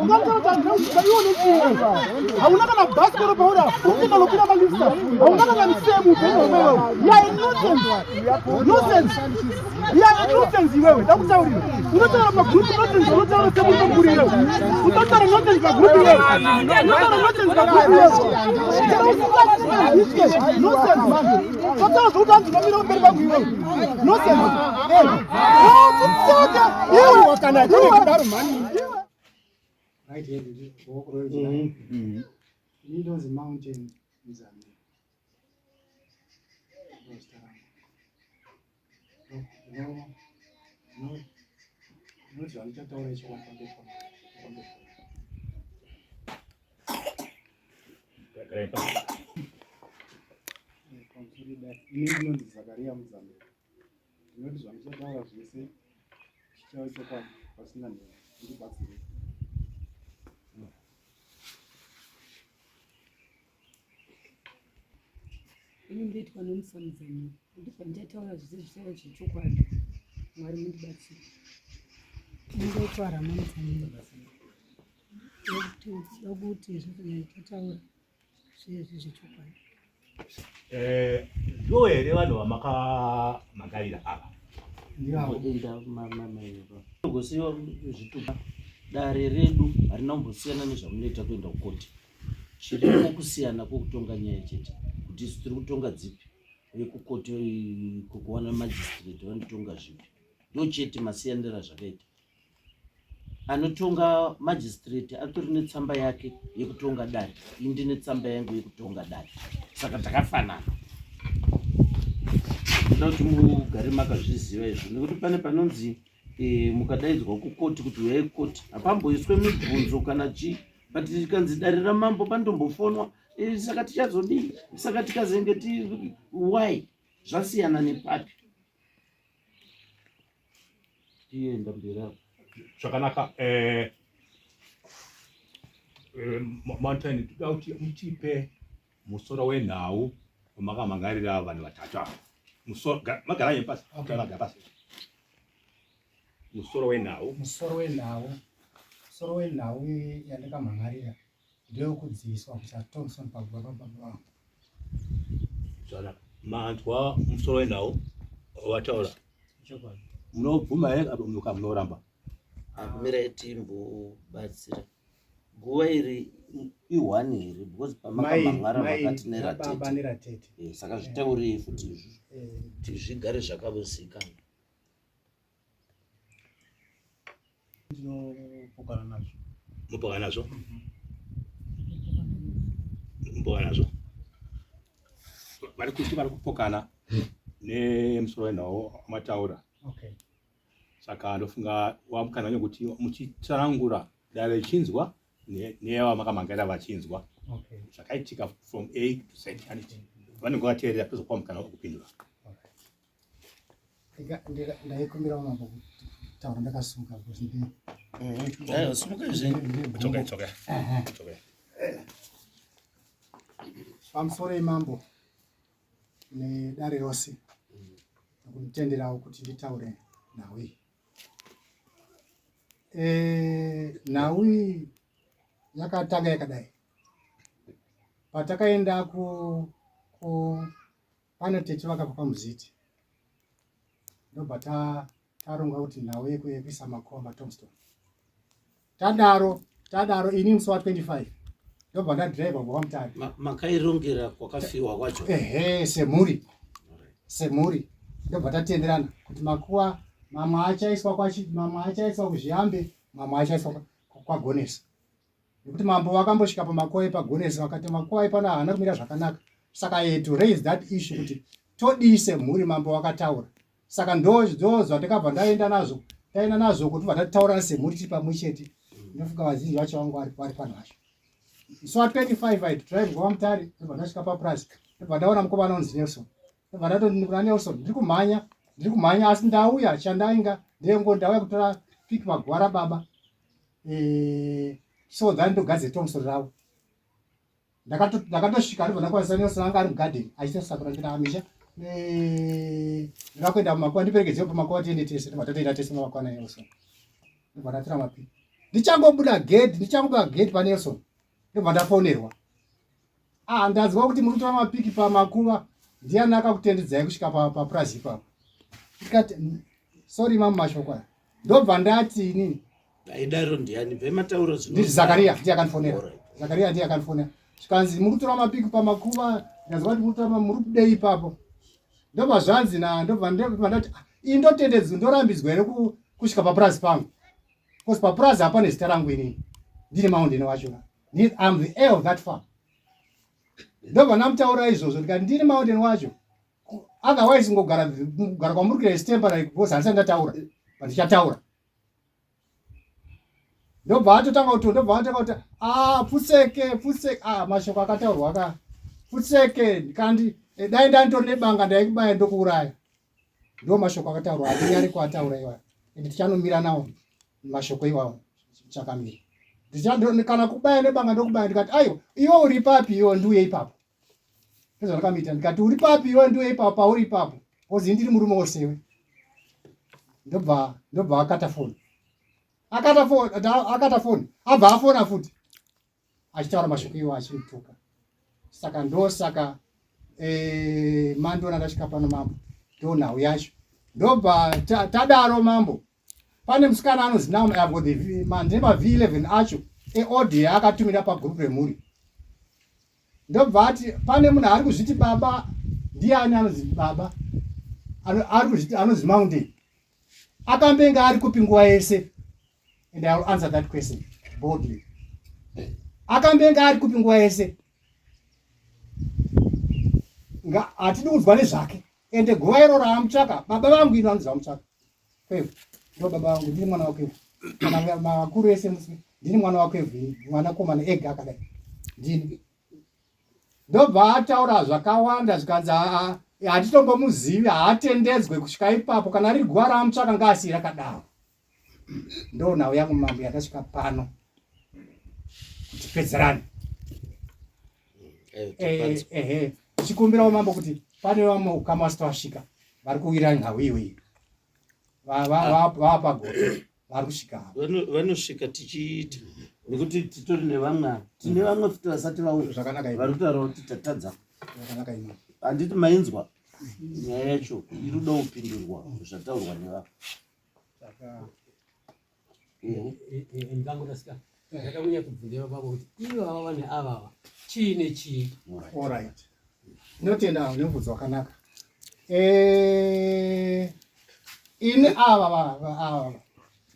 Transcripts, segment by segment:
Ungataura kuti handina kudzidza iwe unochiiwe. Hauna kana bhasikoro pauri apa. Uri kuenda unokwira malifta. Hauna kana misemo upenyu hwako iwewe. You are a nuisance. Nuisance. You are a nuisance iwewe. Ndakutaurira. Unotaura pagroup nonsense unotaura semurume mukuru iwewe. Unotaura nonsense pagroup iwewe. Unotaura nonsense pagroup iwewe. Chero usingazive nonsense man. Totaura zvekuti hanzi unomira pamberi pangu iwewe. Nonsense. Eh. Oh, tsoka. Iwe kana kudaro mhani. Right hand ruoko rwerudyi. Ini ndonzi Mountain Mzambi. Ndozita rangu. Ndinoti zvandichataura ichokwadi pamberi pamberi. Ini ndinonzi Zakaria Muzambi. Ndinoti zvandichataura zvese chichava chokwadi pasina nhema. Ndibatsire. Ini ndoitwa nomusamudzani kuti pandichataura zvese zvichava zvechokwadi. Mwari mundibatsire. Ini ndoitwa Rama Mudzamiri. Ndokuti zvese zvandichataura zvive zvechokwadi. Eh, ndivo here vanhu vamakamangarira ava? Gosiwa zvitupa dare redu harina kumbosiyana nezvamunoita kuenda kukoti. Chiripo kusiyana kwekutonga nyaya chete kuti isu tiri kutonga dzipi uye kukoti kukuwana magistrate vanotonga zvipi ndo chete masiyaniro azvakaita. Anotonga magistrate atori netsamba yake yekutonga dare, ini ndine tsamba yangu yekutonga dare, saka takafanana. Ndoda kuti mugare makazviziva izvo nekuti pane panonzi e, mukadaidzwa kukoti kuti uyai kukoti hapamboiswe mibvunzo kana chii but tikanzi dare ramambo panotombofonwa e, saka tichazodii saka tikazenge ti why zvasiyana nepapi tienda mberi apo zvakanaka eh, eh, mountain toda kuti mutipe musoro wenhau wamakamangarira vanhu vatatu ava musoro magara nyemi pasi magara pasi musoro wenhau musoro wenhau musoro wenhau yandakamhan'arira ndeyekudziiswa kuita Thompson paguva pababa vangu. Zvakanaka. Manzwa musoro wenhau wataura. Chokwadi. Munobvuma here apo muka munoramba? Mirai timbobatsira. Guva iri i-one here because pamakamhan'ara makati neratete. neratete. Eh, saka zvitaurei futi izvozvo eh. kuti zvigare zvakazikanwa. Ndinopokana nazvo. Mupokana nazvo? Mupokana nazvo? Vari kuti vari kupokana nemusoro wenhau wamataura. Okay. Saka ndofunga wamukana wekuti muchitsanangura dare richinzwa neyavamakamangarira vachinzwa. Okay. Zvakaitika from A to Z. Handiti vanenge vakateerera tozokupa mukana wekupindura. Ndaikumbira mambo kutaura ndakasumuka because ndi Aiwa, simuka zvenyu. It's okay, it's okay. It's okay. Pamusoro imambo nedare rose nekunditenderawo kuti nditaure nhau iyi. Eh, nhau iyi yakatanga yakadai patakaenda ku, ku Pane tete vakabva kwaMuziti ndobva taronga kuti nhau yekuisa makuva matombstone. Tadaro tadaro ini musi wa 25 ndobva ndadriver kubva kwaMutare. Makairongera kwakafiwa kwacho? Ehe, semhuri semhuri ndobva tatenderana kuti makuva mamwe achaiswa kwachi mamwe achaiswa kuZviyambe mamwe achaiswa kwaGonesa. Nekuti mambo vakambosvika pamakuva epaGonesi vakati makuva epano haana kumira zvakanaka. Saka I had to raise that issue kuti todii semhuri mambo vakataura. Saka ndo ndo zvandakabva ndaenda nazvo. Taenda nazvo kuti tobva tataurana semhuri tiri pamwe chete. Ndofunga vazhinji vacho vangu vari vari pano vacho. Musi wa 25 I drive kubva kwaMutare ndobva ndasvika papurazi ndobva ndaona mukomana unonzi Nelson. Ndobva ndatoti kuna Nelson ndiri kumhanya ndiri kumhanya asi ndauya chandainga ndengo ndauya kutora pick maguva rababa eh, so that ndogadzira tombstone ravo. Ndakatosvika ndobva ndakwanisa Nelson anga ari mugarden achitosakura ndikati amisha eh, ndinoda kuenda mumakuva ndiperekedzewo pamakuva tiende tese ndobva tatoenda tese mumakuva naNelson ndobva ndatora mapi. Ndichangobuda gate, ndichangobuda gate paNelson. Ndobva ndafonerwa. Ah, ndanzwa kuti muri kutora mapiki pamakuva. Ndiani akakutendedzai kusvika papurazi ipapo? Ndikati sorry mamu mashoko aya. Ndobva ndati inini. Aidaro ndiani? Bve mataura zvino. Ndi Zakaria ndiye akandifonera. Zakaria ndiye akandifonera. Zvikanzi muri kutora mapiki pamakuva, ndanzwa kuti muri kutora muri kudei ipapo. Ndobva zvanzi na ndobva ndobva ndati ah, ini ndotendedzwa ndorambidzwa here kusvika papurazi pangu. Because papurazi hapane zita rangu inini. Ndini mountain wacho. I'm the heir of that farm. Ndobva ndamutaura izvozvo ndikati ndini mountain wacho. Otherwise ngogara kugara kwamuri kuita is temporary because handisati ndataura. But ndichataura. Ndobva atotanga kuti ndobva atotanga kuti ah pfutseke pfutseke ah mashoko akataurwa aka pfutseke kandi eh, dai ndanditori nebanga ndaikubaya ndokuuraya. Ndo mashoko akataurwa handinyari kuataura iwayo. Ende tichanomira nawo mashoko iwawo chakamira. Ndichando kana kubaya nebanga ndokubaya ndikati aiwa iwe uri papi iwe ndiuye ipapo. Ndozvandakamuita ndikati uri papi iwe ndiuye ipapo pauri ipapo. Because ndiri murume wosewe. Ndobva ndobva akata foni. Akata foni akata foni abva afona futi. Achitaura mashoko iwo achimtuka. Saka ndosaka eh mandiona ndasvika pano mambo. Ndonhau yacho. Ndobva tadaro mambo. Pane musikana anonzi Naomi I've got the ndine ma V11 acho eaudio yaakatumira pagroup remhuri. Ndobva ati pane munhu ari kuzviti baba ndiani anonzi baba ari kuzviti anonzi Mountain. Akambenge ari kupi nguva yese? And I will answer that question boldly. Akambenge ari kupi nguva yese? Hatidi kunzwa nezvake. Ende guva iro raamutsvaka baba vangu ino anonzi vamutsvaka. Kwevhu ndo baba vangu ndini mwana waKwevhu. Kana vakuru vese musi ndini mwana waKwevhu ini mwanakomana ega akadai ndini. Ndobva ataura zvakawanda zvikanzi hatitombomuzivi haatendedzwe kusvika ipapo kana riri guva raamutsvaka ngaasiye rakadaro. Ndo nhau yangu mambo yatasvika pano kuti pedzerane. Eh, ehe tichikumbirawo mambo kuti pane vamwe ukama vasati vasvika vari kuwira nhau iyoyi vaapagoto vari kusvika vanosvika tichiita nekuti titori nevamwe ava tine vamwe futi vasati vauya zvakanaka vari kutaura kuti tatadza handiti mainzwa nyaya yacho iri kuda kupindurwa zvataurwa nevamwe Ndangorasika. Ndada kunyatsobvunza baba kuti ivo ava vanhu ava chii nechii. All right. Ndinotenda nemubvunzo wakanaka. Eh, ini ava ava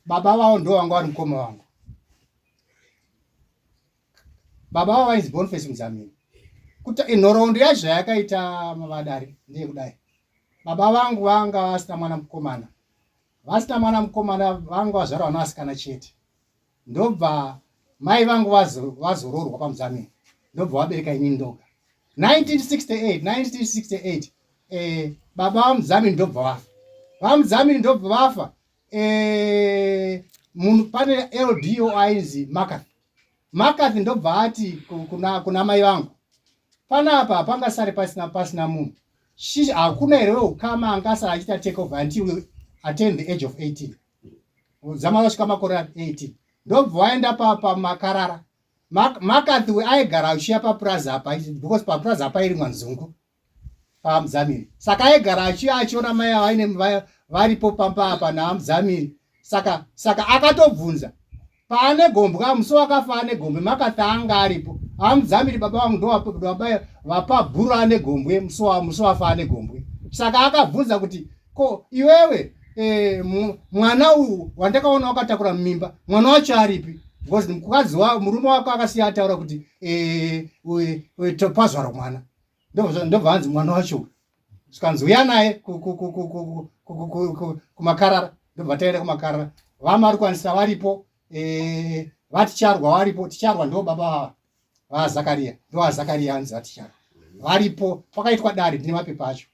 baba vavo ndo vanga vari mukoma vangu. Baba vavo vainzi Boniface Muzamini. Kuti nhoroondo yacho zvayakaita mavadari ndeyekudai. Baba vangu vanga vasina mwana mukomana. Vasina mwana mukomana vanga vazvara vana vasikana chete. Ndobva mai vangu vazoroorwa paMuzamini. Ndobva vabereka inini ndoga. 1968 1968 eh, baba vaMuzamini ndobva vafa. VaMuzamini ndobva vafa. Eh, munhu pane LDO ainzi McCarthy. McCarthy ndobva ati kuna, kuna mai vangu panapa hapangasare pasina pasina munhu Shi hakuna here weukama angasara achiita take over until we attain the age of 18 zama vasvika makore 18 ndobva waenda pamakarara McCarthy we aigara achiuya papurazi apa because papurazi apa irimwa nzungu paMuzamiri saka aigara achiuya achiona mai ava varipo pamba apa naMuzamiri saka saka akatobvunza paane gombwa musi wakafa ane gombwe makatha anga aripo amudzamiri baba vangu ndovabaya vapa bhuru ane gombwe musi wafa ane gombwe saka akabvunza kuti ko iwewe e, mwana uyu wandakaona wakatakura mimba mwana wacho aripi because mukadzi wa murume wako akasiya ataura kuti e, pazvarwa mwana ndobva hanzi mwana wacho zvikanzi uya naye kumakarara ndobva taenda kumakarara vamarikwanisa varipo eh, vaticharwa varipo ticharwa ndo baba vava vazakaria ndovazakaria hanzi vaticharwa varipo pakaitwa dare ndine mapepa acho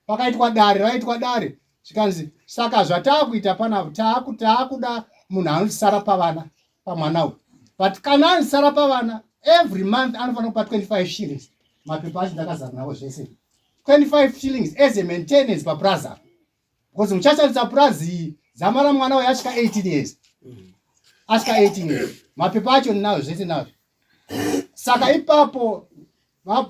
pakaitwa dare raitwa dare zvikanzi saka zvataakuita panapa taakuda munhu anosara pavana pamwana uyu but kana anosara pavana every month anofanira kupa 25 shillings mapepa acho ndakazara nawo zvese 25 shillings as a maintenance papurazi because muchashandisa purazi iyi dzamara mwana uyo asvika 18 years. Asvika 18 years. Mapepa acho ndinazvo zvese nazvo. Saka ipapo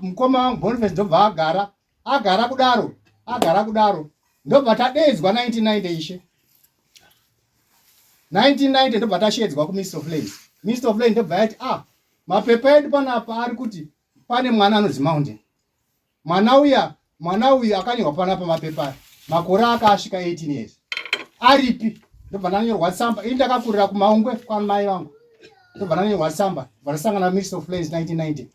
mukoma wangu Boniface ndobva agara agara kudaro agara kudaro ndobva tadeedzwa 1990 ishe 1990 ndobva tasheedzwa kuMinister of Lands. Minister of Lands ndobva yati ah mapepa edu panapa ari kuti pane mwana anonzi Mountain. Mwana uya mwana uyu akanyorwa panapa mapepa makore aka asvika 18 years aripi ndobva ndanyorwa tsamba ini ndakakurira kumaungwe kwamai vangu ndobva ndanyorwa tsamba ndobva ndasangana Minister of Lands 1990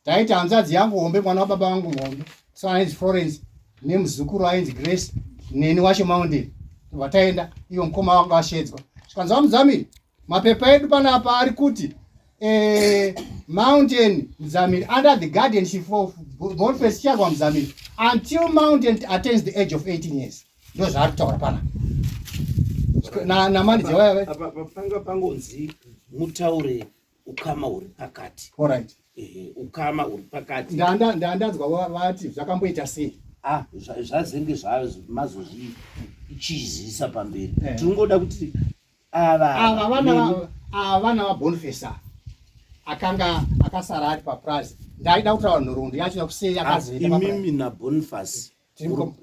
taiti hanzvadzi yangu hombe mwana wababa vangu muhombe so ainzi Florence nemuzukuru ainzi Grace neni wacho Mountain ndobva taenda iyo mukoma wangu ashedzwa zvikanzi vamudzamiri mapepa edu panapa ari kuti eh, Mountain Mzamiri under the guardianship of Boniface Chagwa Mzamiri until Mountain attains the age of 18 years ndo zvaari kutaura pana namanidzi waya panga pangonzi mutaure ukama huri pakati. Alright. Ehe, ukama huri pakati. Ndandanzwa vati zvakamboita sei? Ah, zvazenge mazozvichizisa pamberi. Eh. Tinongoda kuti ava ava vana ava vana vaBoniface akanga akasara ari papurazi. Ndaida kutaura nhoroondo yacho yakusei yakazoita. Ah, imimi naBoniface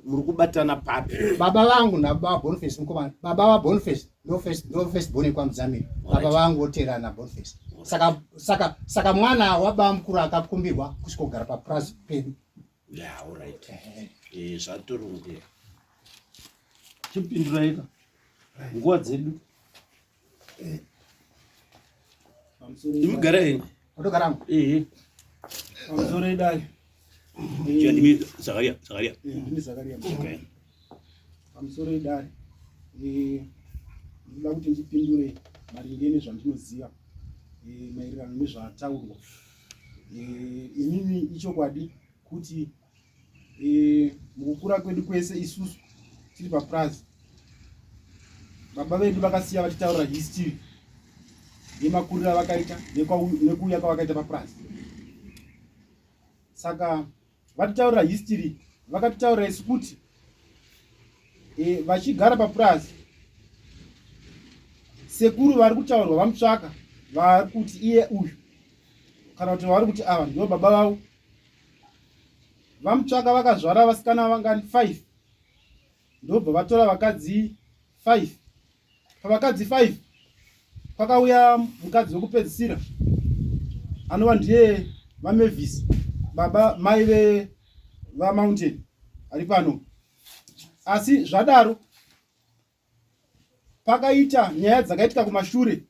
muri kubatana papi? Baba vangu nababa Boniface mukomana. Baba vaBoniface ndo first ndo first born kwaMudzamiri. Baba vangu voteerana naBoniface. Saka saka saka mwana wababa mukuru akakumbirwa kusvika kugara papurazi pedu. Yeah, all right. Eh, zvatorongeka. Chipinduraika. Nguva dzedu. Imugara henyu. Otogara. Eh. Pamusoro idai. Ndimi Zakaria, Zakaria. Eh, ndimi Zakaria. Okay. Pamusoro idai. Eh, ndinoda kuti ndipindure maringe nezvandinoziva eh, maererano nezvataurwa. Eh, inini ichokwadi kuti e, mukukura kwedu kwese isusu tiri papurazi baba vedu vakasiya vachitaurira history yemakuriro avakaita nekuuya kwavakaita papurazi saka vatitaurira history vakatitaurira isu kuti e, vachigara papurazi sekuru vari kutaurwa vamutsvaka vari kuti iye uyu kana kuti vari kuti ava ndivo baba vavo VaMutsvaka vakazvara vasikana vangani 5 ndobva vatora vakadzi 5. Pavakadzi 5 pakauya mukadzi wekupedzisira anova ndiye vaMavis baba mai vevaMountain ari pano. Asi zvadaro pakaita nyaya dzakaitika kumashure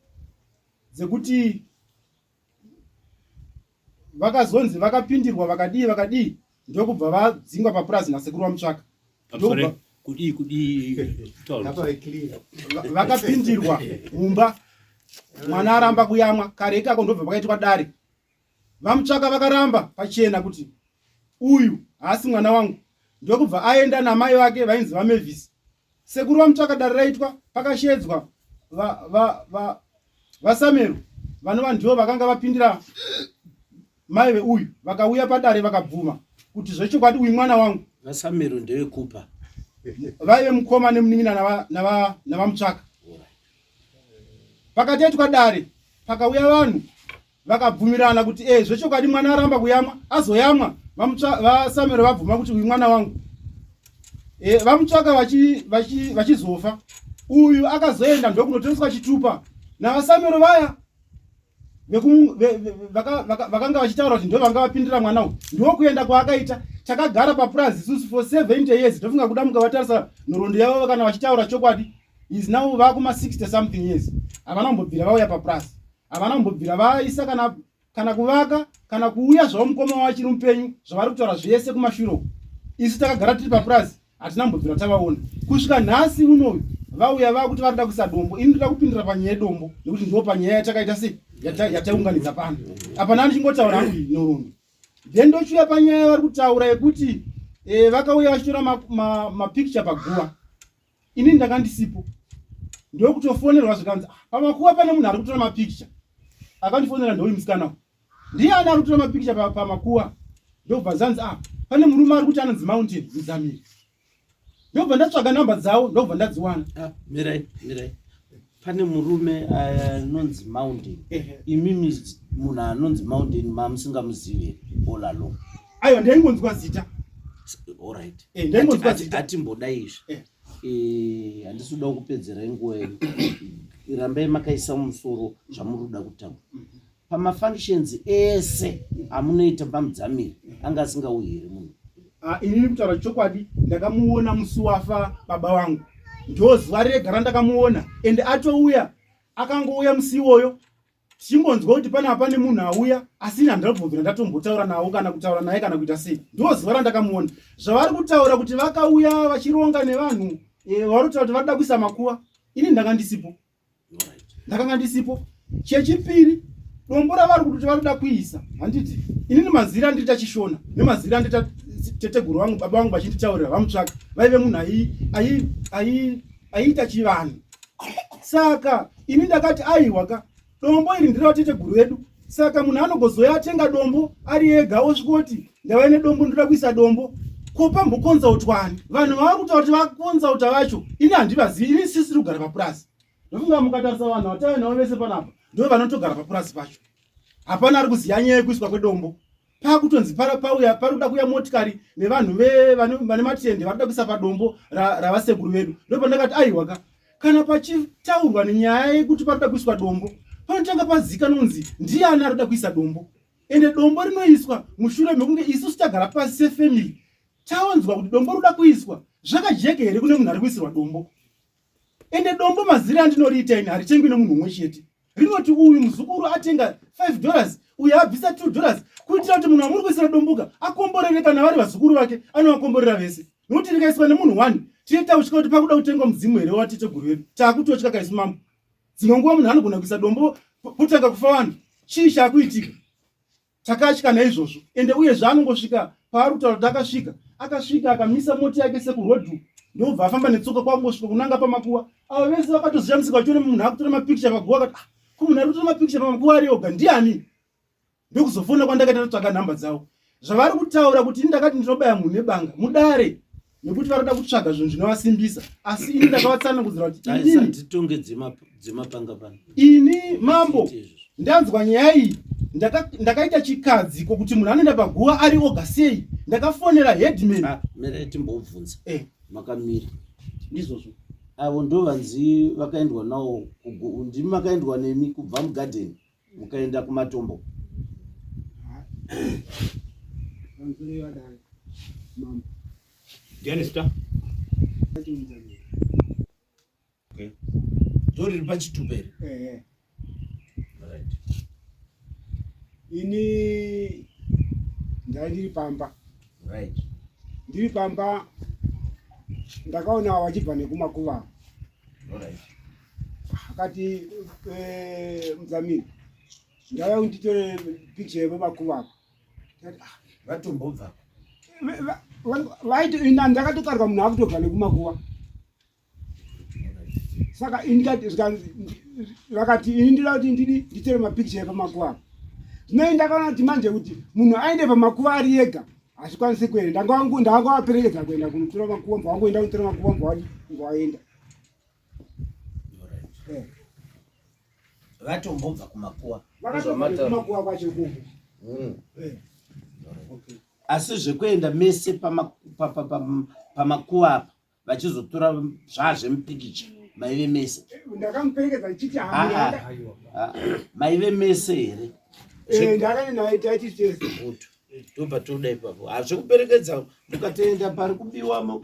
dzekuti vakazonzi vakapindirwa vakadii vakadii ndokubva vadzingwa papurazi nasekuru vamutsvaka kudii kudii vakapindirwa mumba mwana aramba kuyamwa kare ikako ndobva pakaitwa dare vamutsvaka vakaramba pachena kuti uyu haasi mwana wangu ndokubva aenda namai vake vainzi vamevhisi Sekuru vaMutsvaka dare raitwa pakasheedzwa vaSamero vanova ndivo vakanga vapindira mai veuyu vakauya padare vakabvuma kuti zvechokwadi uyu mwana wangu. VaSamero ndevekupa. Vaive mukoma nemunin'ina navaMutsvaka. Pakatoitwa dare pakauya vanhu vakabvumirana kuti e zvechokwadi mwana aramba kuyamwa azoyamwa vasamero vabvuma kuti uyu mwana wangu e, vamutsvaka vachizofa vachi, vachi uyu akazoenda ndokunotoreswa chitupa navasamero vaya vakanga vachitaura kuti ndo vanga vapindira mwana uyu ndokuenda kwaakaita takagara papurazi isusu for 70 years tofunga kuda mukavatarisa nhoroondo yavo kana vachitaura chokwadi is now vakuma 60 something years havana kumbobvira vauya papurazi havana kumbobvira vaisa kana kana kuvaka kana kuuya zvavo mukoma wavo achiri mupenyu zvavari kutaura zvese kumashure uku isu takagara tiri papurazi hatina kumbobvira tavaona kusvika nhasi unoyu vauya vakuti vari kuda kuisa dombo ini ndoda kupindira panyaya yedombo nekuti ndo panyaya yatakaita sei yataunganidza pano apa nani chingotaura hangu iyi nhoroondo then ndochiuya panyaya vari kutaura yekuti eh, vakauya vachitora mapicture ma, ma paguva ini ndanga ndisipo ndokutofonerwa zvikanzi ah, pamakuva pane munhu ari kutora mapicture akandifonera ndouyu musikana ndiye ani ari kutora mapicture pamakuva ndobva zanzi ah pane murume ari kuti anonzi mountain muzamiri ndobva ndatsvaga namba dzavo ndobva ndadziwana ah, mirai mirai Pane murume anonzi Mountain. Imimi munhu anonzi Mountain mamusingamuzivi here all along? Aiwa, ndaingonzwa zita. All right. Eh, ndaingonzwa zita. Atimboda izvi. Eh. Eh, handisi kuda kupedzerai nguva yenyu. Rambai makaisa mumusoro zvamuri kuda kutaura. Pamafunctions ese amunoita pamudzamiri anga asingauyi here munhu? Ah, inini kutaura chokwadi ndakamuona musi wafa baba vangu, ndo zuva rega randakamuona, ende atouya, akangouya musi iwoyo tichingonzwa kuti panapa pane munhu auya, asi ini handabvumvira ndatombotaura nawo kana kutaura naye kana kuita sei. Ndo zuva randakamuona. Zvavari kutaura kuti vakauya vachironga nevanhu eh, vari kutaura kuti varikuda kuisa makuva, ini ndanga ndisipo, ndakanga ndisipo. Chechipiri, dombo ravari kuti varikuda kuisa, handiti inini mazira andiriita chishona nemazira andiriita teteguru vangu baba vangu vachinditaurira vamutsvaka, vaive munhu aiita chivanhu. Saka ini ndakati aiwa ka, dombo iri ndirateteguru vedu. Saka munhu anogozoya atenga dombo ari ega osvikoti ndava nedombo, ndoda kuisa dombo, ko pambokonzautwani? Vanhu vava kutaura kuti vakonzauta vacho ini handivazivi. Ini sisiri kugara papurasi. Ndofunga mukatarisa vanhu vatave navo vese panapa ndo vanotogara papurasi pacho, hapana ari kuziva nyaya yekuiswa kwedombo. Pakutonzi para pauya pari kuda kuuya motikari nevanhu vane matende vari kuda kuisa padombo ravasekuru vedu, ndopandakati aiwa ka, kana pachitaurwa nenyaya yekuti pari kuda kuiswa dombo, panotanga pazikanwa kunzi ndiani ari kuda kuisa dombo. Ende dombo rinoiswa mushure mekunge isusu tagara pasi sefamily taonzwa kuti dombo rinoda kuiswa. Zvakajeka here kune munhu ari kuisirwa dombo? Ende dombo mazira andinoriita ini haritengwi nemunhu umwe chete. Rinoti uyu muzukuru atenga 5 dollars, uyu abvisa 2 dollars, kuitira kuti munhu wamuri kuisira domboka akomborere. Kana vari vazukuru vake anovakomborera vese, nokuti rikaiswa nemunhu one tinoita kutya kuti pakuda kutengwa mudzimu here wateteguru vedu. Taakutotya kaisu mambo. Dzimwe nguva munhu anogona kuisa dombo potanga kufa vanhu, chii chaakuitika? Takatya naizvozvo. Ende uye zvaanongosvika paari kutaura kuti akasvika, akasvika akamisa mota yake sekurodhu, ndobva afamba netsoka kwakungosvika kunanga pamakuva. Avo vese vakatozishamisika vachiona munhu akutora mapikicha paguva, akati ah, ko munhu ari kutora mapikicha pamakuva ari oga ndiani? Ndokuzofona kwandakaita totsvaga nhamba dzavo. Zvavari kutaura kuti ini ndakati ndinobaya munhu nebanga mudare nekuti vari kuda kutsvaga zvinhu zvinovasimbisa, asi ini ndakavatsanangudzira kuti inini titonge dzemapanga pano. Ini mambo ndanzwa nyaya iyi, ndakaita chikadziko kuti munhu anoenda paguva ari oga sei. Ndakafonera headman. Ah, mirai timbobvunza. Eh. Makamira. Ndizvozvo. Avo ndo vanzi vakaendwa nawo, ndimi makaendwa nemi kubva mugadheni mukaenda kumatombo? Ndiani zita? Okay. Ndoriri pachitupa here? Ehe. Right. Ini ndai ndiri pamba. Right. Ndiri pamba ndakaona wachibva nekumakuva. Alright. Akati eh, Muzamiri, ndauya kuti nditore picture yepamakuva apa. Ndikati, ah, Vatombobva. Vaiti ina ndakatokarwa munhu akutobva nekumakuva. Saka ini ndikati vakati ini ndinoda kuti ndidi nditore mapicture epamakuva apa. Zvino ini ndakaona kuti manje kuti munhu aende pamakuva ari ega hazvikwanisi kuenda. Ndangavaperekedza kuenda kunotora makuva, mbva wangoenda kunotora makuva, mbva wadi mbva waenda. Alright. Eh. Vatombobva kumakuva. Vakatobva nekumakuva kwacho ikoko. Eh. Okay. Asi zvekuenda mese pamakuva apa vachizotora zvazvemupikicha maive mese? Ndakamuperekedza ndichiti Ah, ah. Ah, maive mese here? Ndakaenda naye taiti tese. Good. Ndobva toda ipapo. Hazvekuperekedza mukatoenda pari kubiwa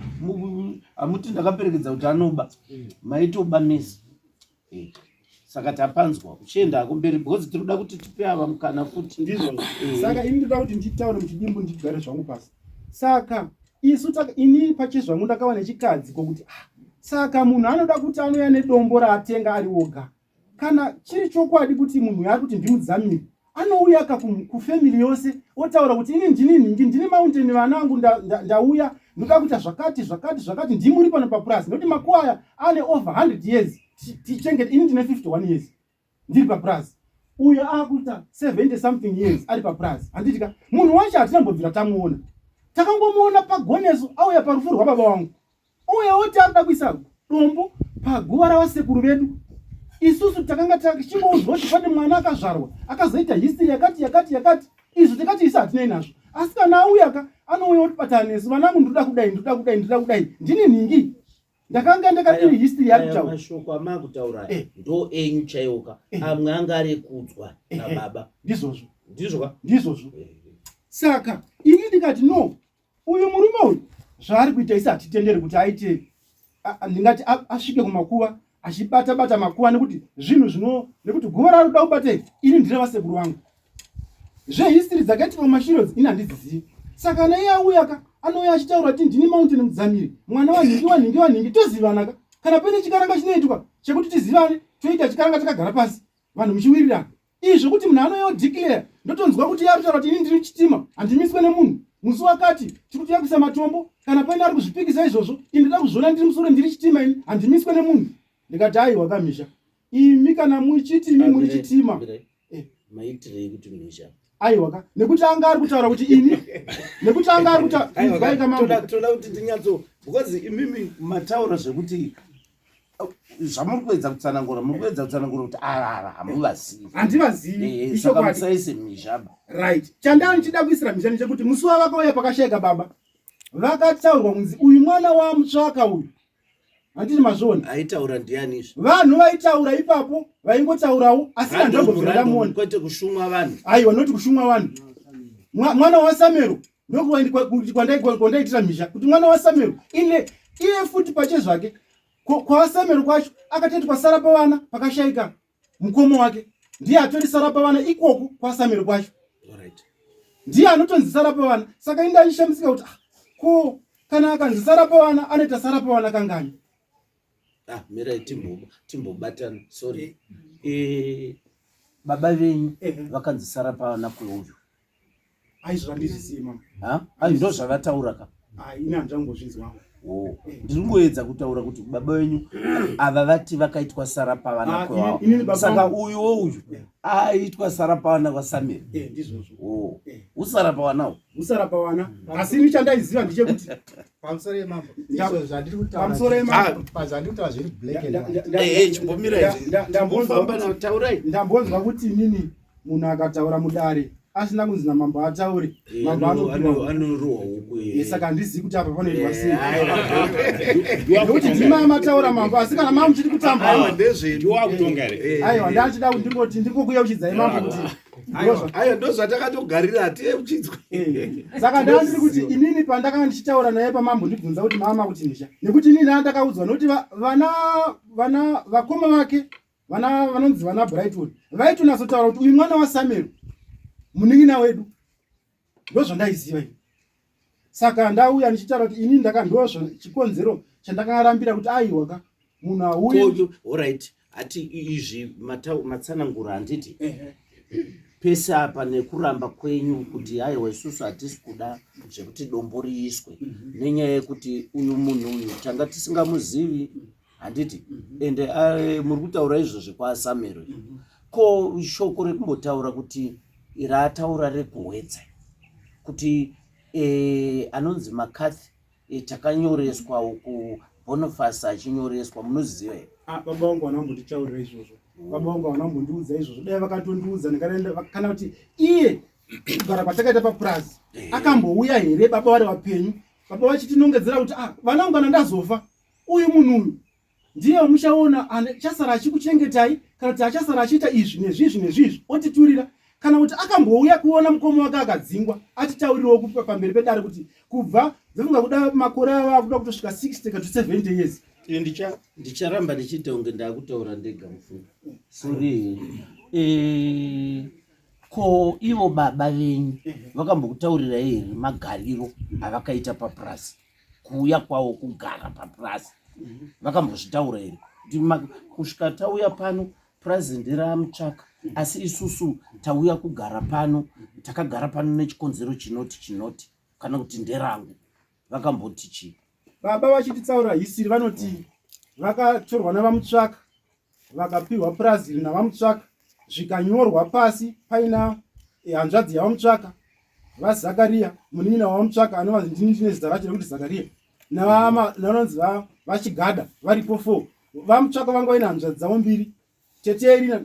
hamuti ndakaperekedza kuti anoba. Maitoba mese. Eh. Saka tapanzwa uchienda kumberi because tiri kuda kuti tipe ava mukana futi. Ndizvozvo. Eh. Saka ini ndoda kuti nditaure muchidimbu ndigare zvangu pasi. Saka isu ini pachezvangu ndakava nechikadzi kokuti ah, saka munhu anoda kuti anouya nedombo raatenga ari oga. Kana chiri chokwadi kuti munhu uyu ari kuti ndimudzamiri, anouya ka kufamily yose otaura kuti ini ndini nhingi, ndini mountain, vana vangu ndauya ndoda kuita zvakati zvakati zvakati, ndimuri pano papurasi, nekuti makuva aya ane over 100 years tichengete. Ini ndine 51 years ndiri papurasi, uyo akuita 70 something years ari papurasi, handiti ka? Munhu wacho hatina mbobvira tamuona, takangomuona pagoneso auya parufu rwababa vangu. Uye oti arikuda kuisa dombo paguva ravasekuru vedu. Isusu takanga tichingoudzwa kuti pane mwana akazvarwa akazoita history yakati yakati yakati, izvo tikati isu hatinei nazvo. Asi kana auya ka, anouya otibatana nesu, vanangu ndoda kudai, ndoda kudai, ndoda kudai, ndini nhingi. Ndakanga ndakadini history yari kutaura. Mashoko amakutaura eh. ndo enyu chaiwoka eh. Amwe anga ari ekudzwa eh, nababa. Ndizvozvo. Ndizvo ka? Ndizvozvo. Saka ini ndikati no, uyu murume uyu zvaari kuita isi hatitenderi kuti aite ndingati asvike kumakuva achibata bata makuva nekuti zvinhu zvino nekuti guva raari kuda kubata iri ini ndine vasekuru vangu zvehistory dzakaitika kumashirods ini handidzizivi saka kana iye auya ka anouya achitaura kuti ndini mountain mudzamiri mwana wanhingi wanhingi wanhingi tozivana ka kana paine chikaranga chinoitwa chekuti tizivane toita chikaranga takagara pasi vanhu muchiwirirana Izvi zvekuti munhu anouya odeclare ndotonzwa kuti iye arikutaura kuti ini ndiri chitima handimiswe nemunhu musi wakati tiri kutoya kuisa matombo kana paine ari kuzvipikisa izvozvo ini ndoda kuzviona ndiri musoro ndiri chitima ini handimiswe nemunhu ndikati aiwa kamhisha imi kana muchiti imi muri chitima eh. maitirei kuti mhisha aiwa ka nekuti anga ari kutaura kuti ini nekuti anga ari kutaura toda kuti tinyatso because imimi mataura zvekuti zvamuri kuedza kutsanangura muri kuedza kutsanangura kuti ava hamuvazivi handivazivi eh, saka musaise mhizha ba right chandanga ndichida kuisira mhizha ndechekuti musi wavakauya pakashaika baba vakataurwa kunzi uyu mwana wamutsvaka uyu handiti mazviona aitaura ndiani izvi vanhu vaitaura ipapo vaingotaurawo asi handambobvira ndamuona kwete kushumwa vanhu aiwa noti kushumwa vanhu mwana wasamero ndokuwandaitira mhizha kuti mwana wasamero ine iye futi pachezvake kwasamero kwacho akatoti kwasara pavana pakashaika mukoma wake ndiye atori sara pavana ikoko kwasamero kwacho ndiye anotonzi sara pavana saka ini ndachishamisika kuti ah, ko kana akanzi sara pavana anoita sara pavana kangani ah, mirai timbobatana sorry eh. Eh, baba venyu eh. vakanzi sara pavana kweuyu Aizvo handizvizivi mama. Ha? Ai ndo zvavataura ka. Ah, ini handichangozvinzwawo. Oh. Eh. Ndiri kungoedza kutaura kuti baba venyu ava vati vakaitwa sara pavana ah, kwavo. Saka uyuwo uyu eh. aitwa sara pavana kwaSamiri. Eh, ndizvozvo. Oh. Eh. Usara pavanawo. Usara pavana. Asi ini chandaiziva ndechekuti pamusoro yemambo izvo zvandiri kutaura pamusoro yemambo ah. zvandiri kutaura zviri black and white. Eh, eh, chimbomira izvi. Ndambonzwa taurai. Ndambonzwa kuti inini munhu akataura mudare asina kunzi namambo ataure eh, mambo anorohwa huku eh, saka handizivi kuti apa panoitwa sei nekuti ndima mataura mambo asi kana maa muchiri kutamba aiwa ndachida kuti ndingoti ndingokuyeuchidzai mambo kuti aiwa ndozvatakatogarira hatiyeuchidzwe saka ndandiri kuti inini pandakanga ndichitaura naye pamambo ndibvunza kuti mama kuti nisha nekuti inini ndandakaudzwa nokuti vana vana vakoma vake vana vanonzi vana Brighton vaitonatsotaura kuti uyu mwana waSamuel munin'ina wedu ndozvandaiziva ini saka ndauya ndichitaura kuti ini ndaka ndozvo chikonzero chandakarambira kuti aiwa ka munhu auye orit ati izvi matsanangura handiti pese apa nekuramba kwenyu kuti aiwa isusu hatisi kuda zvekuti dombo riiswe mhm. nenyaya yekuti uyu munhu uyu tanga tisingamuzivi handiti mhm. ende eh, muri kutaura izvozvi kwasamero mhm. ko shoko rekumbotaura kuti raataura rekuhwedza kuti eh, anonzi makathi eh, takanyoreswa uku bonifas achinyoreswa munoziva here ah, baba vangu vana vambonditaurira izvozvo baba vangu havana kumbondiudza izvozvo dai vakatondiudza ndikadaenda kana kuti iye kugara kwatakaita papurazi akambouya here baba vari vapenyu baba vachitinongedzera kuti ah, vana vangu kana ndazofa uyu munhu uyu ndiye wamuchaona achasara achikuchengetai kana kuti achasara achiita izvi nezvizvi nezvizvi otiturira kana kuti akambouya kuona mukoma wake akadzingwa atitaurirewo kupa pamberi pedare kuti kubva dzofunga kuda makore ava akuda kutosvika 60 kana 70 years ndicharamba ndichiita kunge ndakutaura ndega mufunga sori eh, ko ivo baba venyu vakambokutaurirai here magariro avakaita papurasi kuuya kwavo kugara papurazi vakambozvitaura here kusvika tauya pano purazi nderamutsvaka asi isusu tauya kugara pano takagara pano nechikonzero chinoti chinoti kana kuti nderangu vakamboti chii baba vachititsaura hisiri vanoti vakatorwa navamutsvaka vakapihwa purazi iri navamutsvaka zvikanyorwa pasi paina eh, hanzvadzi yavamutsvaka vazakariya munin'ina wavamutsvaka anova ndini ndine zita racho rekuti zakariya navanonzi vachigada varipo four vamutsvaka vanga vaine hanzvadzi dzavo mbiri Tete Erina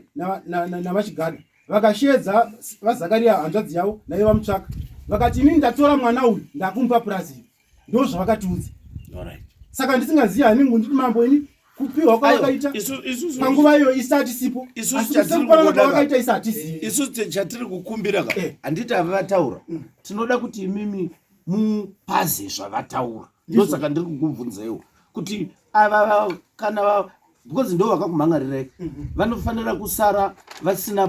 naVaChigada vakasheedza vaZakaria hanzvadzi yavo naivo vamutsvaka vakati inini ndatora mwana uyu ndakumupa purazi iri ndozvavakatiudza. Saka ndisingazivi hani nditi mambo ini kupiwa kwavakaita panguva iyo isu hatisipo asikupanana kwavakaita isu hatizivi. Isu chatiri kukumbira ka eh. handiti ava vataura mm. tinoda kuti imimi mupaze zvavataura ndosaka ndiri kukubvunzaiwo kuti ava kana because ndo vakakumhan'arirai mhm. vanofanira kusara vasina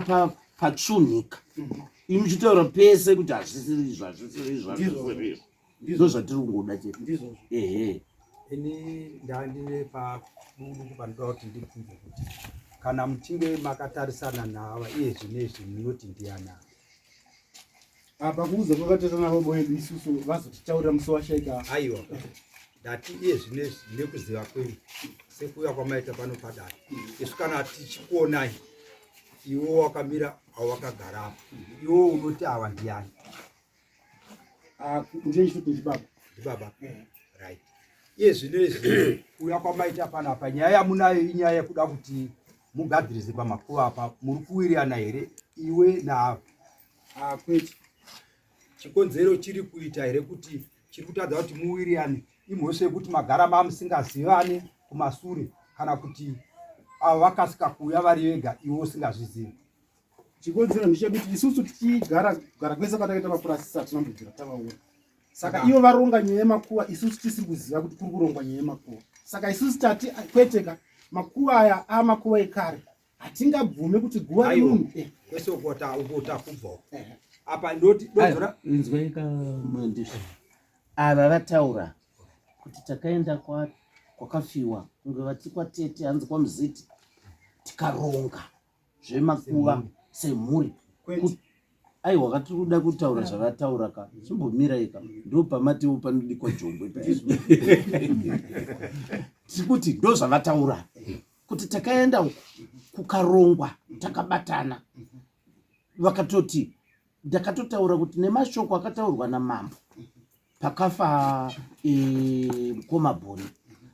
patsvunhika mhm. imi muchitaura pese kuti hazvisiri izvo hazvisiri izvo hazvisiri izvo ndo zvatiri kungoda chete ehe ini ndandine paduku panoda kuti ndibvunze kuti kana muchinge makatarisana naava iye zvinezvi munoti ndiana Apa kuuza kwakatoita navo boedu isusu vazotitaurira musi washaika. Aiwa. Ndati iye zvinezvi nekuziva kwenyu sekuuya kwamaita pano padare. Isu kana tichikuonai iwe wakamira awakagara apa. Iwe unoti awa ndiani? Ah, ndiye chitupi ndibaba. Ndibaba. Right. Iye zvinezvi kuuya kwamaita panapa nyaya yamunayo inyaya yekuda kuti mugadzirise pamakuva apa muri kuwirirana here iwe naava? Ah, kwete. Chikonzero chiri kuita here kuti chiri kutadza kuti muwirirane imhosva yekuti magara mamusingazivane kumasure kana kuti avo vakasika kuuya vari vega iwe usingazvizivi? Chikonzero ndechekuti isusu tichigara kugara kwese kwatakaita mapurasisi hatina kumbobvira tavaona. Saka ivo varonga nyaya yemakuva isusu tisiri kuziva kuti kuri kurongwa nyaya yemakuva. Saka isusu tati kwete ka makuva aya amakuva ekare hatingabvume kuti guva remunhu eh. kwese ukota ukota kubva apa ndoti dozora inzwai ka muendesi ava vataura kuti takaenda kwa kwakafiwa kunge vati kwatete hanzi kwamuziti tikaronga zvemakuva semhuri aiwa katiri kuda kutaura zvavataura ka chimbomirai ka ndopamatiwo panodikwa jongwe tiri kuti ndo zvavataura kuti takaenda uku kukarongwa takabatana vakatoti ndakatotaura kuti nemashoko akataurwa namambo pakafa e, mukoma Bhoni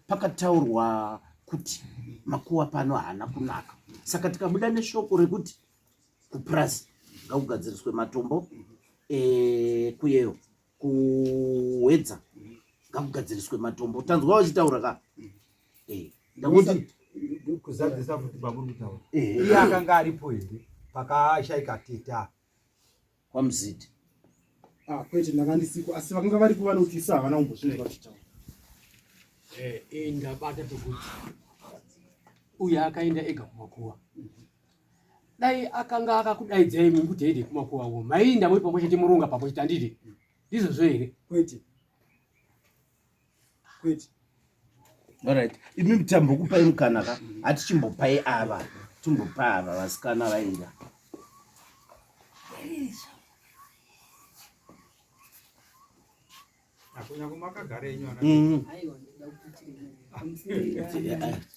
pakataurwa kuti makuwa pano haana kunaka saka tikabuda neshoko rekuti kupurazi ngakugadziriswe matombo e, kuyeyo kuhwedza ngakugadziriswe matombo tanzwa vachitaura ka e, ndakuti kuzadzisa futi pamuri kutaura iye akanga aripo here pakashaika teta kwamuziti ah, kwete ndanga ndisiko asi vakanga vari kuvanotisa havana kumbozvinzwa vachitaura eh, eh, ndabata pekuti uyo akaenda ega kumakuva dai akanga akakudaidzai imi kuti ende kumakuva uko maiinda muri pamwe chete muronga pamwe chete handiti ndizvozvo here kwete kwete Alright. Imi tambokupai mukana ka hatichimbopai ava timbopa ava vasikana vaenda Kunyangwe makagara henyu ana. Mm. Aiwa ndoda kuti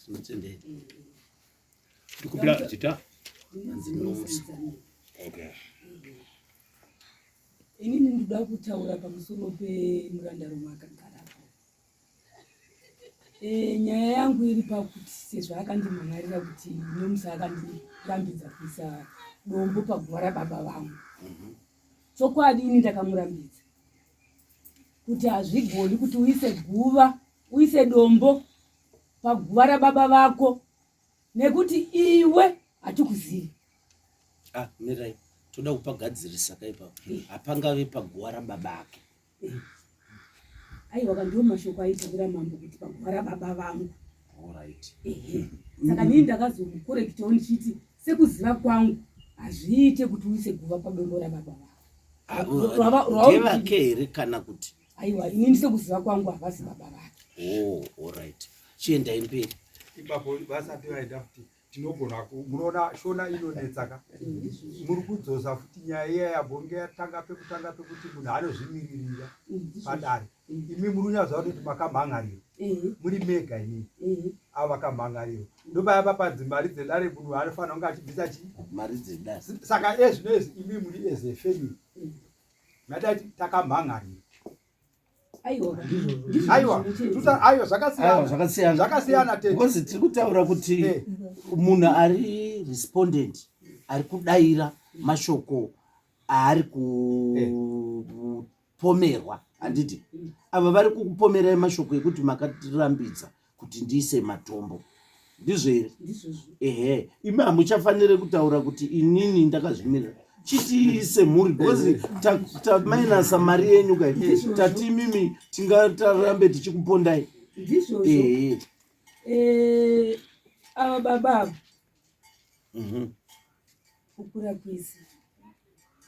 Tinotendei. Ndikumbira zita. Okay. Inini ndoda kutaura pamusoro pemurandarume akagarapo. E, nyaya yangu iri pakuti sezvo akandimhan'arira kuti Nomusa akandirambidza kuisa dombo paguva rababa vangu. Chokwadi ini ndakamurambidza kuti hazvigoni kuti uise guva uise dombo paguva rababa vako nekuti iwe hatikuzivi. Ah, mirai toda kupagadzirisa ka ipapo eh. hapangave paguva rababa ake eh. Aiwa ka ndiwo mashoko aitaura mambo kuti paguva rababa vangu. Alright. Ehe. Saka nini ndakazomukorekitawo ndichiti sekuziva kwangu hazviite kuti uise guva padombo rababa vako. Ah, ndevake here kana kuti aiwa inini sekuziva kwangu havasi baba vake. Oh, alright. Chiendai mberi. Ipapo vasati vaenda futi tinogona munoona shona inonetsa ka muri kudzosa futi nyaya iya yabonge yatanga pekutanga pekuti munhu anozvimiririra padare imi muri kunyaziva kuti makamhan'arira muri mega imimi avo vakamhan'arira ndopaya papanzi mari dzedare munhu anofanira kunge achibvisa chii mari dzedare saka ezvino izvi imi muri as a family matati takamhan'arira. Aiwa. Aiwa, aiwa zvakasiyana. Zvakasiyana. Zvakasiyana tete. Because tiri kutaura kuti eh. munhu ari respondent ari kudaira mashoko aari kupomerwa handiti ava vari kukupomerai mashoko ekuti makatirambidza kuti ndiise matombo ndizvo here ehe imi hamuchafanire kutaura kuti inini ndakazvimirira chiti semhuri because tamainasa mari yenyu kai tati imimi tingatarambe tichikupondai ndizvozvo eh, ava baba ava mhm. Kukura kwese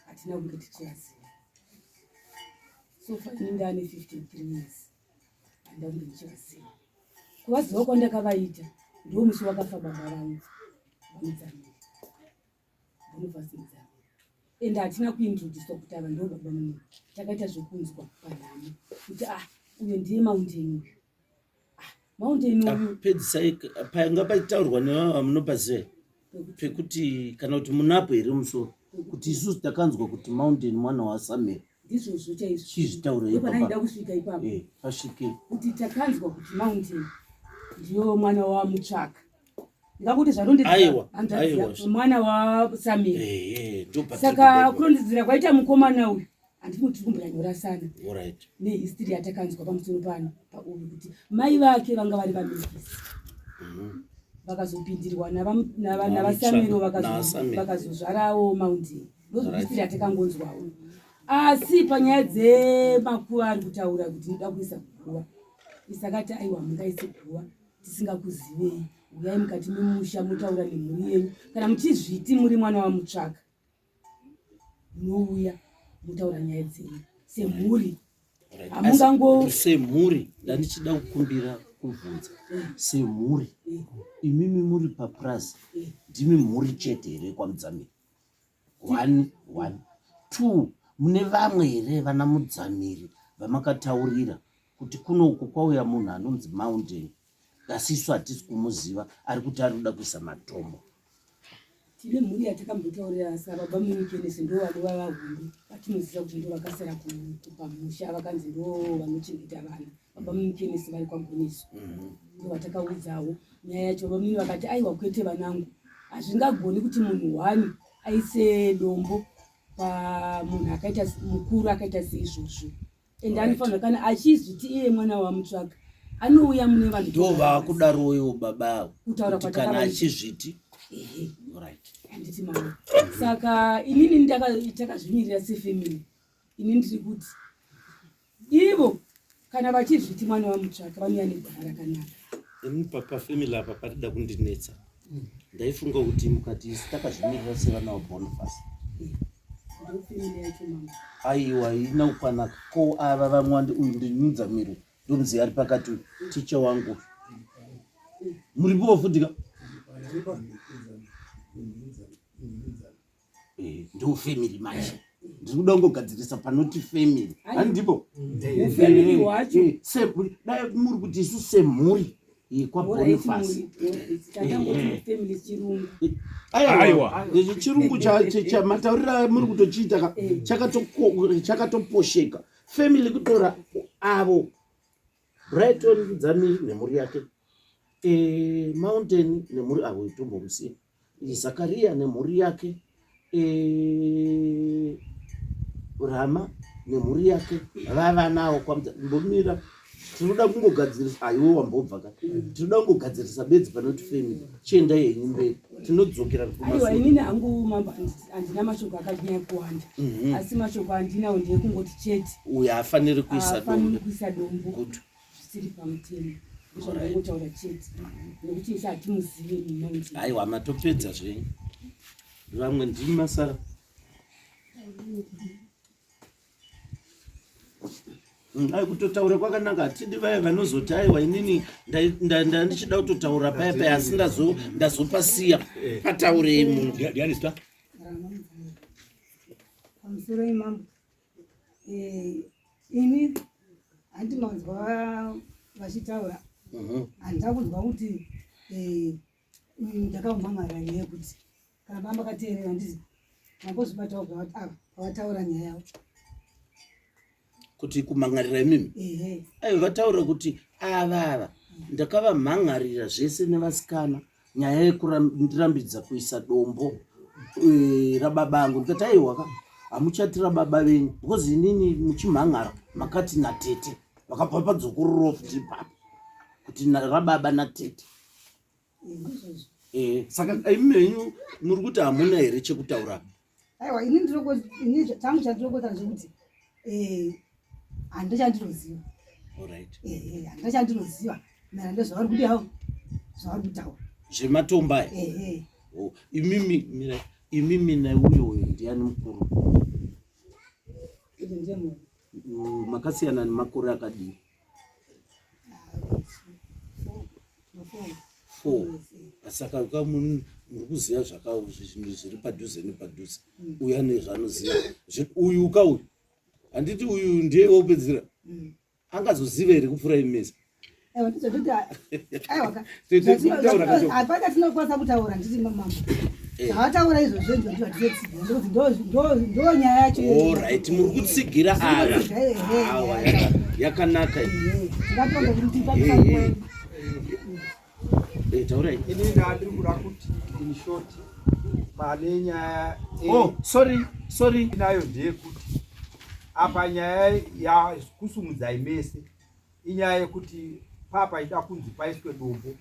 hatina kunge tichivaziva. So far ini ndane 53 years handina kunge ndichivaziva. Kuvaziva kwandakavaita ndiwo musi wakafa baba vangu vaMudzamiri, Boniface Mudzamiri. Ende hatina kuintroducwa kuti ava ndivo baba munini. Takaita zvekunzwa panhamo kuti ah uyo ndiye Mountain uyu. Ah, mountain ah, uyu pedzisai panga paitaurwa nevava munopaziva pekuti kana kuti munapo here musoro kuti isusu takanzwa kuti mountain mwana wasamuel ndizvozvo chaizvo chizvitaura ipapanda kusvika ipapo eh, pasvike kuti takanzwa kuti mountain ndiyo mwana wamutsvaka ngakuti zvarondedzera mwana wasamuel eh, eh, saka kurondedzera kwaita mukomana uyu handiti kuti tiri kumbonyanyorasana Alright. nehistory yatakanzwa pamusoro pano pauyu kuti mai vake vanga vari vamekisi vakazopindirwa navasamiro Navasamiro. vakazozvarawo mountain Alright. ndohistory yatakangonzwawo asi panyaya dzemakuva ari kutaura kuti ndinoda kuisa guva isakati aiwa mungaise guva tisingakuzivei uyai mukati memusha motaura nemhuri yenyu kana muchizviti muri mwana wamutsvaka munouya motaura nyaya dzenyu semhuri hamungango semhuri ndandichida kukumbira kubvunza semhuri imimi muri papurazi ndimi mhuri chete here kwamudzamiri one one two mune vamwe here vana mudzamiri vamakataurira kuti kunoku kwauya munhu anonzi mountain asi isu hatisi kumuziva ari kuti ari kuda kuisa matombo Tine mhuri yatakambotaurira sababa Minikenesi ndo vanova vahombe vatinoziva kuti ndo vakasara pamusha vakanzi ndo vanochengeta vana. Baba Minikenesi vari kwaGoneso ndo vatakaudzawo nyaya yacho. Baba Mini vakati aiwa kwete vanangu, hazvingagoni kuti munhu one aise dombo pamunhu akaita mukuru akaita seizvozvo. And anofanira kana achizviti iye mwana wamutsvaga anouya mune vanhu ndo vakudarowo baba avo Kutaura kuti kana kwatakaita. achizviti Ehe. right handiti mama saka inini takazvimirira sefamily ini ndiri kuti ivo kana vachizviti mwana wamutsvaka vanouya negwara rakanaka ini pafamily apa parida kundinetsa ndaifunga kuti mukati isu takazvimirira sevana vaboniface Aiwa ina kukwana ko ava vamwe wandi uyu ndinyudza miro ndomuziva ari pakati uyu ticha wangu muripowo futi ka Eh, ndo family manje ndiri kuda kungogadzirisa panoti family handipo Ufamily hwacho. Eh, dai muri kuti isu semhuri yekwaBoniface Aiwa. Ichi chirungu chamatauriro amuri kutochiita ka chakatoposheka family kutora avo Brighton Dzamiri nemhuri yake eh, Mountain nemhuri avo itombomusiya Zakaria nemhuri yake eh, Rama nemhuri yake vava nawo kwambomira tinoda kungogadzirisa aiwe wambobva ka tinoda kungogadzirisa bedzi panoti family chiendai henyu mberi tinodzokera aiwa inini hangu mambo handina mashoko akanyanya kuwanda mhm. asi mashoko andinawo ndeyekungoti chete uyo haafaniri kuisa dombo kuisa dombo good zvisiri pamutemo ndozvandingotaura chete nekuti isu hatimuzive mumaundi aiwa matopedza zvenyu vamwe ndimi masara mm, ai kutotaura kwakanaka hatidi vaya vanozoti aiwa inini ndandichida kutotaura paya paya asi ndazopasiya eh. pataurei munhu pamusoro imambo eh, ini handi manzwa vachitaura mhm. handina kunzwa kuti eh, ndakamumhan'arira nyaya yekuti kana baba makateerera handiti mambozvibatawo ava pavataura nyaya yavo. Kuti kumhan'arira imimi? Aiwa, vataura kuti ava ava ndakavamhan'arira zvese nevasikana nyaya yekundirambidza kuisa dombo eh, rababa angu ndikati aiwa ka hamuchati rababa venyu because inini muchimhan'ara makati natete vakabva padzokororo futi ipapo kuti rababa natete eh, saka imi henyu muri kuti hamuna here chekutaura aiwa ini ndinini changu chandinokota ndechekuti eh, handina chandinoziva eh, handina chandinoziva maererano nezvavari kudi havo zvavari kutaura zvematombo aya oh, imimi mira imimi neuyo uyo ndiani mukuru makasiyana nemakore akadii four saka muri kuziva zvakazvinhu zviri padhuze nepadhuze mm. uyu ane zvaanoziva uyu ka uyu handiti uyu ndiye wopedzera mm. angazoziva here kupfuura imi mese hapana tinokwanisa kutaura nditi mamambo eh. zvavataura izvozvo ndizvo ndizvo ndinotsigira ndo nyaya yacho orit muri kutsigira ava yakanaka eh, taurai ini ndandiri kuda kuti in short pane nyaya oh sorry sorry inayo ndeyekuti apa nyaya yakusumudzai mese inyaya yekuti papa ida kunzi paiswe dombo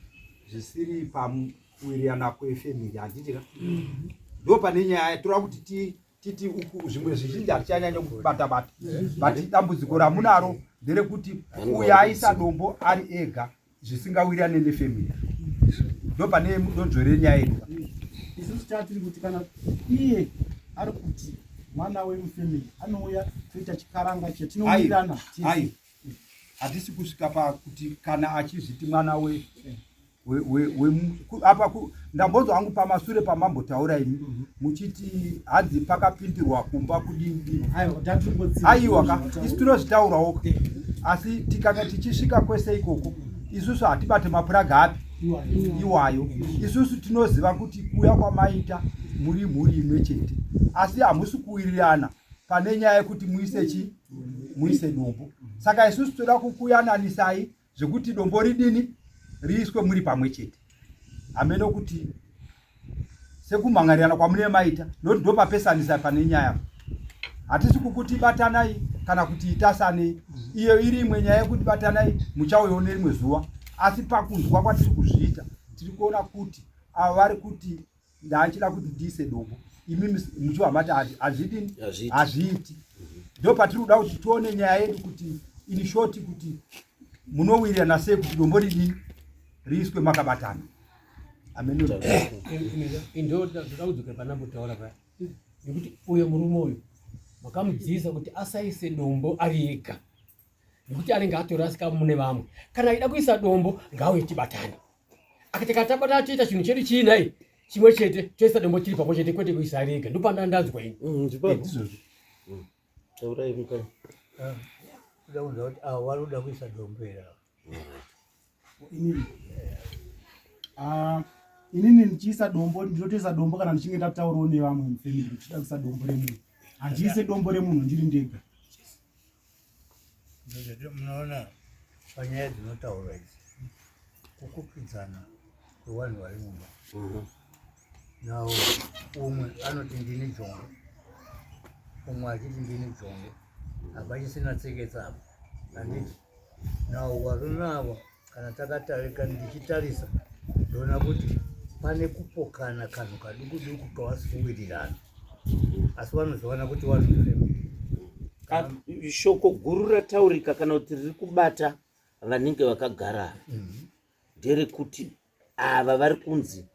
zvisiri pakuwirirana kwefamily handiti ka mhm. ndo pane nyaya toda kuti titi uku zvimwe zvizhinji hatichanyanya kubata bata but dambudziko ramunaro nderekuti uyo aisa dombo ari ega zvisingawirirane nefamily ndo pane donzvo renyaya yedu isusu tatiri kuti kana iye ari kuti mwana wemufamily anouya toita chikaranga chetinowirirana hatisi kusvika pakuti kana achizviti mwana we apa ndambonzwa hangu pamasure pamambotaura imi mhm. muchiti hanzi pakapindirwa kumba kudini aiwa ka isu tinozvitaurawo ka eh. asi tikanga tichisvika kwese ikoko isusu hatibate mapuraga api iwayo isusu tinoziva kuti kuuya kwamaita muri mhuri imwe chete asi hamusi kuwirirana pane nyaya yekuti muise chi muise dombo saka isusu toda kukuyananisai zvekuti dombo ridini riiswe muri pamwe chete hameno kuti sekumhangarirana kwamune maita nokuti ndopapesanisa pane nyaya hatisi kukuti batanai kana kuti itasanei iyo iri imwe nyaya yekuti batanai muchauyawo nerimwe zuva asi pakunzwa kwatiri kuzviita tiri kuona kuti avo vari kuti ndachida kuti ndiise dombo imi muchiwa mati hazvidini hazviiti ndo patiri kuda kuti tione nyaya yedu kuti in short kuti munowirirana sei kuti dombo ridini riiswe makabatana ndoda kudzokera panambotaura paya nekuti uyo murume uyu makamudzidzisa kuti asaise dombo ari ega nekuti anenge atorasika mune vamwe kana aida kuisa dombo ngauye tibatane akati kana tabatana toita chinhu chedu chii nhai chimwe chete toisa dombo tiri pamwe chete kwete kuisa rega ndopanda ndanzwa ini mm, mm. Taurai mukai. Ah, kuda kunzwa kuti avo vari kuda kuisa dombo here ava. Inini. Ah, inini ndichiisa dombo ndinotoisa dombo kana ndichinge ndataurawo nevamwe mufamily ndichida kuisa dombo remunhu. Handiise dombo remunhu ndiri ndega. Munoona panyaya dzinotaurwa idzi kukukidzana kwevanhu vari mumba mhm. nawo umwe anoti ndini jongo umwe achiti ndini jongo hapachisina tseketsa apo handiti nawo varume ava kana takatarika ndichitarisa ndoona kuti pane kupokana kanhu kaduku duku kawasi kuwirirana asi vanozowana kuti vanhu family ah, shoko guru rataurika kana kuti riri kubata vanenge vakagara mhm. nderekuti ava vari kunzi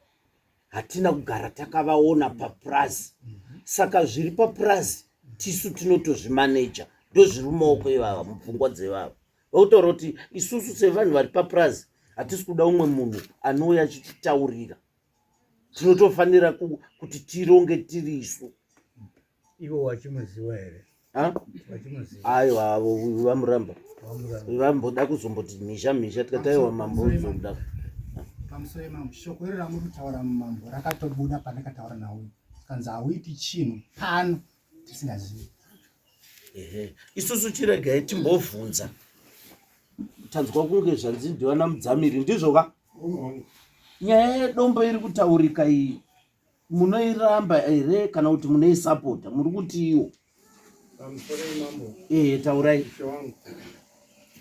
hatina kugara takavaona papurazi mhm. saka zviri papurazi tisu tinotozvimaneja ndozviri mumaoko ivava mupfungwa dzevava vakutaura kuti isusu sevanhu vari papurazi hatisi kuda umwe munhu anouya achititaurira tinotofanira kuti tironge tiri isu ivo wachimuziva here aiwa avo vamuramba vamboda kuzomboti mhizha mhizha tikati aiwa mambo uzoda pamusoro yemambo shoko iro ramuri kutaura mambo rakatobuda pandakataura nauyu kanzi hauiti chinhu pano tisingazivi. Ehe. Isusu chiregai timbovhunza. Tanzwa kunge zvanzi ndivana Mudzamiri ndizvo ka? Nyaya yedombo iri kutaurika iyi munoiramba here kana kuti munoisapota? Muri kutiiwo? Pamusoroi mambo. Ehe taurai. Ishe wangu.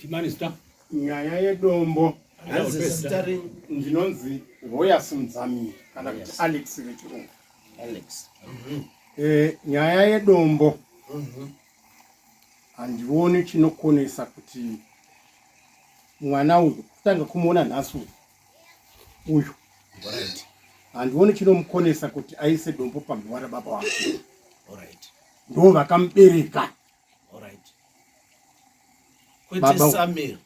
Timanista. Nyaya yedombo. Hanzi zita renyu? Ndinonzi Royas Mudzamiri kana kuti Alex vechirungu. Alex. Eh, nyaya yedombo handioni chinokonesa kuti mwana uyu kutanga kumuona nhasi uyu uyu handioni chinomukonesa kuti aise dombo paguva rababa wake ndo vakamubereka kwete Samuel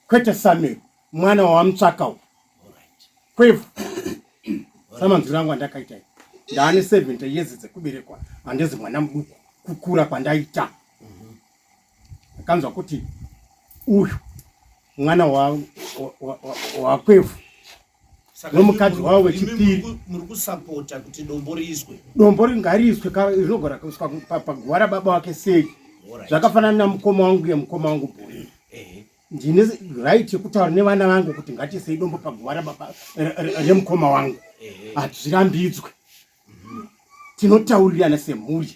kwete Samuel mwana wawamutsvaka uyu kwevhu samanzwiro angu andakaita ndaane 70 years dzekuberekwa handizi mwana muduku kukura kwandaita ndakanzwa kuti uyu mwana wakwevhu nomukadzi wavo wechipiri muri kusapota kuti dombo riiswe dombo ringariiswe rinogona kuiswa paguva rababa wake sei zvakafanana namukoma wangu yemukoma wangu bhori ndine right yekutaura nevana vangu kuti ngatisei dombo paguva rababa remukoma wangu hatizvirambidzwe tinotaurirana semhuri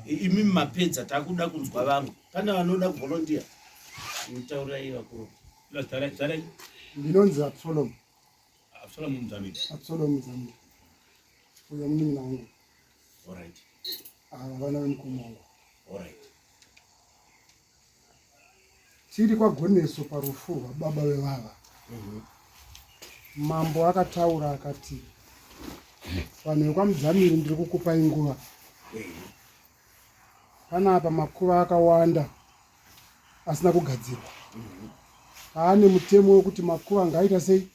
imi mapedza takuda kunzwa vamwe pane vanoda kuvolontiya mutaurai vakuru ndinonzi absalom absalom muzamiri absalom muzamiri uyo munin'ina wangu Alright. Ava vana vemukoma wangu Alright. Tiri kwaGoneso parufu rwababa vevava. Mm -hmm. Mambo akataura akati vanhu vekwaMudzamiri ndiri kukupai nguva. Panapa makuva akawanda asina kugadzirwa. Mm-hmm. Paane mutemo wekuti makuva ngaaita sei?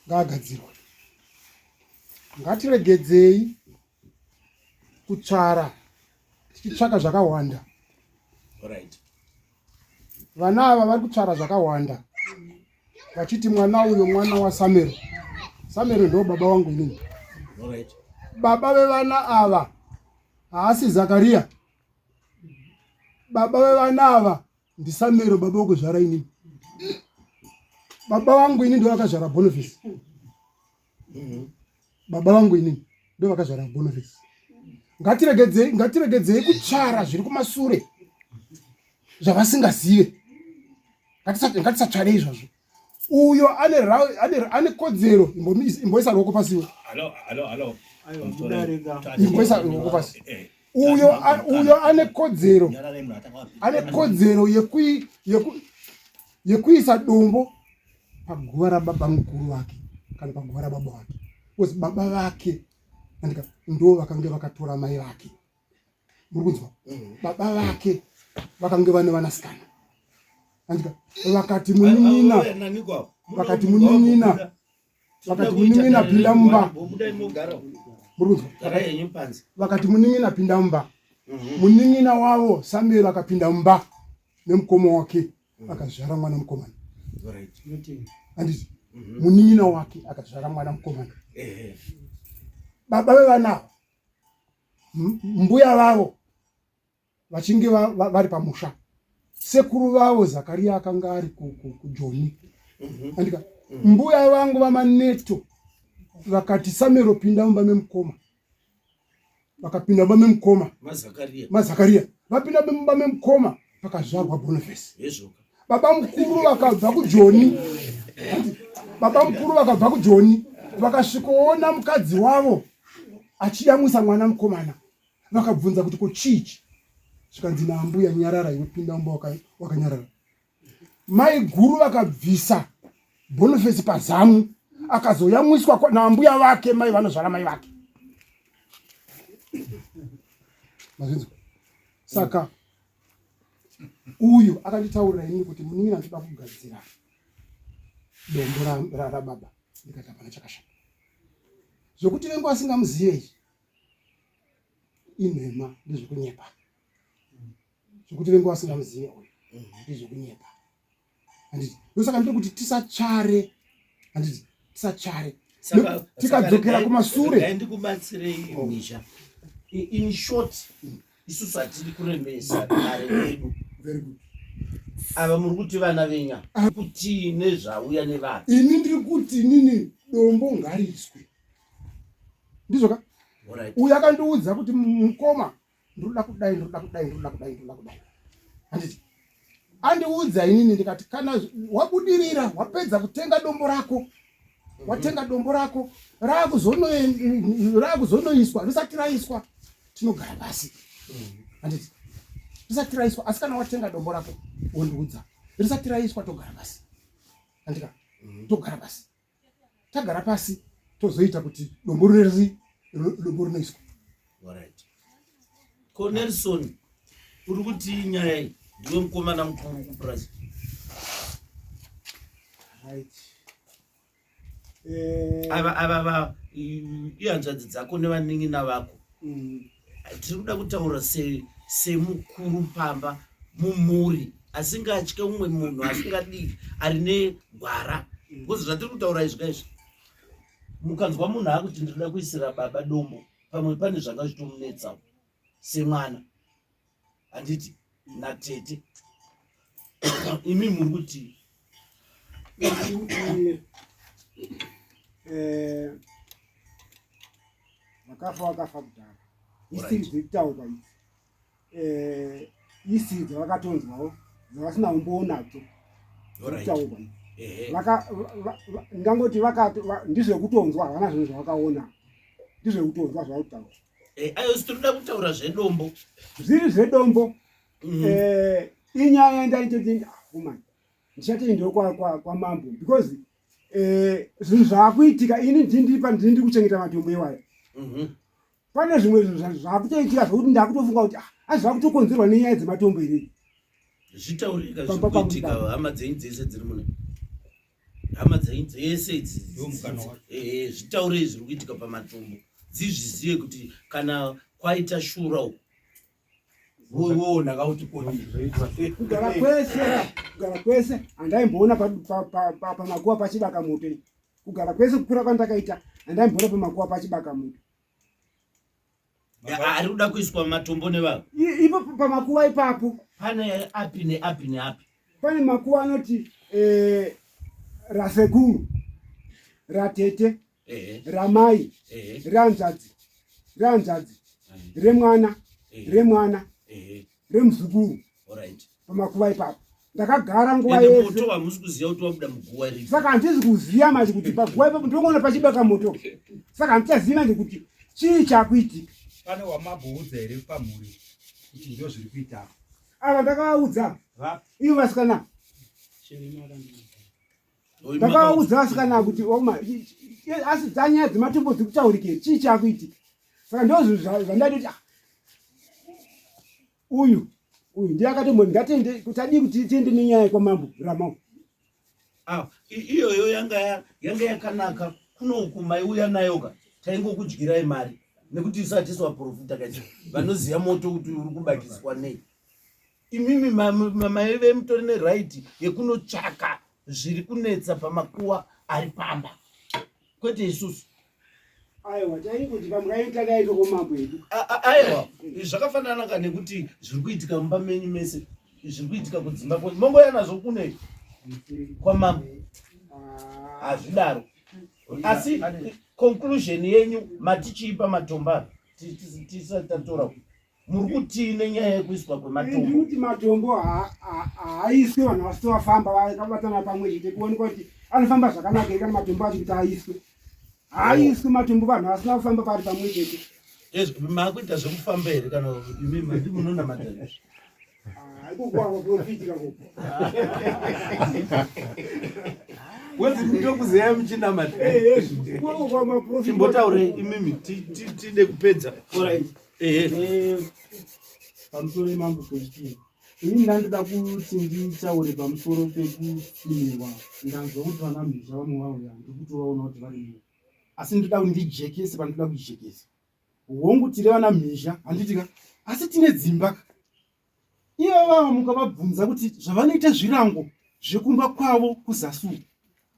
Ngaagadzirwe. Ngatiregedzei kutsvara tichitsvaka zvakawanda. Right. Vana ava vari kutsvara zvakawanda vachiti mwana uyo mwana waSamero. Samero ndo baba wangu inini. Right. Baba vevana ava haasi Zakaria. Baba vevana ava ndiSamero baba wekuzvara inini. Baba vangu ini ndo vakazvara Boniface. Baba vangu inini ndo vakazvara Boniface. Ngatiregedzei ngatiregedzei kutsvara zviri kumasure zvavasingazive. Ngatisatsvare izvozvo. Uyo ane ane ane kodzero imboisa ruoko pasi iwe. Hello, hello, hello. Imboisa ruoko pasi. Uyo uyo ane kodzero ane kodzero yekui yeku yekuisa dombo paguva rababa mukuru vake kana paguva rababa vake because baba vake andika ndo vakange vakatora mai vake muri kunzwa mm. baba vake vakange vane vanasikana andika vakati munin'ina vakati munin'ina vakati munin'ina pinda mumba muri kunzwa vakati munin'ina pinda mumba mhm. munin'ina wavo samuel akapinda mumba nemukoma wake mm. akazvara mwana mukomana handiti mhm. munin'ina wake akazvara mwana mukomana baba vevana ava mbuya vavo vachinge vari pamusha sekuru vavo zakariya akanga ari kujoni mhm. andika mhm. mbuya vangu vamaneto vakati samero pinda mumba memukoma vakapinda mumba memukoma mazakariya vapinda mumba memukoma pakazvarwa boniface baba mukuru vakabva kujoni baba mukuru vakabva kujoni vakasvikoona mukadzi wavo achiyamwisa mwana mukomana vakabvunza kuti ko chiichi zvikanzi naambuya nyarara iwe pinda mumba wakanyarara mai guru vakabvisa Boniface pazamu akazoyamwiswa naambuya vake mai vanozvara mai vake mazvinzwa saka uyu akanditaurira ini kuti munin'ina ndinoda kugadzira dombo rababa ndikati hapana chakashata zvekuti vengu asingamuzive izvi inhema ndezvekunyepa zvekuti vengu vasingamuzive uyu ndezvekunyepa handiti ndosaka ndiri kuti tisatsvare handiti tisatsvare tikadzokera kumasure ndikubatsirei oh. misha in short mm. Isusu hatidi kuremesa dare redu. Ava muri kuti vana venya kutii nezvauya nevanhu? Ini ndiri kuti inini dombo ngariiswe. Ndizvo ka? Uyu akandiudza kuti mukoma ndinoda kudai ndinoda kudai ndinoda kudai ndinoda kudai. Handiti? Andiudza inini ndikati kana wabudirira wapedza kutenga dombo rako watenga dombo rako raakuzonoiswa risati raiswa tinogara pasi handiti risati raiswa asi kana watenga dombo rako wondiudza risati raiswa togara pasi handika togara pasi tagara pasi tozoita kuti dombo rineri dombo rinoiswa right ko Nelson uri kuti nyaya iyi ndiwe mukomana mukuru kupurazi right eh. ava ava va ihanzvadzi dzako nevanin'ina vako mm. Tiri kuda kutaura semukuru pamba mumhuri asingatye umwe munhu asingadii ari negwara because zvatiri kutaura izvi kaizvi mukanzwa munhu akuti ndinoda kuisira baba dombo pamwe pane zvanga zvitomunetsawo semwana handiti natete imi muri kuti eh, vakafa vakafa kudhara isiri dzekutaurwa idzi eh, isiri dzavakatonzwawo dzavasina umbowo nadzo dzekutaurwa idzi ndingangoti ndizvekutonzwa havana zvinhu zvavakaona ndizvekutonzwa zvavakutaura eh, ayo tinoda kutaura zvedombo zviri zvedombo mhm. eh, inyaya yandaitoti ah, ndichatoendawo kwamambo because eh, zvinhu zvaakuitika ini ndindipa ndindi kuchengeta matombo iwayo mhm. pane zvimwe zvinhu zvaakutoitika zvekuti ndakutofunga kuti ah, asi zvakutokonzerwa nenyaya dzematombo here zvitaurika zvikuitika hama dzenyu dzese dziri muna hama dzenyu dzese idzi eh, zvitaurei zviri kuitika pamatombo dzizvizive kuti kana kwaita shura uku woona kauti kodi kugara kwese kugara kwese handaimboona pamakuva pachibaka moto kugara kwese kukura kwandakaita handaimboona pamakuva pachibaka moto ari kuda kuiswa matombo nevanhu ipo pamakuva ipapo pane api neapi neapi pane makuva anoti eh, rasekuru ratete ramai rehanzvadzi rehanzvadzi remwana remwana remuzukuru pamakuva ipapo ndakagara nguva yese saka handisi kuziva manje kuti paguva ipapo ndinongoona pachibaka moto saka handichazivi manje kuti chii chakuitika pane wamabhuudza here pamhuri kuti ndo zviri kuita ava ndakavaudza ivo vasikana ndakavaudza vasikana kuti oma asi dzanyaya dzematombo dziri kutaurike chii chakuitika saka ndozvinhu zvandati kuti ah, uyu uyu ndiye akatomboti ngatende tadii kuti tiende nenyaya kwamambo ramau ah, iyoyo yanga yanga yakanaka kunoku maiuya nayoka taingokudyirai mari nekuti isu hatisi vaprofita kaizvo vanoziva moto kuti uri kubakiswa nei Imimi maive mutori neright yekunotsvaka zviri kunetsa pamakuwa ari pamba kwete isusu. Aiwa taingoti pamwe kaitakaita kwamambo edu. Aiwa zvakafanana ka nekuti zviri kuitika mumba menyu mese zviri kuitika kudzimba kwenyu mongoya nazvo kune kwamambo hazvidaro asi conclusion yenyu matichiipa matombo ava tisati tatora muri kutii nenyaya yekuiswa kwematombo kuti matombo haaiswe vanhu vasati vafamba vakabatana pamwe chete kuonekwa kuti anofamba zvakanaka here kana matombo acho kuti aiswe haaiswe matombo vanhu vasina kufamba pari pamwe chete makuita zvekufamba here kana imi mandi munonamata izvi Wezi ndokuziyai muchinamata. Chimbotaurei imimi tide kupedza. Alright. Ehe. Pamusoro yemambo Christine. Ini ndandoda kuti nditaure pamusoro pekusimirwa. Ndanzwa kuti vana mhizha vamwe vauya ndikutovaona kuti vari muno. Asi ndoda kuti ndijekese pandinoda kujekesa. Hongu tiri vana mhizha handiti ka asi tine dzimba ka. Ivo vava mukavabvunza kuti zvavanoita zvirango zvekumba kwavo kuzasi uku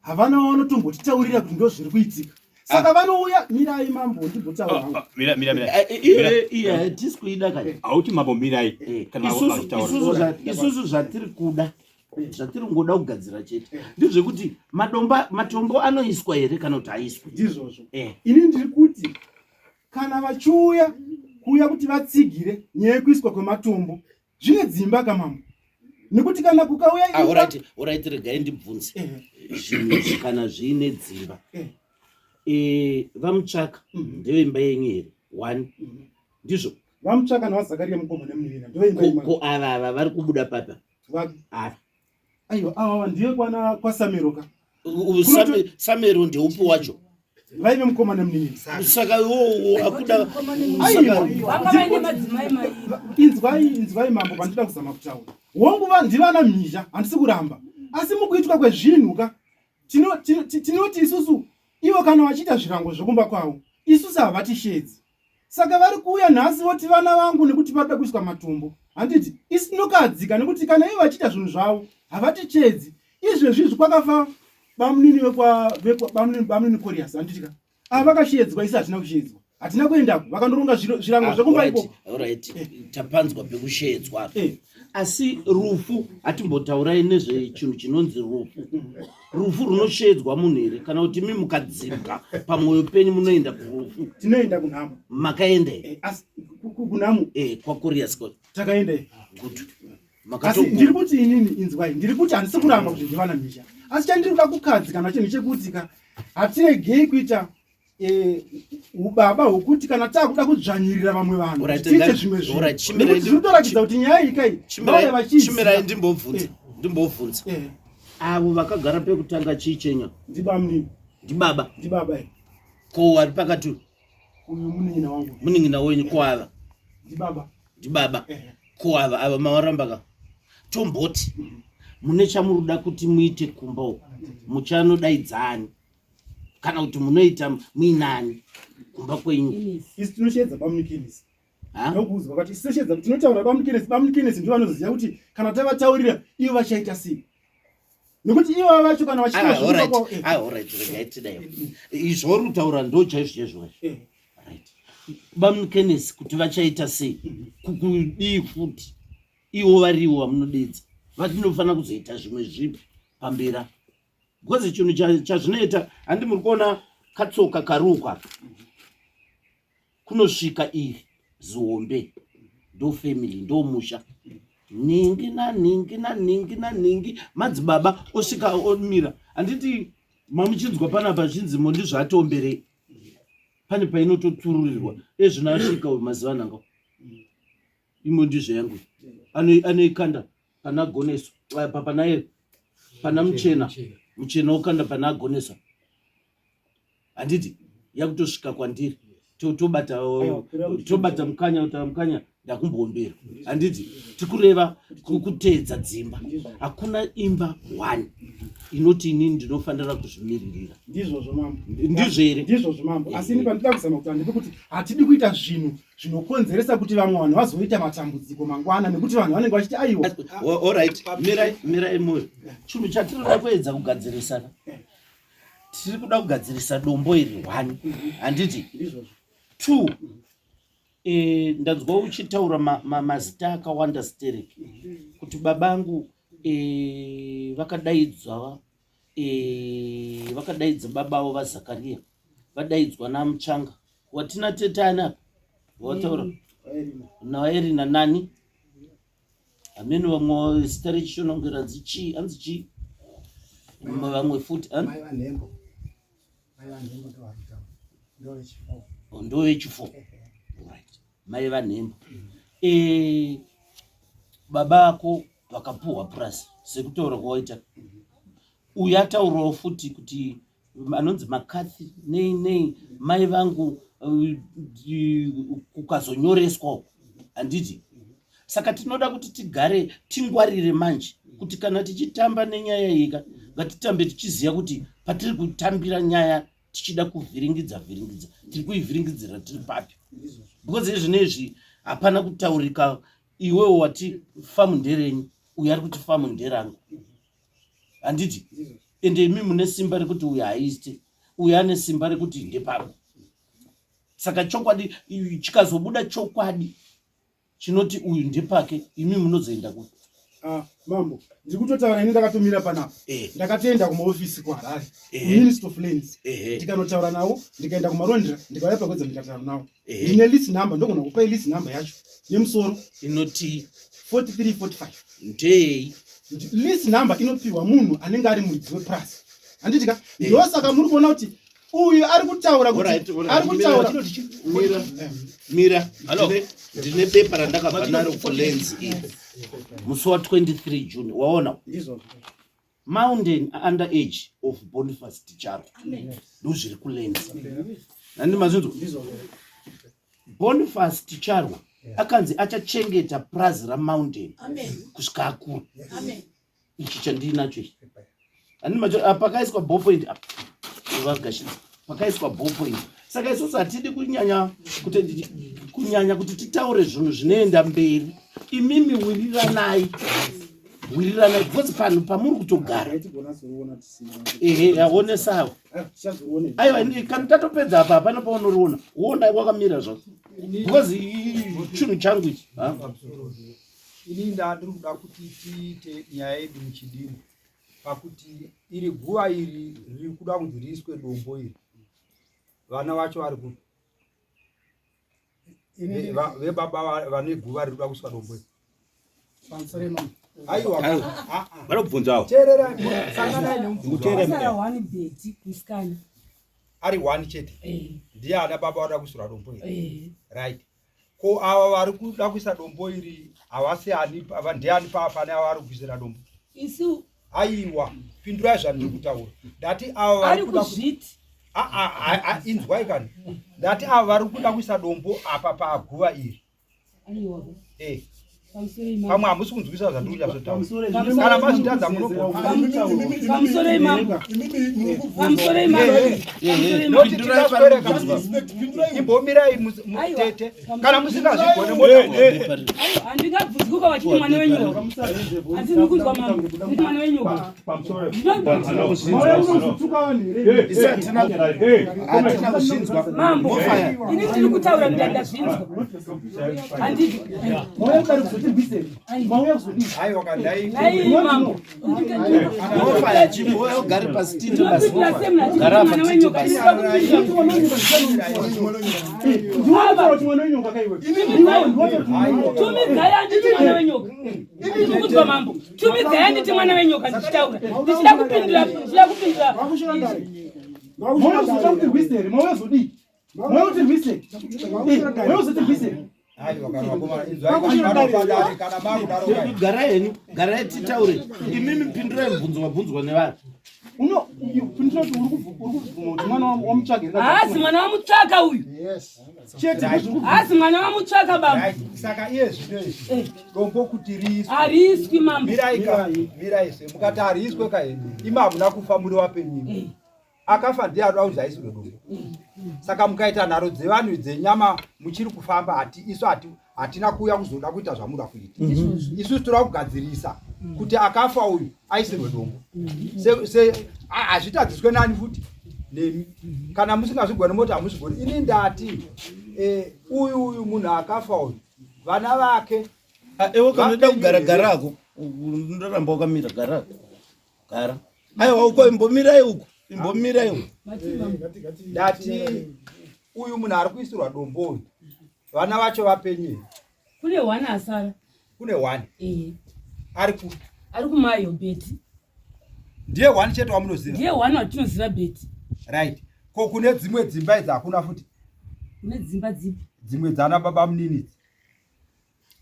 havana vavanotombotitaurira kuti ndozviri kuitika. Saka ah. vanouya mirai mambo ndimbotaura hangu. Ah, mira mira mira. Eh, eh, eh, iye hatisi kuida kani. Hauti mambo mirai kana isusu isusu zvatiri kuda zvatiri kungoda kugadzira chete ndezvekuti madomba matombo anoiswa here kana kuti haiswi. Ndizvozvo. Ini ndiri kuti kana vachiuya kuuya kuti vatsigire nyaya yekuiswa kwematombo zvine dzimba kamambo nekuti kana kukauya ah, alright alright regai ndibvunze zvinhu izvi kana zviine dzimba eh. Eh, vamutsvaka mhm. ndeveimba yenyu here one mhm. ndizvo vamutsvaka navazakariya mukoma nemunivina ndeveimba ko ava ava vari kubuda papa ava Aiwa ava ndiye kwana kwaSamero ka. Samero ndeupi wacho? Vaive mukoma nemunin'ina. Saka iwowo akuda Inzwai inzwai mambo pandida kuzama kutaura. Hongu va ndivana mhizha handisi kuramba. Asi mukuitwa kwezvinhu ka tinoti isusu ivo kana vachiita zvirango zvekumba kwavo isusu havatishedzi. Saka vari kuuya nhasi voti vana vangu nekuti vanoda kuiswa matombo. Handiti isu tinokadzika nekuti kana ivo vachiita zvinhu zvavo havatichedzi. Izvezvi izvi kwakafa bamunini vekwa vekwa bamunini bamunini Corias handiti ka. Ava vakashedzwa isu hatina kushedzwa. Hatina kuendako vakandoronga zvirango ah, zvekumba ikoko. Alright. Eh. Tapanzwa pekushedzwa. Eh. Asi rufu hatimbotaurai nezvechinhu chinonzi rufu. Rufu runoshedzwa munhu here kana kuti imi mukadzibwa pamwoyo penyu munoenda kurufu? Tinoenda kunhamo. Makaenda here? Eh, asi kunhamo. Eh, kwaKorias ko. Takaenda here? Good. Asi ndiri kuti inini inzwai, ndiri kuti handisi kuramba kuti ndivana mhizha. Asi chandiri kuda kukadzi kana chinhu chekuti ka hatiregei kuita eh, ubaba hwokuti kana takuda kudzvanyirira vamwe vanhu tiite zvimwe zvinhu zvinotoratidza kuti nyaya iyi kai chimirai ndimbobvunza eh. ndimbobvunza eh. avo vakagara pekutanga chii chenyu ndibamnini ndibaba ndibaba ko wari pakati uyu munin'ina wangu munin'ina wenyu ko ava ndibaba ndibaba ko ava ava mawaramba ka tomboti mune chamuruda kuti muite kumba uko muchanodaidzani kana kuti munoita muinani kumba kwenyu isu tinoshedza bamunikirisi ndokuudzwa kuti isu tinoshedza tinotaura bamunikirisi bamunikirisi ndivo vanoziva kuti kana tavataurira ivo vachaita sei nekuti ivo vacho kana vachiitaregai tidai izvo uri kutaura ndo chaizvo chaizvo eh. right bamunikirisi kuti vachaita sei kukudii futi ivo varivo vamunodedza vatinofanira kuzoita zvimwe zvipi pamberi apa because chinhu chazvinoita handi muri kuona katsoka kari uko aka kunosvika iri zihombe ndo family ndo musha nhingi nanhingi nanhingi nanhingi madzibaba osvika omira handiti mamuchinzwa panapa zvinzi mondi zvaatiomberei pane painototururirwa ezvino asvika uyu mazuva ananga imondi zveyangu anoikanda pana goneso eh, pana pana muchena muchena wokanda pana agonesa handiti yakutosvika kwandiri tobata tobata mukanya kutaura mukanya ndakumboombera handiti tikureva kuteedza dzimba hakuna imba one inoti inini ndinofanira kuzvimiririra ndizvozvo mambo ndizvo here ndizvozvo mambo asi ini pandida kuzama kuti handidi kuti hatidi kuita zvinhu zvinokonzeresa kuti vamwe vanhu vazoita matambudziko mangwana nekuti vanhu vanenge vachiti aiwa orit mirai mirai moyo chinhu chatinoda kuedza kugadzirisana tiri kuda kugadzirisa dombo iri one handiti two e, ndanzwa uchitaura mazita ma, ma akawanda sterek kuti babangu e, vakadaidzwa e, vakadaidza babavo vazakariya vadaidzwa namutsvanga watina tete ani apa wataura naerina nani hameno vamwe zita rechishona kunge ranzi chii anzi chii vamwe futi ndo vechifo right mai vanhembo eh, baba ako vakapuhwa purasi sekutaura kwawaita uyu ataurawo futi kuti anonzi makathi nei nei mai vangu eh, kukazonyoreswa uku handiti saka tinoda kuti tigare tingwarire manje kuti kana tichitamba nenyaya iyika ngatitambe tichiziva kuti patiri kutambira nyaya tichida kuvhiringidza vhiringidza tiri kuivhiringidzira tiri papi because izvinezvi hapana kutaurika iwewo wati famu nderenyu uyo ari kuti famu nderangu handiti ende imi mune simba rekuti uyo haaite Uyo ane simba rekuti ndepako. Saka chokwadi chikazobuda chokwadi chinoti uyu ndepake, imi munozoenda kupi? Ah, mambo ndiri kutotaura ini ndakatomira panapa eh. ndakatoenda kumaofisi kuharare eh. kuministry of lands eh. ndikanotaura navo ndikaenda kumarondera ndikauya pakwedza ndikataura navo ndine list number ndogona kupai list number yacho yemusoro inoti 4345 ndei list number inopiwa munhu anenge ari muridzi wepurasi handiti ka ndosaka muri kuona kuti uyu ari kutaura kuti ari kutaura mira mira ndine bepa randakabva naro kulands iri musi wa 23 june waona mountain under age of boniface ticharo ndozviri kulands nandi mazvinzwa boniface ticharwa akanzi achachengeta prazi ramountain kusvika akura ichi chandiinacho ichi ani macho ah, pakaiswa ballpoint apa vagashidza pakaiswa ballpoint saka isusu hatidi kunyanya kuti kunyanya kuti titaure zvinhu zvinoenda mberi imimi wiriranai wiriranai because panhu pamuri kutogara ehe aonesawo aiwa kana tatopedza apa hapana paunoriona wona wakamira zvako because chinhu changu ichi Ini ndandiri kuda kuti tiite nyaya yedu muchidimbu pakuti iri guva iri riri kuda kunzi riiswe dombo iri vana vacho vari kupi vebaba vane guva riri kuda kuiswa dombo iri aiwa vanobvunzawo teererai sanganai nemubvunzo ari one chete eh. ndiye ana baba vada kuisirwa dombo iri eh. right Ko ava vari kuda kuisa dombo iri havasi ani ndiani pane ava vari kuisira dombo? Isu aiwa pindurai zvandiri kutaura. Ndati ava vari kuda kuzviti inzwai kani. Ndati ava vari kuda kuisa dombo apa paguva iri. Aiwa. Eh. Pamwe hamusi kunzwisa zvandiri kunyatsotaura. Kana mazvitadza munopamusoro imambo. Pamusoro imambo. Noti tikaswere Imbomirai tete kana musingazvigone handingabvunzwi vachiti mwana wenyoka. Handisi kunzwa mambo. Mwana wenyoka. Mambo. Ini ndiri kutaura ndandazvinzwa. Handiti. Mauya kudari kuzotirwisei? Mauya kuzodii? Aiwa kandai. Nai mambo. Mofaya chimbo wewe ugare pasi tito basi. Gara apa tito basi. Tumidzai handiti mwana wenyoka. Ndiri kunzwa mambo. Tumidzai handiti mwana wenyoka ndichitaura. Ndichida kupindura, ndichida kupindura. Mauya kuzoda kutirwisa here? Mauya kuzodii? Mauya kutirwisa here? Mauya kuzotirwisa here? Garai henyu, garai titaure. Imimi pindurai mubvunzo wabvunzwa nevanhu. Haasi mwana wamutsvaka uyu. Haasi mwana wamutsvaka baba. Saka iye zvino izvi eh. dombo kuti riiswe. Hariiswi mambo. Mirai ka, mirai se mukati hariiswe ka imi hamuna kufa muri wapenyu. Eh. Akafa ndiye anoda kunzi aisirwe dombo. Saka mukaita nharo dzevanhu dzenyama muchiri kufamba hati isu hati hatina kuuya kuzoda kuita zvamuda kuita. Mhm. Isu tinoda kugadzirisa kuti akafa uyu aisirwe dombo. Se se hazvitadziswe nani futi nemi. Kana musingazvigoni moti hamuzvigoni. Ini ndati eh, uyu uyu munhu akafa uyu vana vake ah, ewe kana unoda kugara garako unoramba wakamira gara gara aiwa uko imbomirai uko imbomirai uko ndati uyu munhu ari kuisirwa dombo uyu vana vacho vapenyu here kune one asara kune one eh. ari kupi ari kumayo beti ndiye one chete wamunoziva ndiye one watinoziva beti right ko kune dzimwe dzimba idzi hakuna futi kune dzimba dzipi dzimwe dzana baba munini idzi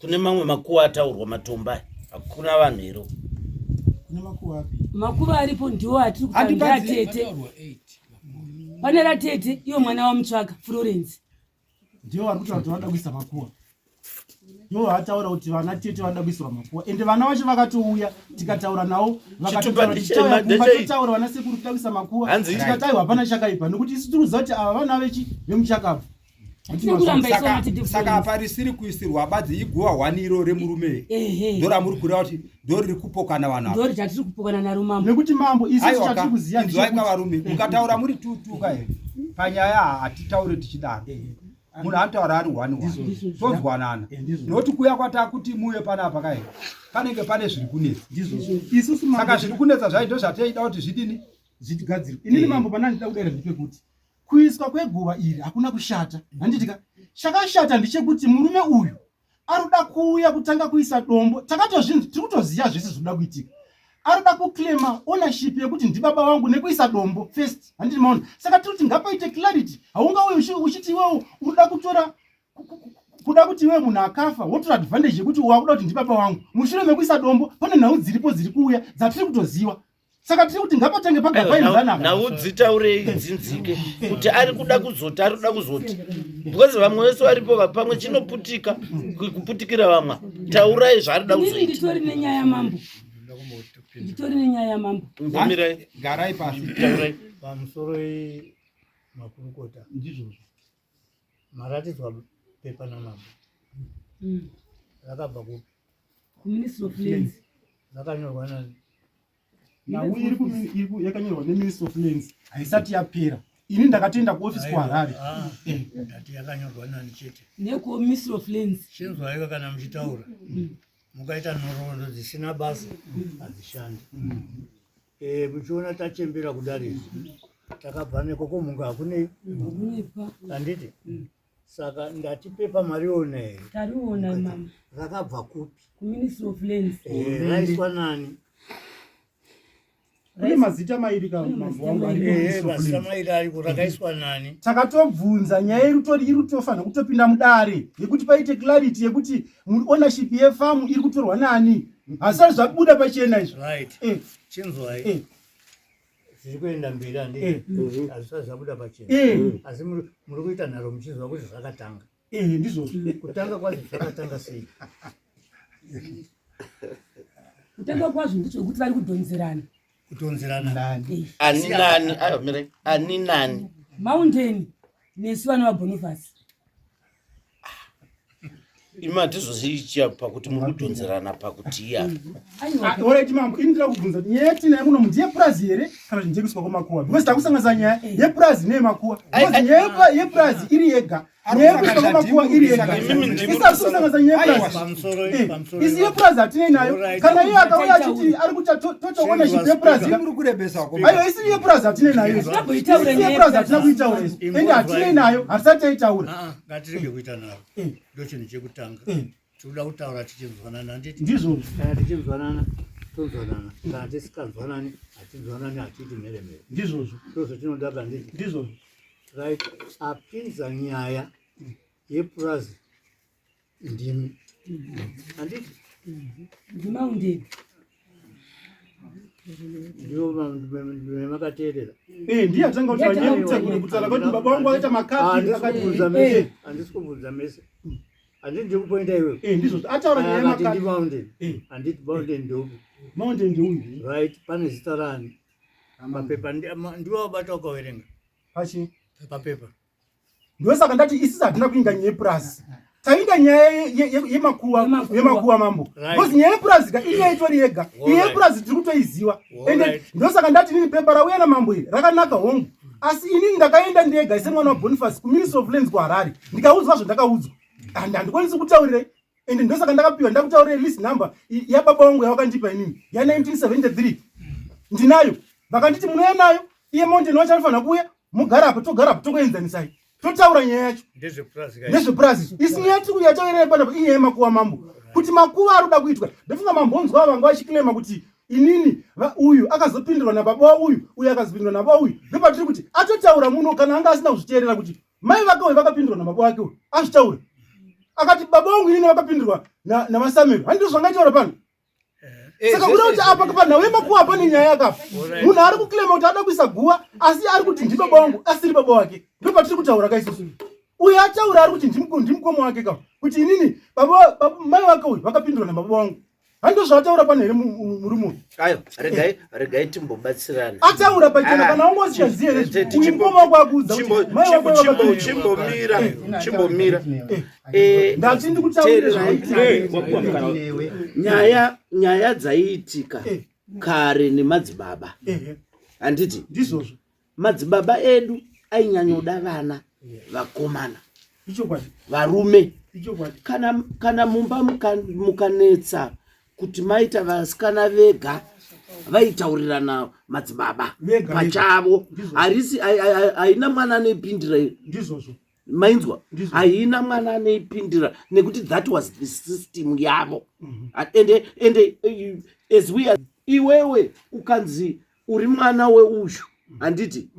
Kune mamwe makuva ataurwa matombo aya hakuna vanhu here? Kune makuva api? Makuva aripo ndiwo atiri kutaura tete. Pane ratete iyo mwana wamutsvaka Florence. Ndiwo vari kutaura kuti vanoda kuisa makuva. Ndiwo vataura kuti vana tete vanoda kuisirwa makuva. Ende vana vacho vakatouya tikataura navo vakatotaura vana sekuru kuda kuisa makuva. Tikati aiwa hapana chakaipa nekuti isu tiri kuziva kuti ava vana vechi vemuchakabvu. Saka apa risiri kuisirwa badzi iguva hwani iro remurume ndoramuri kureva kuti ndoriri kupokana vanhu ava. Ndori chatiri kupokana naro mambo. Nekuti mambo isu chatiri kuziva inzwai ka varume, mukataura muri tutuka here panyaya hatitaure tichidaro. Munhu anotaura ari one one tonzwanana, nokuti kuya kwatakuti muye panapa kai panenge pane zviri kunetsa. Isusu Saka zviri kunetsa zvai ndo zvataida kuti zvidini? Zvigadzirwe. Inini mambo, pana ndida kudaira ndepekuti kuiswa kweguva iri hakuna kushata, handiti ka? Chakashata ndechekuti murume uyu arikuda kuuya kutanga kuisa dombo. Takatozvinzi tiri kutoziva zvese zvinoda kuitika. Arikuda kuclaima ownership yekuti ndibaba vangu nekuisa dombo first, handiti maona? Saka tiri kuti ngapaite clarity. Haungauye uchiti iwewo urikuda kutora kuda kuti iwe munhu akafa wotora advantage yekuti wakuda kuti ndibaba vangu mushure mekuisa dombo. Pane nhau dziripo dziri kuuya dzatiri kutoziva, saka tiri kuti ngapatange pagapainzana. Nhau dzitaurei dzinzike kuti ari kuda kuzoti, ari kuda kuzoti, because vamwe vese varipo pamwe chinoputika kuputikira vamwe. Taurai zvaari kuda Inini kuzoita. Nditori nenyaya mambo, nditori nenyaya mambo. Mbomirai. Garai pasi. Taurai. Pamusoro makurukota. Ndizvozvo. Maratidzwa pepa namambo. Rakabva kupi? Kuministry of Lands. Rakanyorwa nani? Nhau iri yakanyorwa neMinistry of Lands haisati yapera. Ini ndakatoenda kuofisi kuHarare. Ah, ndati yakanyorwa nani chete. Nekuministry of Lands. Chinzwaiwa, kana muchitaura mukaita nhoroondo dzisina basa hadzishandi. Muchiona tachembera kudari, takabva nekoko munga hakunei. Kunyepa. Handiti? Saka ndati pepa mariona here? Tariona mama. Rakabva kupi? Kuministry of Lands. Raiswa nani? Kune mazita mairi ka mambo wangu ari kuMinistry of Mazita Lands. mairi ariko, rakaiswa nani? Takatobvunza nyaya iri kutofanira kutopinda mudare yekuti paite clarity yekuti ownership yefamu iri kutorwa nani. Hazvisati zvabuda pachena izvo. Right. Chinzwai. Zviri kuenda mberi, handiti? Hazvisati zvabuda pachena. Asi muri kuita nharo muchinzwa kuti zvakatanga. Ndizvozvo. Kutanga kwazvo zvakatanga sei? Kutanga kwazvo ndechekuti vari kudhonzerana. Kudhonzerana? Ani nani? Ayo mirai, ani nani? Mountain nesu vana vaBonifasi. Imi hatizoziichiya pakuti muri kudhonzerana pakuti iya. Ah, alright mambo, ini ndinoda kubvunza kuti nyaya yatinayo muno ndiye purazi here kana kuti ndiye kuiswa kwemakuwa? Because takusanganisa nyaya yepurazi neyemakuwa, because nyaya yepurazi iri yega, nyaya yekuiswa kwemakuwa iri yega. Isati kusanganisa nyaya yepurazi. Pamusoro. Pamusoro. Isi yepurazi hatinei nayo. Kana iye akauya achiti ari kuita total ownership yepurazi, muri kurebesa. Aiwa, isi yepurazi hatinei nayo. Isi Tingamboitaura nyaya yepurazi hatina yepurazi. kuitaura isu, ende hatinei nayo, hatisati taitaura. Ah, ah, ngatirege kuita nharo. Ndo chinhu chekutanga. Tinoda kutaura tichinzwanana, handiti? Ndizvozvo. Kana tichinzwanana tonzwanana, kana tisinganzwanani hatinzwanani, hatiiti mheremhere. Ndizvozvo. Ndo zvatinoda, handiti? Ndizvozvo. Right, apinza nyaya yepurazi ndimi, handiti? NdiMountain. Ndivo makateerera. Ndiye atanga kuti vanyaya kutaura kuti baba vangu vakaita makapi. Handisi kubvunza mese, handisi kubvunza mese, handiti? Ndiri kupointa iwewe. Ndizvozvo, ataura nyaya Akati yemakapi. ndi Mountain, handiti? Mountain ndeupi? Mountain ndeuyu. Right, pane zita rani papepa? Ndiwe wabata ukaverenga? Pachi? Papepa. Ndosaka ndati isusu hatina kuinga nyaya yepurazi, tainga nyaya yemakuwa, yemakuwa mambo. Because nyaya yepurazi ka inyaya itori yega. Iye yepurazi tiri kutoiziva, ende ndosaka ndati inini pepa rauya namambo iri rakanaka hongu, asi inini ndakaenda ndega semwana waBoniface kuMinistry of Lands kuHarare, ndikaudzwa zvandakaudzwa. Handikwanisi kutaurirei, ende ndosaka ndakapiwa ndakutaurira list number yababa vangu yavakandipa inini ya1973 ndinayo. Vakanditi munouya nayo, iye Mountain wacho anofanira kuuya, mugara apa, togara apa, tokuenzanisai, totaura nyaya yacho. Ndezvepurazi. Ndezvepurazi. Isi nyaya tiri yataurira panapa inyaya yemakuva mambo, kuti makuva ari kuda kuitwa. Ndofunga mambonzwa vanga vachiclaima kuti inini uyu akazopindurwa nababa uyu, uyu akazopindurwa nababa uyu. Ndopatiri kuti atotaura muno, kana anga asina kuzviteerera, kuti mai vake uyu vakapindurwa nababa wake uyu. Azvitaura akati baba vangu inini vakapindurwa navaSamero, handizvo zvangaitaura pano? Saka kuda kuti apa panhau yemakuva pane nyaya yakafa. Munhu ari kuclaima kuti ada kuisa guva, asi ari kuti ndibaba wangu asiri baba wake. Ndopatiri kutaura ka isusu. Uyu ataura ari kuti ndimukoma wake ka, kuti inini baba mai vake uyu vakapindurwa nababa wangu. Hando zvataura pano here murume uyu? Ayo, regai regai timbobatsirana. Ataura pachena kana wangu usingazivi here? Uyu mukoma wako akuudza kuti mai wako chimbo chimbomira chimbomira. Eh, ndati ndikutaurire zvaitika. Nyaya nyaya dzaiitika kare nemadzibaba. Handiti? Ndizvozvo. Madzibaba edu ainyanyoda vana vakomana varume kana, kana mumba mukanetsa kuti maita vasikana vega vaitaurirana madzibaba pachavo harisi haina mwana anoipindira ndizvozvo mainzwa haina mwana anoipindira nekuti that was the system yavo mhm. ende ende eh, as we are iwewe ukanzi uri mwana weuyu handiti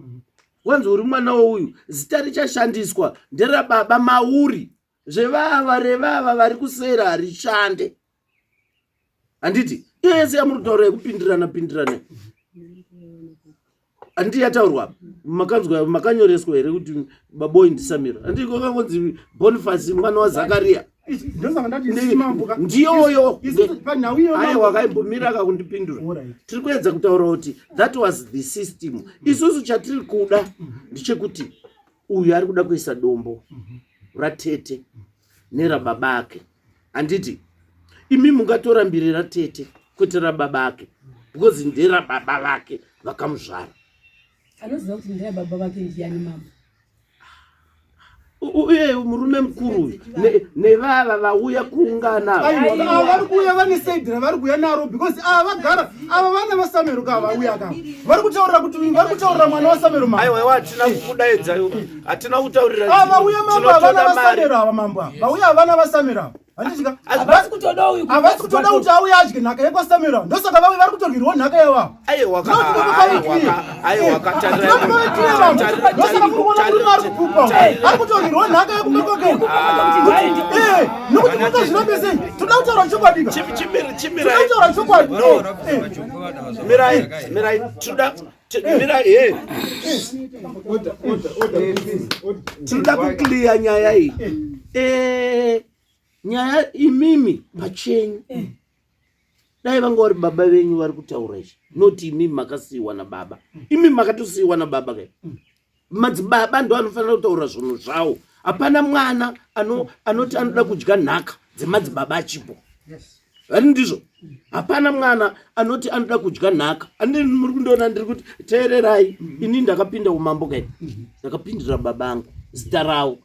wanzi uri mwana weuyu zita richashandiswa nderababa mauri zvevava revava vari kusera harishande handiti iyo yese yamuri kutaura yekupindirana pindirana handiti yataurwa makanzwa makanyoreswa here kuti baboi ndisamira handiti kwakangonzi boniface mwana wazakariya ndiyoyo aiwa wakaimbomira akakundipindura tiri kuedza kutaura kuti that was the system mm. isusu chatiri kuda mm. ndechekuti uyu ari kuda kuisa dombo mm-hmm. ratete nerababa ake handiti imi mungatora mbiri ratete kwete rababa ake because nderababa vake vakamuzvara anoziva kuti nderababa vake ndiyani mambo uye murume mukuru uyu nevava vauya kuungana ava vari kuuya vane said ravari kuuya naro because ava vagara ava vana vasamero ka vauya ka vari kutaurira kuti vari kutaurira mwana wasamero mambo aiwa hatina kukudaidza hatina kutaurira ava vauya mambo avana vasamero ava mambo ava vauya avana vasamero ava handitika havasi kutoda uyu havasi kutoda kuti auye adye nhaka yekwasamira ndosaka vauye vari kutorwirwa nhaka yavavo ndosaka muri kuona murume ari kupupa ari kutorwirwa nhaka yekumakwake nokuti mungazvirambe sei toda kutaura chokwadi toda kutaura chokwadi mirai mirai toda mirai he tinoda kuclear nyaya iyi eh. nyaya imimi pachenyu eh. dai vanga vari baba venyu vari kutaura izvi not imimi makasiiwa nababa imimi makatosiiwa nababa kai madzibaba ndo anofanira kutaura zvinhu zvawo hapana mwana anoti anoda kudya nhaka dzemadzibaba achipo vari ndizvo hapana mwana anoti anoda kudya nhaka andi muri kundiona ndiri kuti teererai ini ndakapinda umambo kai ndakapindira baba angu zita rawo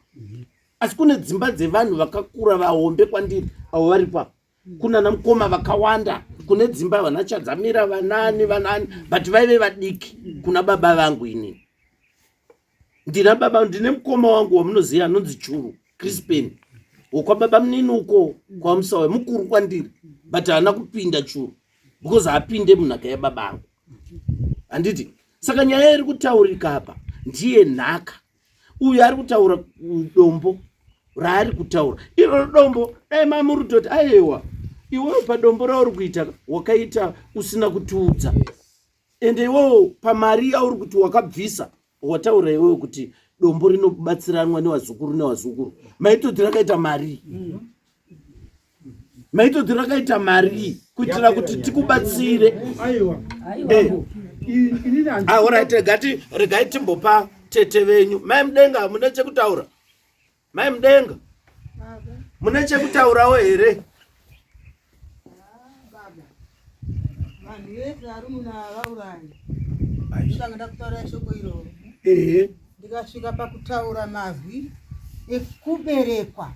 asi kune dzimba dzevanhu vakakura vahombe kwandiri avo vari pa kunana mukoma vakawanda kune dzimba vana chadzamira vanani vanani but vaive vadiki kuna baba vangu inini ndina baba ndine mukoma wangu wamunoziva anonzi churu crispen wokwababa munini uko kwamusawe mukuru kwandiri but haana kupinda churu because haapinde munhaka yababa angu handiti saka nyaya iri kutaurika apa ndiye nhaka uyu ari kutaura dombo raari kutaura iroro dombo dai mamuri kutoti aiwa iwewe padombo rauri kuita wakaita usina kutiudza ende iwewo pamari yauri kuti wakabvisa wataura iwewe kuti dombo rinobatsiranwa nevazukuru nevazukuru maitoti rakaita marii maitoti rakaita marii kuitira kuti tikubatsire eh. ah, orit regati regai timbopa tete venyu mai mudenga mune chekutaura mai mudenga mune chekutaurawo here vanhu vese vari muna vaurani ndikanga ndakutaura shoko iroro ehe ndikasvika pakutaura mazwi ekuberekwa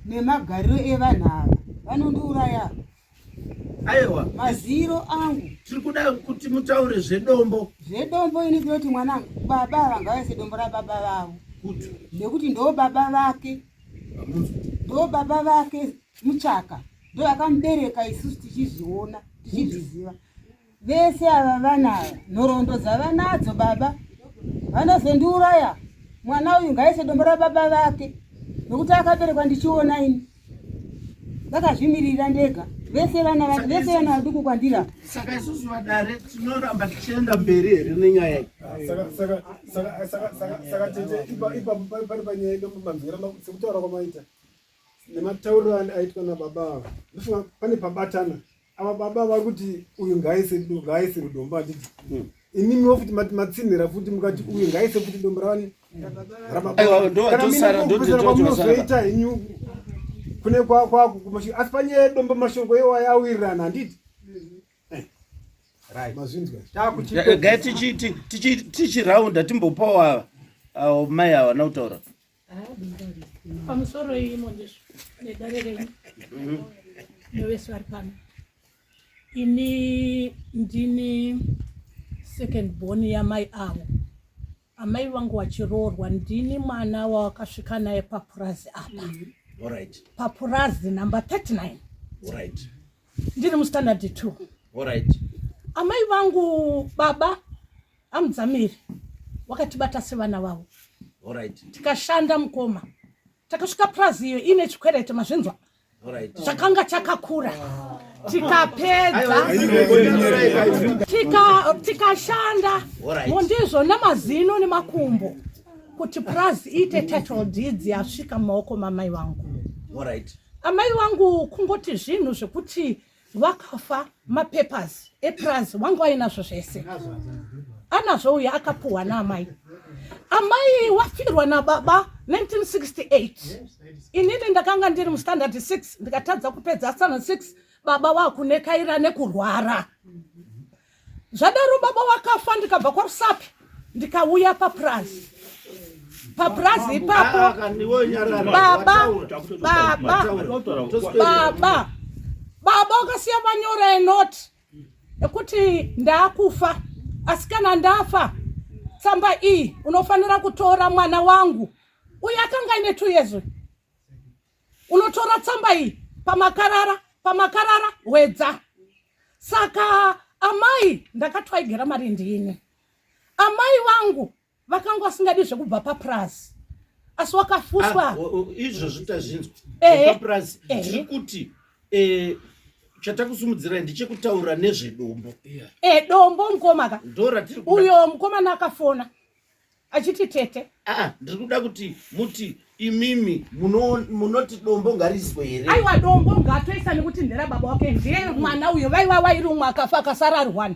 nemagariro evanhu ava vanondiuraya aiwa maziro angu tiri kuda kuti mutaure zvedombo zvedombo ini ndinoti mwanangu baba ava ngavaise dombo rababa vavo nekuti ndo baba vake ndo baba vake muchaka ndo vakamubereka isusu tichizviona tichizviziva Vese ava vana ava nhoroondo dzavanadzo baba vanozondiuraya mwana uyu ngaise dombo rababa vake nokuti akaberekwa ndichiona ini ndakazvimirira ndega vese vana vese vana vaduku kwandira saka isusu vadare tinoramba tichienda mberi here nenyaya iyi saka tete ipapo pari panyaya yedombo manzwira sekutaura kwamaita nematauriro aitwa nababa ava ndofunga pane pabatana. Ava baba vari kuti uyu ngaaise ngaaise rudombo handiti. Imimiwo futi mati matsinhira futi mukati uyu ngaaise futi dombo ravani Aiwa, ndo vatosara, ndo rababakana kwamunozoita henyu kune kwaku kumashure asi panyaya yedombo mashoko iwayo awirirana handiti. Mazvinzwa. Gai tichiraunda timbopawo ava avo mai ava nautaura. Pamusoro imo ndizvo nedare renyu nevese vari pano. Ini ndini second born yamai avo. Amai vangu vachiroorwa ndini mwana wawakasvika naye papurazi apa. Alright. Papurazi number 39. Alright. Ndiri mustandard 2. Alright. Amai vangu baba amudzamiri wakatibata sevana vavo. Alright. Tikashanda mukoma. Takasvika purazi iyo ine chikwerete mazvinzwa. Chakanga chakakura. Tikapedza. Tika tikashanda. Mundizvo namazino nemakumbo kuti purazi iite title deeds yasvika mumaoko mamai vangu. Alright. Amai vangu kungoti zvinhu zvekuti vakafa mapapers epurazi wangu ainazvo zvese anazvo uye akapuhwa naamai amai wafirwa nababa 1968 inini ndakanga ndiri mustandard 6 ndikatadza kupedza standard 6 baba wakunekaira nekurwara Zvadaro baba wakafa ndikabva kwaRusape ndikauya papurazi papurazi ipapo ah, baba baba baba baba wakasiya vanyora enoti ekuti ndakufa asi kana ndafa tsamba iyi unofanira kutora mwana wangu uyo akanga aine two years unotora tsamba iyi pamakarara pamakarara wedza saka amai ndakatwaigera mari ndini amai vangu vakanga vasingadi zvekubva papurazi asi wakafuswa ah, izvozvo tazvinzwa papurazi tiri kuti eh, chatakusumudzirai ndechekutaura nezvedombo eh, dombo mukomaka uyo mukomana akafona achiti tete ah, ndiri kuda kuti muti imimi munoti dombo ngariiswe here aiwa dombo ngatoisa nekuti ndera baba wake ndiye mwana uyo vaiva vairi umwe akafa akasara ari one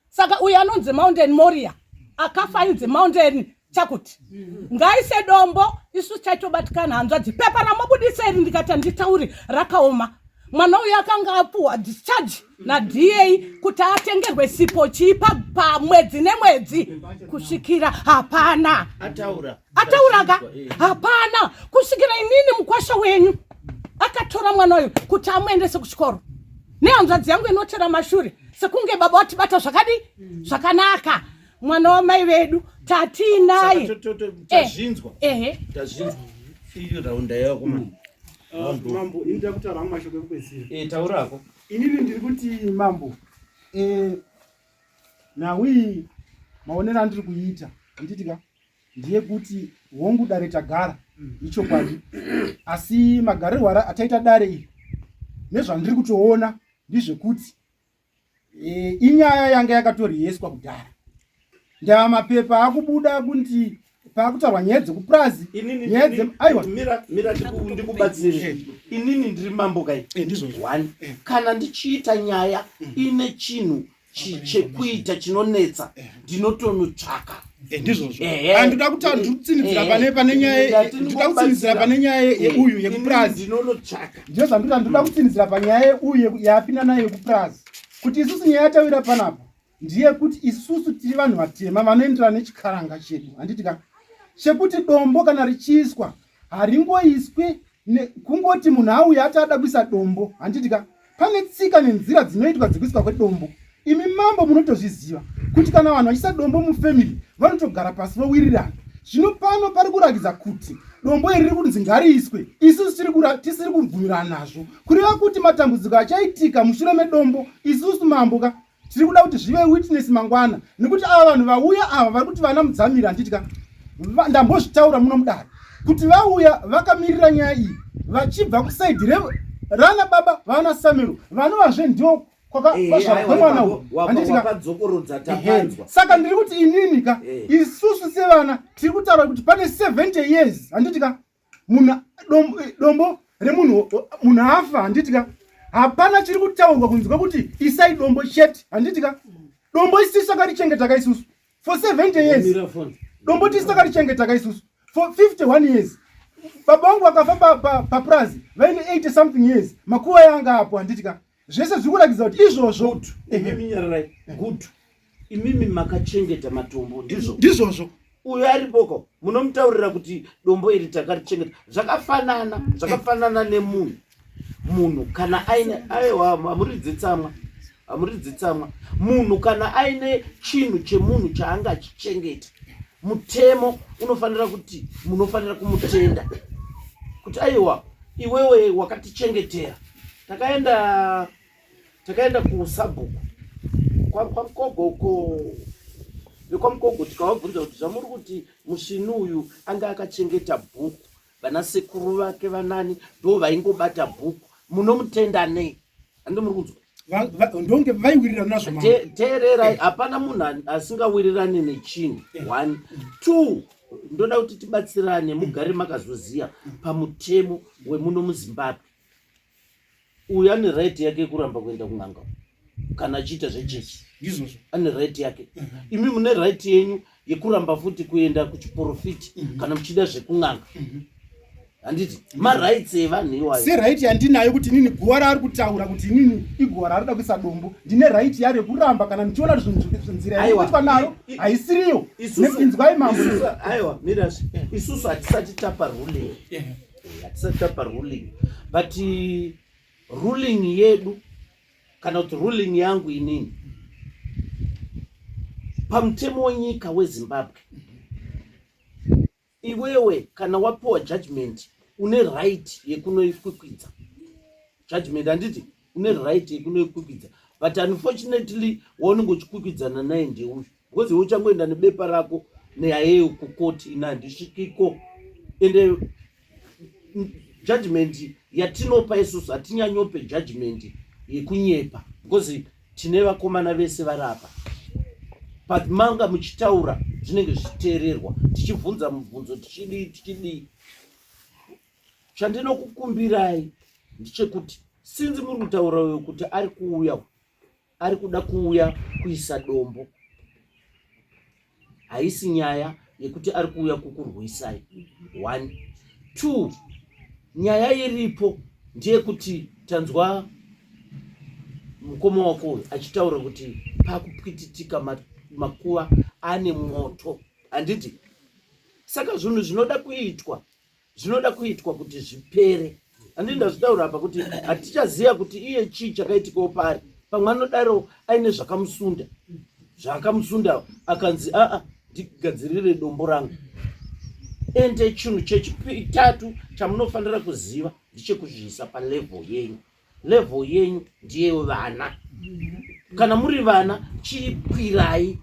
saka uyo anonzi mountain moria akafa ainzi mountain chakuti ngaise dombo isu chaitobatikana hanzvadzi pepa ramobudisa iri ndikati handitauri rakaoma mwana uyu akanga apuwa discharge naDA kuti atengerwe sipo chii pamwedzi nemwedzi kusvikira hapana ataura ataura ka hapana kusvikira inini mukwasha wenyu akatora mwana uyu kuti amuendese kuchikoro nehanzvadzi yangu inotera mashure sekunge baba watibata zvakadi zvakanaka mwana wamai vedu tatiinaye tazvinzwa ehe tazvinzwa iyi raunda yako mani ah, mambo ini ndakutaura hangu mashoko ekupedzisira eh taurako inini ndiri kuti mambo eh nhau iyi maonero andiri kuiita handiti ka ndiye kuti hongu dare tagara ichokwadi asi magarirwo ataita dare iri nezvandiri kutoona ndizvekuti E, inyaya yanga yakatoriyeswa kudhara ndava mapepa akubuda kuti paakutaurwa nyaya dzekupurazi nyaya dze aiwa mira mira ndikubatsire inini ndiri mambo kai eh, ndizvozvo one eh. kana ndichiita nyaya mm. ine chinhu chekuita chinonetsa ndinotonotsvaka ndizvozvo ndoda kuti ndikutsinidzira pane pane nyaya ndoda kutsinidzira pane nyaya yeuyu yekupurazi ndinonotsvaka ndizvo zvandoda ndoda kutsinidzira panyaya yeuyu yaapinda nayo yekupurazi kuti isusu nyaya yatawira panapa ndeyekuti isusu tiri vanhu vatema vanoenderana nechikaranga chedu handiti ka chekuti dombo kana richiiswa haringoiswi kungoti munhu auya ati ada kuisa dombo handiti ka pane tsika nenzira dzinoitwa dzekuiswa kwedombo imi mambo munotozviziva kuti kana vanhu vachiisa dombo mufamily vanotogara pasi vowirirana zvino pano pari kurakidza kuti dombo iri riri kunzi ngariiswe isusu tisiri kubvumirana nazvo kureva kuti matambudziko achaitika mushure medombo isusu mambo ka tiri kuda kuti zvive witness mangwana nekuti ava vanhu vauya ava vari kuti vana mudzamira handiti ka ndambozvitaura muno mudare kuti vauya vakamirira nyaya iyi vachibva kusaidi rana baba vana samero vanovazve ndio kwakazvarwa uyu handitika saka ndiri kuti inini ka eh. isusu sevana tiri kutaura kuti pane 70 years handiti ka munhu dombo remunhu munhu afa handiti ka Hapana chiri kutaurwa kunzi kwekuti isai dombo chete, handiti ka? Dombo isisu takarichengeta ka isusu for 70 years. Dombo tisu takarichengeta ka isusu for 51 years. Baba vangu vakafa papurazi vaine 80 something years, makuva yanga apo, handiti ka? Zvese zviri kuratidza kuti izvozvo. Imimi nyararai. Good. Imimi makachengeta matombo, ndizvo? Ndizvozvo. Uyo aripoko munomutaurira kuti dombo iri takarichengeta. Zvakafanana, zvakafanana nemunhu. Munhu kana aine, aiwa, hamuridzi tsamwa, hamuridzi tsamwa. Munhu kana aine chinhu chemunhu chaanga achichengeta, mutemo unofanira kuti munofanira kumutenda kuti aiwa, iwewe wakatichengetera. Takaenda takaenda kusabhuku kwaMukogo uko, vekwaMukogo tikavabvunza kuti zvamuri kuti musvini uyu anga akachengeta bhuku, vana sekuru vake vanani ndo vaingobata bhuku, munomutenda nei? Handi muri kunzwa? Ndonge vaiwirirana nazvo mambo. Teererai, hapana munhu asingawirirani nechinhu. 1 2 ndoda kuti tibatsirane mugare makazoziya pamutemo wemuno muZimbabwe. Uyu ane right yake yekuramba kuenda kun'anga kana achiita zvechechi, ndizvozvo, ane right yake. Imi mune right yenyu yekuramba futi kuenda kuchiporofiti kana muchida zvekun'anga, handiti? Marights evanhu iwayo. Seright yandinayo kuti inini guva raari kutaura kuti inini iguva raari kuda kuisa dombo, ndine right yaro yekuramba kana ndichiona kuti zvinhu nzira Aiwa. yaikuitwa nayo haisiriyo. Isusu- Inzwai mambo. Aiwa, mirasvi, isusu hatisati tapa ruling, hatisati tapa ruling, but ruling yedu kana kuti ruling yangu inini pamutemo wenyika weZimbabwe, iwewe kana wapiwa judgment une right yekunoikwikwidza judgment, handiti? Une right yekunoikwikwidza, but unfortunately waunenge uchikwikwidzana naye ndeuyu, because iwe uchangoenda nebepa rako neyayeyo kukoti, ina handisvikiko. Ende judgment yatinopa isusu hatinyanyope judgment yekunyepa, because tine vakomana vese vari apa. Pamanga muchitaura zvinenge zvichiteererwa, tichibvunza mubvunzo, tichidii tichidii. Chandinokukumbirai ndechekuti sinzi muri kutaura uyo kuti ari kuuya, ari kuda kuuya kuisa dombo, haisi nyaya yekuti ari kuuya kukurwisai. 1 2 nyaya iripo ndeyekuti tanzwa mukoma wako uyu achitaura kuti pakupwititika makuva ane moto, handiti? Saka zvinhu zvinoda kuitwa, zvinoda kuitwa kuti zvipere, handiti? Ndazvitaura apa kuti hatichaziva kuti iye chii chakaitikawo pari. Pamwe anodaro aine zvakamusunda, zvaakamusunda akanzi aa, ndigadzirire dombo rangu. Ende chinhu chechitatu chamunofanira kuziva ndechekuzviisa palevel yenyu. Level yenyu ndiye vana. Kana muri vana, chikwirai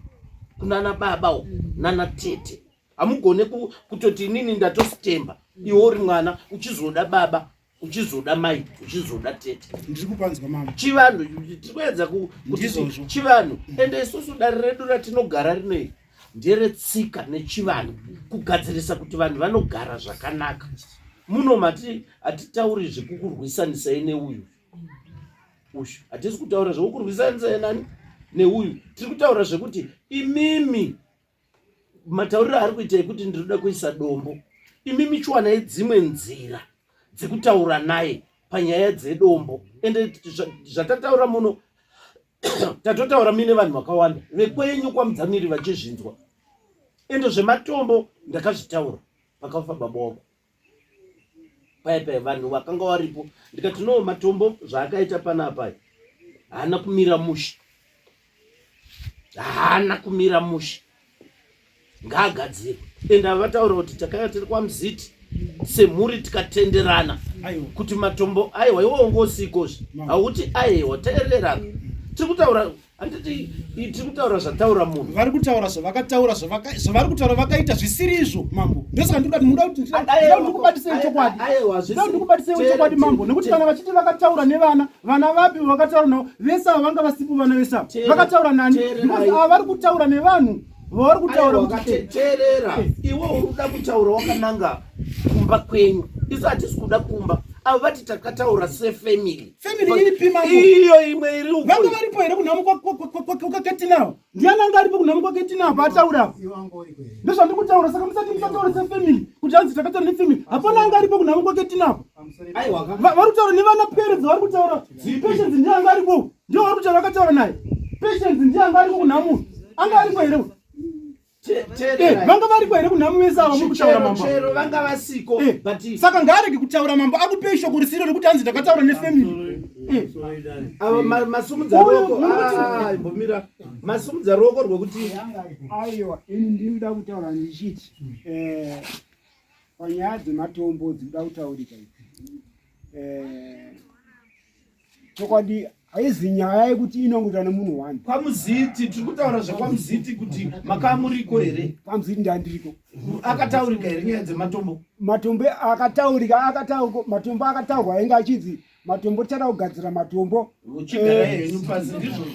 kunana baba uko nana tete. Hamugone kutoti inini ndatositemba, iwe uri mwana uchizoda baba, uchizoda mai, uchizoda tete. Ndiri kupanzwa mama. Chivanhu tiri kuedza kuti Ndizvozvo. chivanhu. Ende isusu dare redu ratinogara rinei nderetsika nechivanhu, kugadzirisa kuti vanhu vanogara zvakanaka muno. Mati hatitauri zvekukurwisanisai neuyu uyu, hatisi kutaura zvekukurwisanisai nani neuyu. Tiri kutaura zvekuti imimi matauriro ari kuita ekuti ndinoda kuisa dombo, imimi chiwanai dzimwe nzira dzekutaura naye panyaya dzedombo. Ende zvatataura muno tatotaura muine vanhu vakawanda vekwenyu kwaMudzamiri vachizvinzwa. Ende zvematombo ndakazvitaura pakafa baba wako paya paya, vanhu vakanga varipo, ndikati no, matombo zvaakaita panapa haana kumira mushe, haana kumira mushe, ngaagadzirwe. Ende vataura kuti takanga tiri kwaMuziti semhuri tikatenderana kuti matombo, aiwa, iwe ungosikozve hauti, aiwa, teerera, tiri kutaura, handiti? Tiri kutaura zvataura munhu. Vari kutaura zvavakataura, zvavari kutaura vakaita zvisiri izvo mambo. Ndosaka ndikuda muda kuti ndikubatisei chokwadi, ndoda ndikubatisei chokwadi mambo, nekuti kana vachiti vakataura nevana, vana vapi vakataura navo? Vese ava vanga vasipo, vana vese ava vakataura nani? Because ava vari kutaura nevanhu vavari kutaura kuti teerera, iwe uri kuda kutaura wakananga kumba kwenyu, isu hatisi kuda kumba. Avo vati takataura sefamily. Family iripi mambo? Iyo imwe iri uko. Vanga varipo here kunhamo kwaketinawo? Ndiani anga aripo kunhamo kwaketinawo paataura apo? Ndozvandiri kutaura saka musati musataure sefamily kuti hanzi takataura nefamily. Hapana anga aripo kunhamo kwaketinawo. Vari kutaura nevana pwere dzavari kutaura. Patience ndiye anga aripo. Ndiye vari kutaura vakataura naye. Patience ndiye anga aripo kunhamo. Anga aripo here? Eh, vanga variko here kunhamu vese ava muri kutaura mambo chero vanga vasiko eh, but saka ngaarege kutaura mambo akupei shoko risiro rekuti hanzi ndakataura nefamily eh. ava masumudza ruoko ah, imbomira masumudza ruoko rwekuti aiwa ini ndinoda kutaura ndichiti panyaya dzematombo dzinoda kutaurika idzi chokwadi haizi nyaya yekuti inongoitwa nemunhu one kwamuziti tiri kutaura zvekwamuziti kuti makamuriko here kwamuziti ndandiriko akataurika here nyaya dzematombo matombo akataurika akataurwa matombo akataurwa ainge achinzi matombo tichada kugadzira matombo uchigarai eh. henyu pasi ndizvo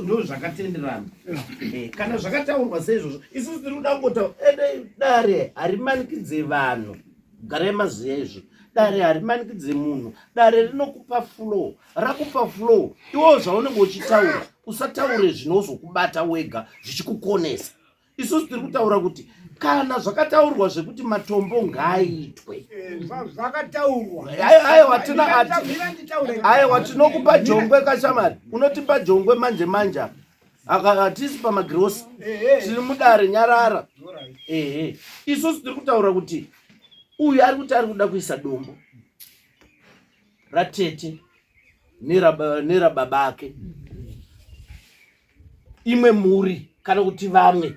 ndo zvakatenderana eh, kana zvakataurwa seizvozvo isusu tiri kuda kungotaura ende dare harimanikidze vanhu Garai maziva izvo. Dare harimanikidze munhu. Dare rinokupa flow. Rakupa flow. Iwewo zvaunenge uchitaura, usataure zvinozokubata wega zvichikukonesa. Isusu tiri kutaura kuti kana zvakataurwa zvekuti matombo ngaaitwe. Eh, zvakataurwa. Aiwa tina aiwa tinokupa jongwe kashamari. Unotipa jongwe manje manje apa. Hatisi pamagirosi. Tiri mudare nyarara. Ehe. Isusu tiri kutaura kuti uyu ari kuti ari kuda kuisa dombo ratete nerababa ake. Imwe mhuri kana kuti vamwe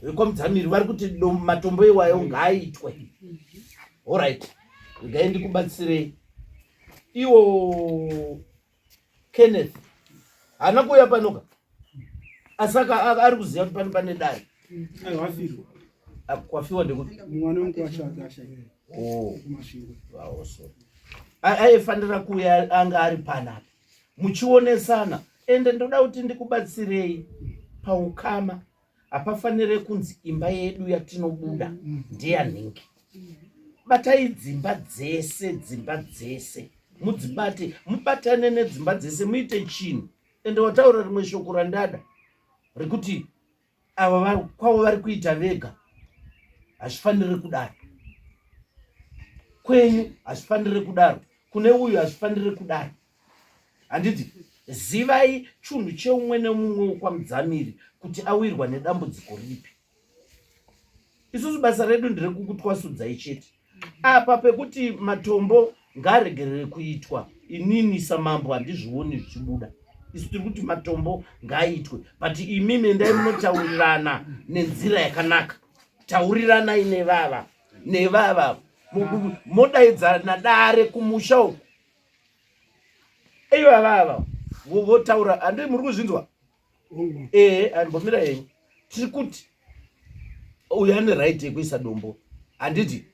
vekwamudzamiri vari kuti matombo iwayo ngaaitwe. Alright. Regai ndikubatsirei. Iwo Kenneth haana kuuya panoka asi ari kuziva kuti pano pane dare kwafiwa ndekuti mwana wangu ashaya oh. aifanira kuuya anga ari panapa muchionesana ende ndoda kuti ndikubatsirei paukama hapafanire kunzi imba yedu yatinobuda ndeyanhingi batai dzimba dzese dzimba dzese mudzibate mubatane nedzimba dzese muite chinhu ende wataura rimwe shoko randada rekuti ava kwavo vari kuita vega hazvifanire kudaro kwenyu hazvifanire kudaro kune uyu hazvifanire kudaro Handiti zivai chunhu cheumwe nemumwe wekwaMudzamiri kuti awirwa nedambudziko ripi. Isusu basa redu nderekukutwasudzai chete. Apa pekuti matombo ngaaregerere kuitwa, inini samambo handizvioni zvichibuda. Isu tiri kuti matombo ngaaitwe, but imimi endai munotaurirana nenzira yakanaka. Tauriranai nevava nevava, modaidzana dare kumusha uku ivava ava votaura handei muri kuzvinzwa ehe ambomira henyu tiri kuti uyu ane right yekuisa dombo handiti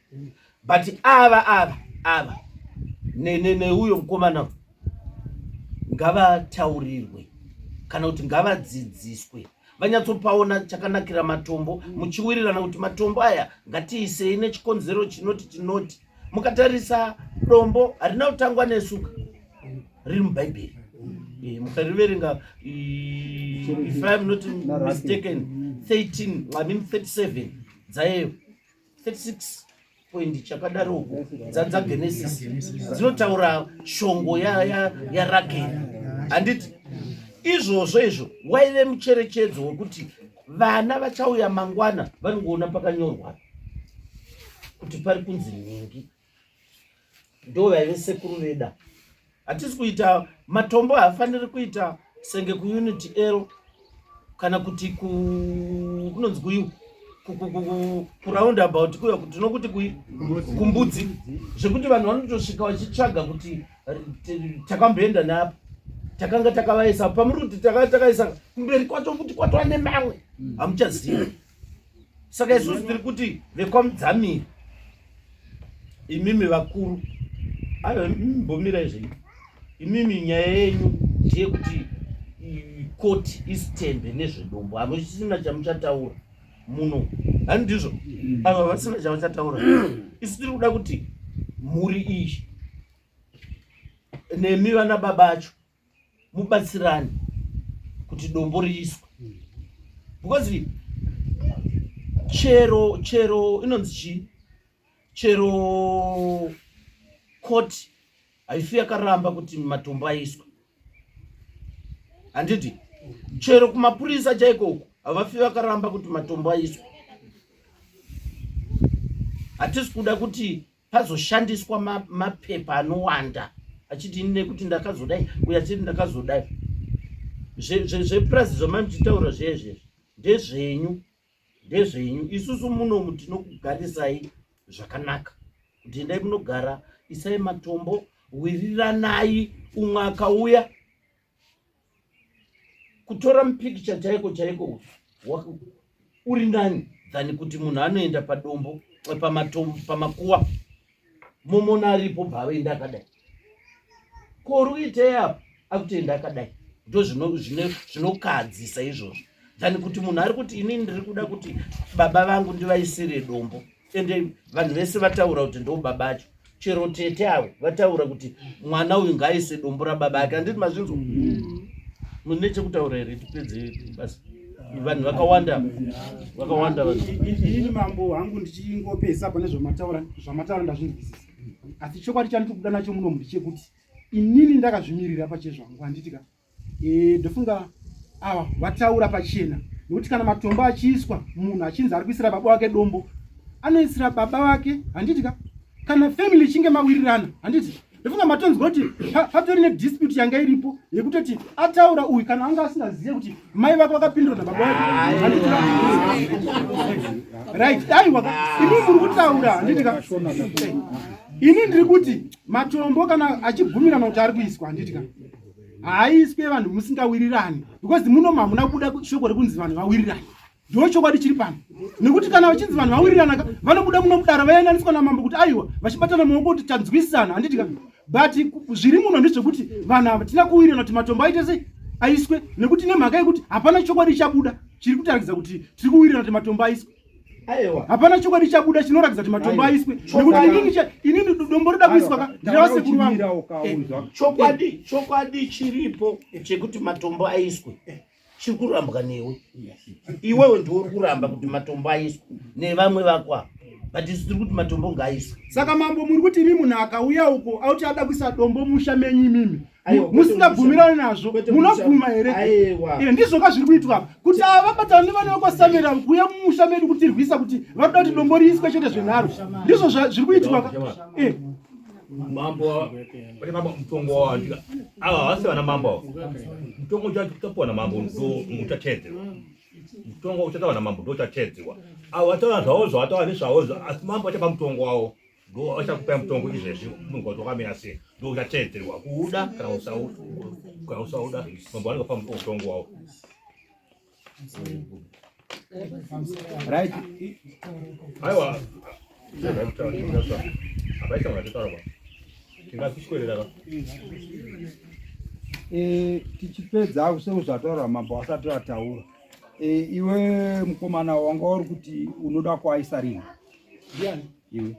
but ava ava ava neuyo mukomana ngavataurirwe kana kuti ngavadzidziswe vanyatsopaona chakanakira matombo muchiwirirana kuti matombo aya ngatiisei nechikonzero chinoti chinoti mukatarisa dombo harina kutangwa nesuka riri mubhaibheri eh, mukariverenga if im not mistaken 13 i mean 37 dzayeyo 36 point chakadaro uko dzagenesis dzinotaura shongo yarakeri handiti izvozvo izvo waive mucherechedzo wekuti vana vachauya mangwana vanongoona pakanyorwa kuti pari kunzi nhingi ndo vaive sekuru veda hatisi kuita matombo haafaniri kuita senge kuunity l kana kuti kunonzi kuyu kuround about kuya kuti tinokuti kumbudzi zvekuti vanhu vanotosvika vachitsvaga kuti takamboenda neapa takanga takavaisa pamuri kuti takanga takaisa kumberi kwacho futi kwatova nemamwe hamuchazivi saka isusu tiri kuti vekwamudzamiri imimi vakuru aiwa imbomirai zvenyu imimi nyaya yenyu ndeyekuti koti isitembe nezvedombo hamuchisina chamuchataura muno hani ndizvo ava vasina chavachataura isu tiri kuda kuti mhuri iyi nemi vana baba acho mubatsirane kuti dombo riiswe because chero chero inonzi chii chero court haifi yakaramba kuti matombo aiswe handiti chero kumapurisa chaiko uku havafi vakaramba kuti matombo aiswe hatisi kuda kuti pazoshandiswa mapepa anowanda achiti ini nekuti ndakazodai uye achiti ndakazodai zvepurazi zvamai muchitaura zviye ndezvenyu ndezvenyu isusu munomu tinokugarisai zvakanaka kuti endai munogara isai matombo wiriranai umwe akauya kutora mupikicha chaiko chaiko uri nani than kuti munhu anoenda padombo pamatombo pamakuwa momona aripo bvaoenda akadai ko uri kuitei apa akutoenda akadai ndo zvinokadzisa izvozvo than kuti munhu ari kuti inini ndiri kuda kuti baba vangu ndivaisire dombo ende vanhu vese vataura kuti ndo baba acho chero tete avo vataura kuti mwana uyu ngaaise dombo rababa ake handiti mazvinzwa mune chekutaura here tipedze basa vanhu vakawanda vakawanda ini mambo hangu ndichingopesa pane zvamataura zvamataura ndazvinzwisisa asi chokwadi chandiri kubuda nacho muno ndechekuti inini ndakazvimirira pachezvangu handiti ka Eh, ndofunga ava vataura pachena nekuti kana matombo achiiswa munhu achinzi ari kuisira baba wake dombo anoisira baba vake handiti ka kana family ichinge mawirirana handiti ndofunga matonzwa kuti patori nedispute yanga iripo yekutoti ataura uyu kana anga asingazive kuti mai vake vakapindura nababa vake handiti ka right aiwa imi muri kutaura handiti ka ini ndiri kuti matombo kana achibvumirana kuti ari kuiswa handiti ka haaiswe vanhu musingawirirani because muno hamuna kubuda shoko rekunzi vanhu vawirirani ndo chokwadi chiri pano nekuti kana vachinzi vanhu vawirirana ka vanobuda muno mudara vayandaniswa namambo kuti aiwa vachibatana maoko kuti tanzwisisana handiti ka but zviri muno ndezvekuti vanhu ava tina kuwirirana kuti matombo aite sei aiswe nekuti nemhaka yekuti hapana chokwadi chabuda chiri kutaridza kuti tiri kuwirirana kuti matombo aiswe Aiwa. Hapana chokwadi chabuda chinoratidza kuti matombo aiswe nekuti inini inini dombo roda kuiswa ka ndira vasekuru vangu. Eh, chokwadi chokwadi chiripo chekuti matombo aiswe chiri kurambwa newe iwewe ndiwe uri kuramba kuti matombo aiswe nevamwe vako ava but isu tiri kuti matombo ngaaiswe. Saka mambo muri kuti imi munhu akauya uko auti ada kuisa dombo musha menyu imimi musingabvumirani nazvo munobvuma here eh, ndizvo ka zviri kuitwa apa kuti ava vabatana nevana vekwasamera kuuya mumusha medu kutirwisa kuti vanoda kuti dombo riiswe chete zvenharo ndizvo zviri kuitwa ka eh. mambo pane mambo mutongo wawandika ava havasi vana mambo ava mutongo uchapuwa namambo ndo uchateedzerwa mutongo uchataura namambo ndo uchateedzerwa avo vataura zvavo zvavataura nezvavo asi mambo achapa mutongo wavo ndo achakupai mutongo izvezvi munhu kuti wakamira sei ndo uchateedzerwa kuuda kana usauda mambo anenge pa mutongo wavo right aiwa tingasvikwerera eh, tichipedza sezvataura mambo asati ataura eh, iwe mukomana wanga uri kuti unoda kuaisa rini Ndiani? Iwe.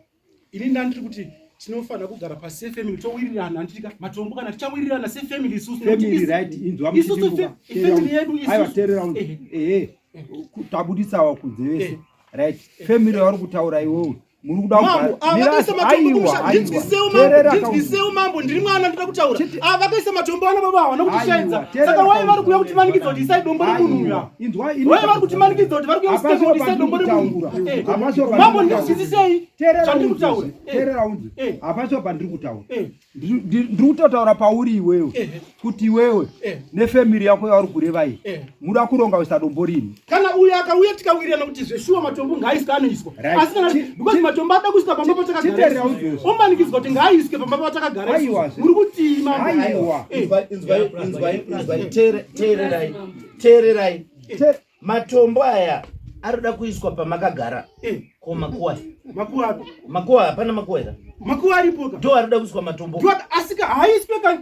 Ini ndandiri kuti tinofanira kugara pasi sefamily towirirana handitika matombo kana tichawirirana sefamily isusu family right inzwa isusu family yedu isusu aiwa teerera ehe tabudisawa kunze vese right family yauri kutaura iwewe muri kuda mambo ava vakaisa matombo kumusha ndinzwisewo mambo ndinzwisewo mambo ndiri mwana ndinoda kutaura ava vakaisa matombo ana baba havana kutishaidza saka wai vari kuuya kutimanikidza kuti isai dombo remunhu uya wai vari kutimanikidza kuti vari kuuya kusitema kuti isai dombo remunhu eh, mambo ndinzwisisei zvandiri kutaura eh. teerera unzwe eh. hapasiwo pandiri kutaura ndiri kutotaura pauri iwewe kuti iwewe nefemiri yako yauri kureva iyi muda kuronga kuisa dombo rini kana uyo akauya tikawirirana kuti zveshuwa matombo ngaaiswe anoiswa asi kana because matombo ada kuiswa pamba patakagara omanikidzwa kuti ngaaiswe pamba patakagara muri kutii mambo inzwai teererai teererai matombo aya Arikuda kuiswa pamakagara. Eh. Ko makuwa. Makuwa api? Makuwa hapana makuwa here? Makuwa aripo ka. Ndo arikuda kuiswa matombo. Ndo asika haiswe ka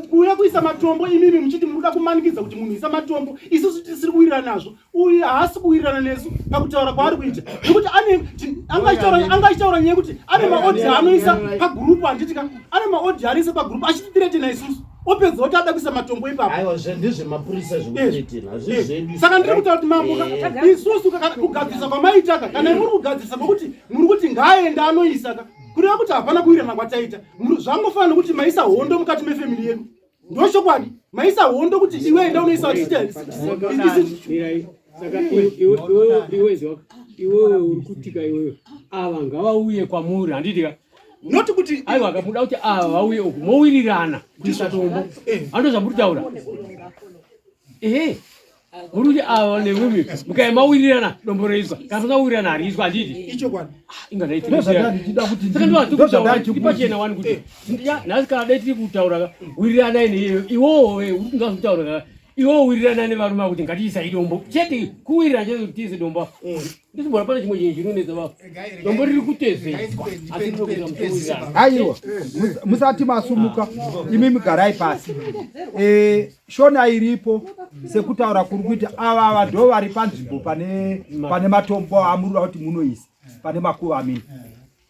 kuuya kuisa matombo imimi muchiti munoda kumanikidza kuti munhu isa matombo isusu tisiri kuwirirana nazvo. Uyu haasi kuwirirana nesu pakutaura kwaari kuita. Nekuti ane anga achitaura nyaya yekuti ane maodhi anoisa pagurupu handiti ka ane maodhi anoisa pagurupu achititiretena isusu. Opedza oti ada kuisa matombo ipapo. Aiwa ndezvemapurisa zvekuretena hazvisi zvedu. Saka ndiri kutaura kuti mambo ka isusu kugadzirisa kwamaita ka kana muri kugadzirisa kwekuti muri kuti ngaaende anoisa ka kureva kuti hapana kuwirirana kwataita zvangofanira nekuti maisa hondo mukati mefemili yedu ndochokwadi maisa hondo kuti iwe enda unoisa saka iwe iwewe uri kutika iwewe ava ngavauye kwamuri handiti ka not kuti aiwa kamuda kuti ava vauye uku mowirirana kuisa tombo eh. ando zvamuri taura ehe muri kuti ava nemimi mukaya mawirirana dombo roiswa kana musawirirana hariiswa handiti ichokwadi ah, inga ndaitipachena wani kuti eh. nhasi kana dai tiri kutaura wiriranai neiyo iwowo uri kungazotaura ka iwowo wiriranai nevarume kuti ngatiisai dombo chete kuwirirana chete kuti tiise dombo eh. Ndisimbona pane chimwe chinhu chinonetsa baba. Dombo riri kutezedzwa asi rinokuita muchiwirirana. Aiwa, musati masumuka imi migarai pasi. Eh, Shona iripo sekutaura kuri kuita ava ava ndo vari panzvimbo pane pane matombo amuri kuda kuti munoisa pane makuva amini.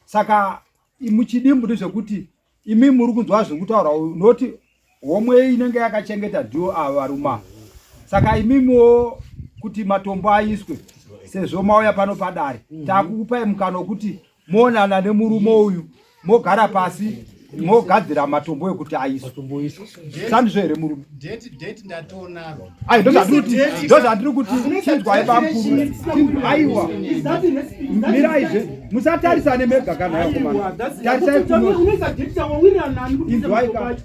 Saka muchidimbu ndezvekuti imi muri kunzwa zviri kutaura noti homwe inenge yakachengeta ndiyo ava varume ava saka imimiwo kuti matombo aiswe sezvo mauya pano padare mhm. takukupai mukana wekuti moonana nemurume uyu mogara pasi mogadzira matombo ekuti aiswe sandizvo here murume ai ndozvandiri kuti chinzwai bamkuru aiwa miraizve musatarisane mega kana yakomana tarisai inzwai ka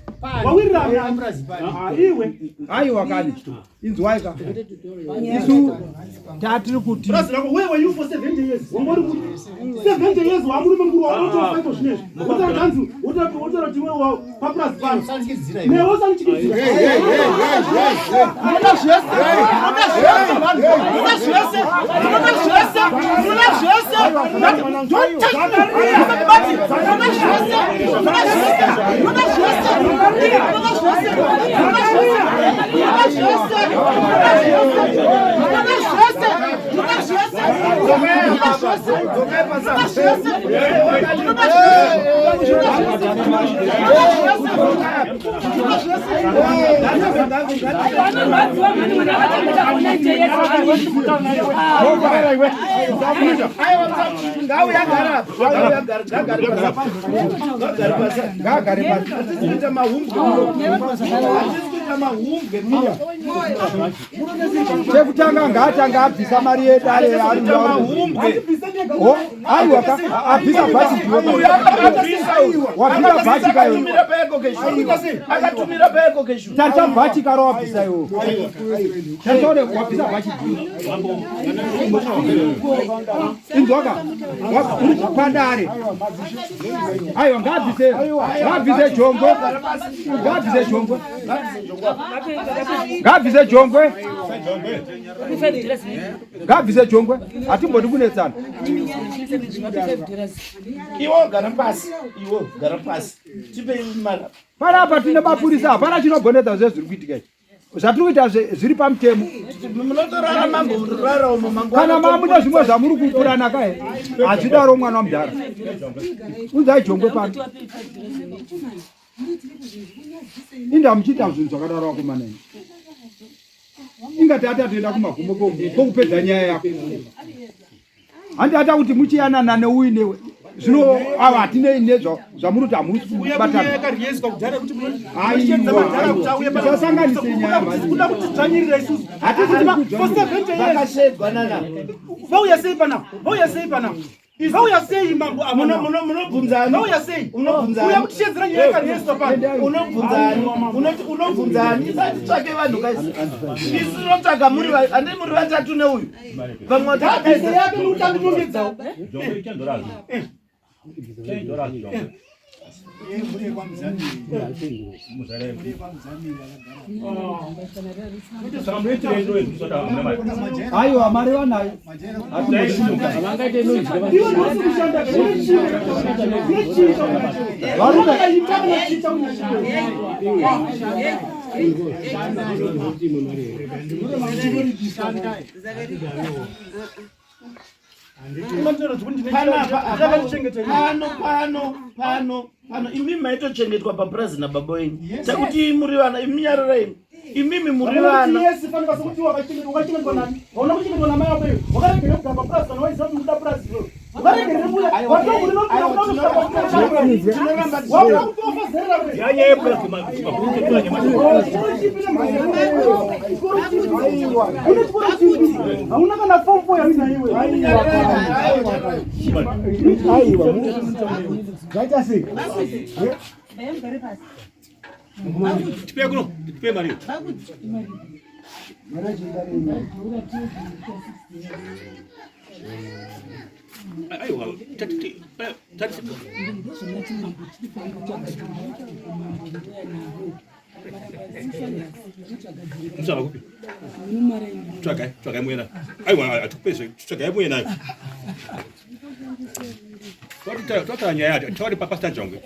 aiwa kani inzwai ka isu tatiri kuti Chekutanga ngaatanga abvisa mari yedare aiwa ka abvisa bhachi wabvisa bhachi kayoakatumira tarisa bhachi karo wabvisa iwo tarisa wabvisa bhachi inzwaka padare aiwa ngaabvise ngaabvise jongwe ngaabvise jongwe ngaabvise jongwe ngaabvise jongwe hatimbodi kunetsana iwo gara pasi iwo gara pasi tipei mara panapa tine mapurisa hapana chinogonetsa zve zviri kuitika izvi zvatiri kuita zviri pamutemo kana mamune zvimwe zvamuri kupurana kae hazvidaro mwana wamudhara unzai jongwe pano inda muchiita zvinhu zvakadaro vakomana imi ingati atatoenda kumagumo kokupedza nyaya yako handi ata kuti muchiyanana neuyu newe zvino ava hatinei nezva zvamuri kuti hamusi kubatanaaiwasasanganise nyaya kuda kutidzvanyirira isusu vauya sei panapa vauya sei panapa Vauya sei mambo ava? Munobvunzani? Vauya sei? Unobvunzani? Uya kutishedzera nyaya yakareswa pano. Unobvunzani? Unoti unobvunzani? Isati tsvake vanhu guys. Isu tinotsvaga muri handi muri vatatu neuyu. Vamwe vatatu. Yake muri kutandinongedzawo. Jongwe ten dollars. $10 jongwe. Aiwa, mari vanayo. Pano pano pano pano imimi maitochengetwa papurazi nababa wenyu sekuti muri vana imi nyarara imi imimi muri vana. Yes, fanira sekuti wakachengetwa nani? Hauna kuchengetwa namai wako iwe. Wakaregerera kugara papurazi kana waiziva kuti unoda purazi iwewe. Wakaregerera kuuya. Watogurira kuuya. Wakuda kutofa zera wewe. Yanya yepurazi makutotora nyama. Une chikoro chipi? Hauna kana form 4 yaina iwe. Aiwa, zvaita sei? Tipe kuno, tipe mari. Aiwa, tati tati Mutsvaga kupi? Tsvagai, tsvagai muye nayo. Aiwa, hatikupezve, tsvagai muye nayo. Twataura nyaya yacho, tauri paPastor Jongwe.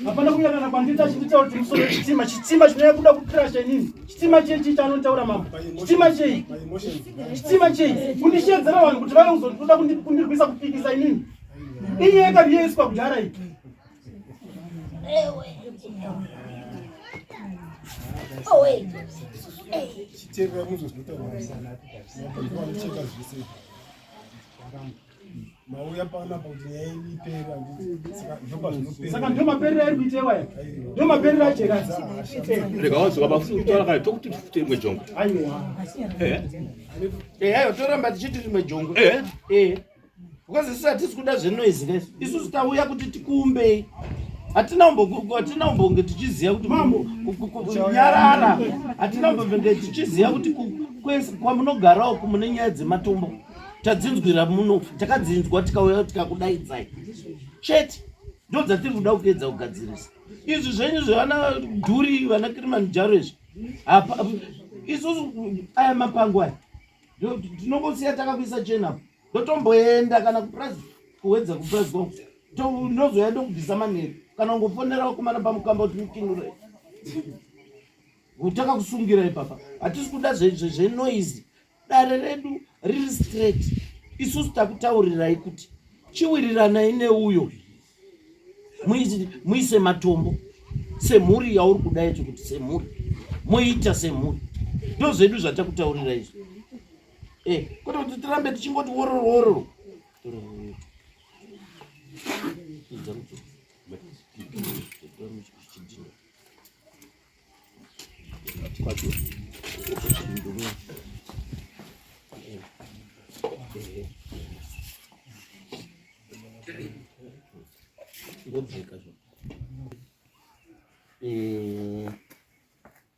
Hapana kuyanana kwandiita chinditaura kuti musoro chitima chitima chinouya kuda kukrasha inini. Chitima chei chanotaura mambo? Chitima chei? Chitima chei? Kundishedzera vanhu kuti vave kuzoda kundirwisa kupikisa inini. Inyaya yakaviyeiswa kudhara iyi. Chiteerera muzwe zvinotaurwa vanocheka zvese mauya panapa kuti nyaya yenyu ipere handiti saka ndopazvinopera. Saka ndo maperero airi kuita iwaya. Ndo maperero acho Rega wanzwa baba kutaura kare tokuti futi rimwe jongwe. Aiwa. Eh. Eh, aiwa toramba tichiti rimwe jongwe. Eh. Eh. Because isu hatisi kuda zvenoise guys. Isusu tauya kuti tikuumbei. Hatina kumbo hatina kumbonge tichiziva kuti mambo nyarara. Hatina kumbonge tichiziva kuti kwese kwamunogara uku mune nyaya dzematombo. Tadzinzwira muno, takadzinzwa tikauya tikakudaidzai. Chete. Ndo dzatiri kuda kuedza kugadzirisa. Izvi zvenyu zvevana Dhuri, vana Kilimanjaro izvi. Apa isusu aya mapango aya. Tinongosiya takakuisa chena apa. Ndotomboenda kana kupurazi kuwedza kupurazi kwangu. Ndozouya ndokubvisa manheru. Kana ungofonera vakomana pamukamba kuti mukinure. Takakusungira ipapa. Hatisi kuda zvenoise. Dare redu riri straight. Isusu takutaurirai kuti chiwiriranai neuyo muise matombo semhuri yauri kuda yacho kuti semhuri moita semhuri. Ndozvedu zvatakutaurira izvi. Kwete kuti tirambe tichingoti wororo wororo.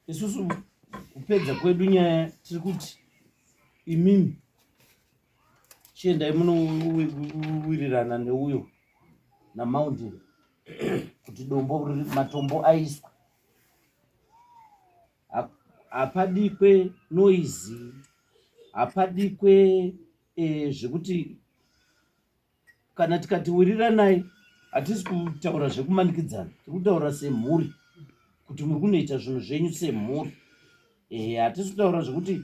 Isusu kupedza kwedu nyaya tiri kuti imimi chiendai munowirirana neuyo naMountain kuti dombo matombo aiswe. Hapadikwe noise, hapadikwe zvekuti kana tikati wiriranai hatisi kutaura zvekumanikidzana, tiri kutaura semhuri kuti muri kunoita zvinhu zvenyu semhuri. Hatisi kutaura zvekuti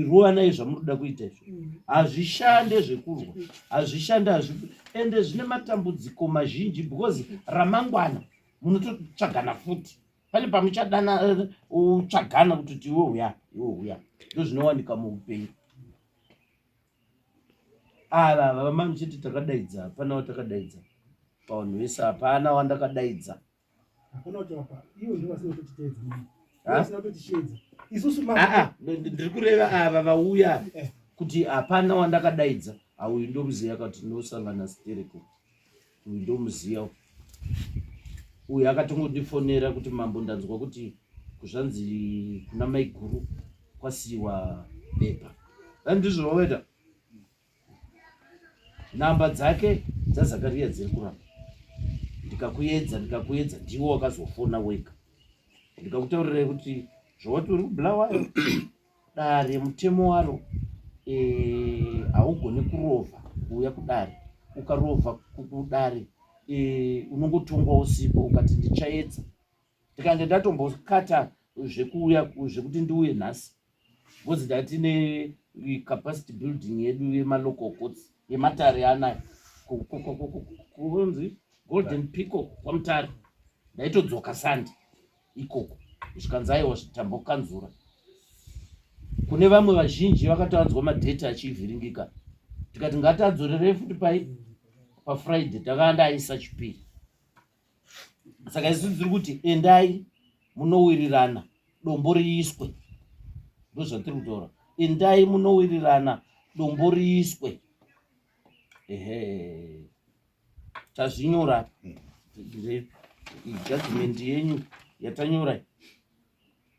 ruwanai zvamuri kuda kuita izvo. Hazvishande zvekurwa, hazvishande, ende zvine matambudziko mazhinji because ramangwana munototsvagana futi. Pane pamuchadana utsvagana kuti iwe uya, iwe uya. Ndozvinowanika muupenyu. Ava vamai muchiti takadaidza, hapana watakadaidza. Pavanhu vese hapana wandakadaidza. Hakuna kuti apa ivo ndivo vasina kutiteedza. Ha? Vasina kutisheedza. Isusu Aa, ndiri kureva ava vauya kuti hapana wandakadaidza. Auyu ndomuziva kati tinosangana stereko. Uyu ndomuziva. Uyu akatongondifonera kuti mambo ndanzwa kuti kuzvanzi kuna maiguru kwasiiwa bepa. Ndizvo wawaita? Namba dzake dzaZakaria dziri kuramba. Ndikakuedza ndikakuedza ndiwo wakazofona wega. Ndikakutaurirai kuti zvawati uri kuBulawayo dare mutemo waro eh, haugoni kurovha kuuya kudare. Ukarovha kudare eh, unongotongwa usipo ukati ndichaedza. Ndikange ndatombokata zvekuuya zvekuti ndiuye nhasi because ndatine capacity building yedu yemalocal courts yematare anaya kunzi Golden Peacock kwaMutare ndaitodzoka Sunday ikoko zvikanzi aiwa tambokanzura kune vamwe vazhinji vakatoanzwa madheti achivhiringika tikati ngatiadzorerei futi pai pafriday takanga ndaisa chipiri Saka isu tiri kuti endai munowirirana dombo riiswe, ndozvatiri kutaura. Endai munowirirana dombo riiswe. Ehe, tazvinyora judgment yenyu yatanyora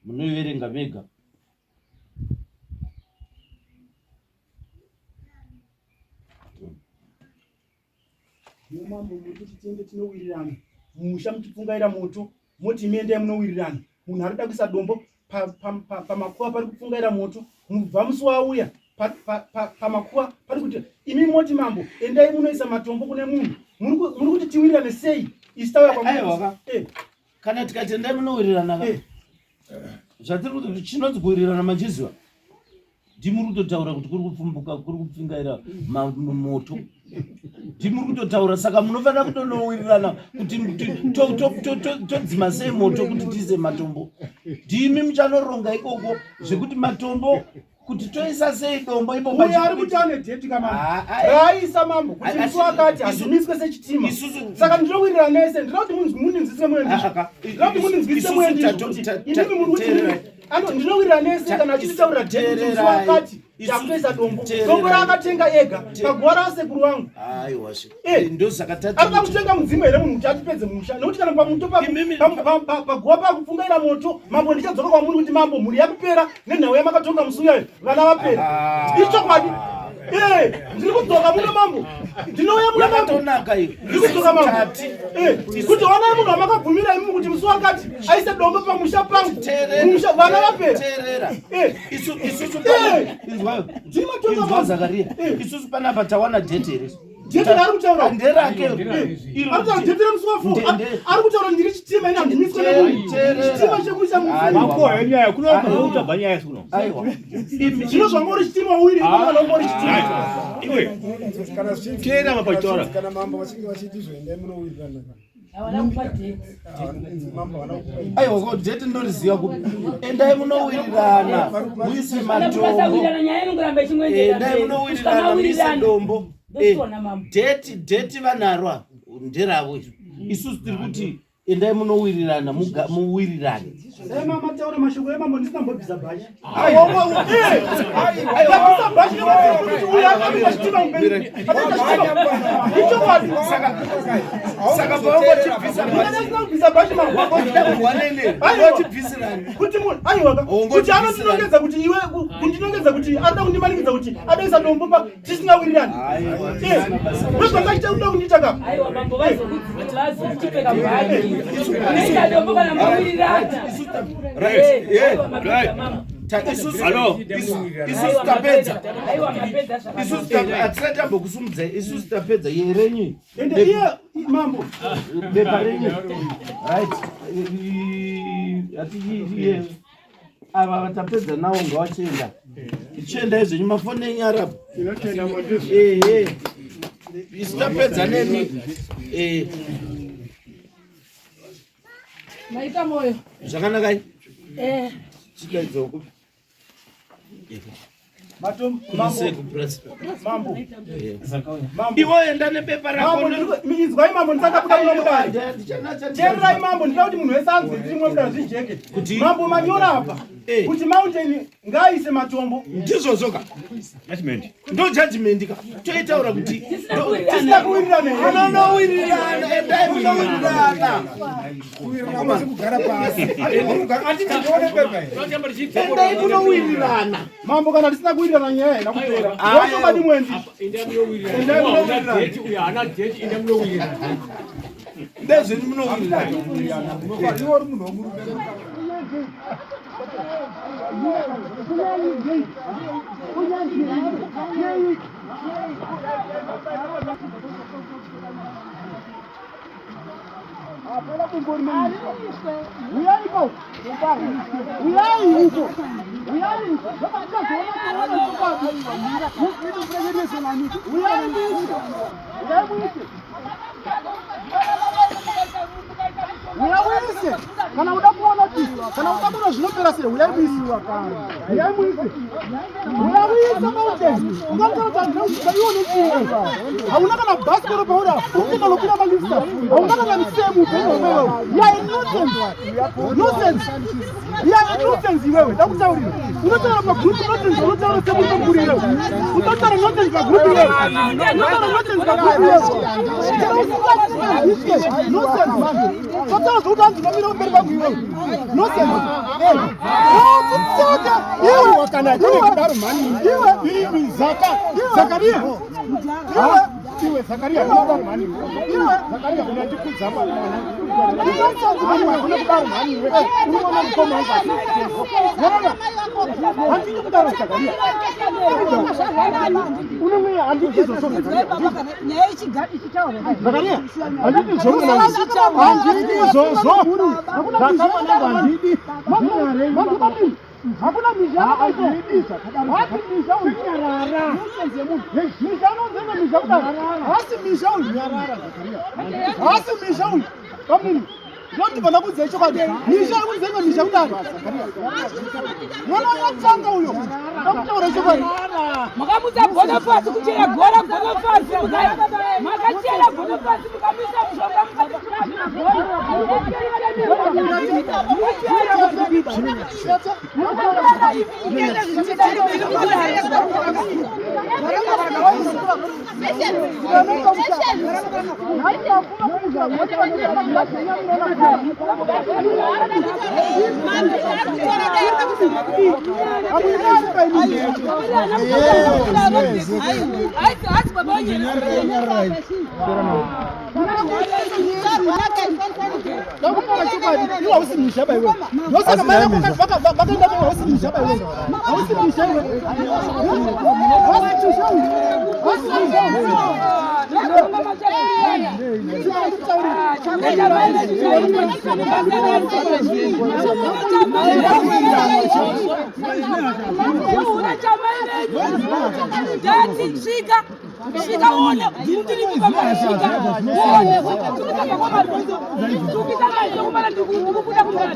munoiverenga mega. Mambo muri kuti tiende tinowirirana mumusha muchipfungaira moto moti imi endai munowirirana munhu ari kuda kuisa dombo pamakuva pari kupfungaira moto mubva musi wauya pamakuva pari kuti imi moti mambo endai munoisa matombo kune munhu muri kuti tiwirirane sei isu tauya kwamuri eh. Kana tikati endai munowirirana eh. Zvatiri kuti chinonzi kuwirirana manjiziva ndimuri kutotaura kuti kuri kupfumbuka kuri kupfingaira moto ndimuri kutotaura saka munofanira kutonowirirana kuti todzima sei moto kuti tiise matombo ndimi muchanoronga ikoko zvekuti matombo kuti toisa sei dombo ipo uyo ari kuti ane dheti kamambo ah, ah, raaisa mambo kuti musi wakati hazvimiswe sechitima saka ndinowirirana nese ndinoda kuti mundinzwise moyo ndizvo ah, ndinoda kuti mundinzwise moyo ndizvo kuti imimi muri kuti Ano ndinowirira nese kana achitaurira dheti musi wakati takutoisa dombo. Dombo raakatenga ega paguva rasekuru wangu. Aiwa she. Eh, ndosaka tati. Anoda kutenga mudzimu here munhu kuti atipedze musha? Nekuti kana pamuto paguva pakupfungaira moto, mambo ndichadzoka kwamuri kuti mambo mhuri yakupera nenhau yamakatonga musi uyayo vana vapera. Ah. Ichokwadi. Eh, ndiri kudzoka muno mambo. Ndinouya muno mambo. Ndiri kudzoka mambo. Eh, kuti onai munhu wamakabvumira imimi kuti musi wakati aise dombo pamusha pangu. Musha vana vapera. Teerera. Eh. Isu isusu eh. Inzwa. Ndima Inzwa Zakaria. Isusu panapa tawana date here? Date raari kutaura. Nderake. Ari kutaura date remusi wa 4. Ari kutaura ndiri chitima ini handimiswe nemunhu. Chitima chekuisa musi. Mambo yenyaya kuno kunotabva nyaya kuno. Aiwa. Zvino zvanga uri chitima uiri ipo kana uri chitima. Iwe. Kana zvichinzi Teera mapachitaura. Kana mambo vachinge vachiti zvoendai munowirirana. Aiwa ko date ndoriziva kupi. Endai munowirirana muise matombo. Endai munowirirana muise dombo. Eh, date date vanaro ava nderavo iri. Isusu tiri kuti endai munowirirana muwirirane Dai mama taura mashoko emambo ndisina mbobvisa bhachi. Ndabvisa bhachi nekuti uyu akaita chitima upenyu. Akaita chitima. Ichokwadi. Saka paungochibvisa bhachi. Ndisina kubvisa bhachi mambo. Wachibvisirani. Kuti munhu aiwa ka. Kuti anondinongedza kuti iwe kundinongedza kuti anoda kundimanikidza kuti adoisa dombo pa tisina wirirani eh, ndozvakaita kuda kundiita ka aiwa mambo vazokuchipfeka bhaki unoita dombo kana mawirirana isusu tapedza isusu hatisati tambokusumudzai isusu tapedza yerenyu ende iye mambo bepa renyu right ava vatapedza nawo ngawachienda chiendai zvenyu mafoni enyu arapo ehe isu tapedza nemi eh. Maita moyo. Zvakanakai? Eh. Chidaidza kupi? Iwe enda nebepa rako. Inzwai mambo, ndisati ndabuda muno mudare. Teererai mambo, ndinoda kuti munhu wese anzwe tiri muno mudare zvijeke. Mambo manyora apa kuti Mountain ngaaise matombo. Ndizvozvo ka. Judgment. Ndo judgment ka. Toitaura kuti tisina kuwirirana here? Munonowirirana, endai munowirirana. Kugara pasi. Handiti ndione pepa here? Endai munowirirana. Mambo, kana tisina kuwirirana nyaya haina kupera. Ndochokwadi mwendi. Endai munowirirana. Uyo haana date, enda munowirirana. Ndezvenyu munowirirana. Iwe uri munhu womurume. Hapana dombo rinoiswa. Uyai ko. Uyai uko. Uyai uko. Zvakatikazoona kuona chokwadi. Uyai muise. Uyai muise. Uya muise. Kana uda kuona kuti kana uda kuona zvinopera sei, uyai muise. Uyai muise. Uya muise Mountain. Ungataura kuti handina kusvika iwo nechiwo. Hauna kana bhasikoro pauri apa. Uri kuenda unokwira malifta. Hauna kana misemo upenyu hwako iwewe. You are a nonsense. Nonsense. You are a nonsense iwewe. Ndakutaurira. Unotaura pagroup nonsense, unotaura semunhu mukuru iwewe. Unotaura nonsense pagroup iwewe. Unotaura nonsense pagroup iwewe. Chero usingazive nonsense man. Totaura zvekuti hanzi unomira kumberi kwangu iwewe. Nonsense. Eh. Oh, tsoka. Iwe kana kune kudaro mhani. Iwe. Iwe Zaka. Zakaria. Iwe. Iwe Zakaria unodaro mhani. Iwe Zakaria unondikudza mwana. Mhani hakuna kudaro mhani iwe. Uri mwana mukoma wangu asi. Unoona? Handidi kudaro Zakaria. Unomwe handidi izvozvo Zakaria. Zakaria, handidi izvozvo mwanangu. Handidi izvozvo. Zaka mwanangu handidi. Hakuna mizha yakaita. Hasi mizha uyu. Nonsense yemunhu. Mizha anonzi ine mizha kudaro. Hasi mizha uyu. Hasi mizha uyu. Kamini. Ndinoti ndakuudzai chokwadi. Mizha anonzi ine mizha kudaro. Mwana wakatanga uyo. Ndakutaura chokwadi. Makamutsa Bonifasi kuchera gora Bonifasi makachera Bonifasi mukamisa mushonga Ndakutaura chokwadi. Iwe hausi mizha ba iwe. Ndosaka mai vako vakaenda iwe hausi mizha ba iwe. Hausi mizha iwe. Hausi mizha uyu. Hausi mizha uyu. Svika svika uone ndindirikupamasvika uone tukisa ndikubuda kumbari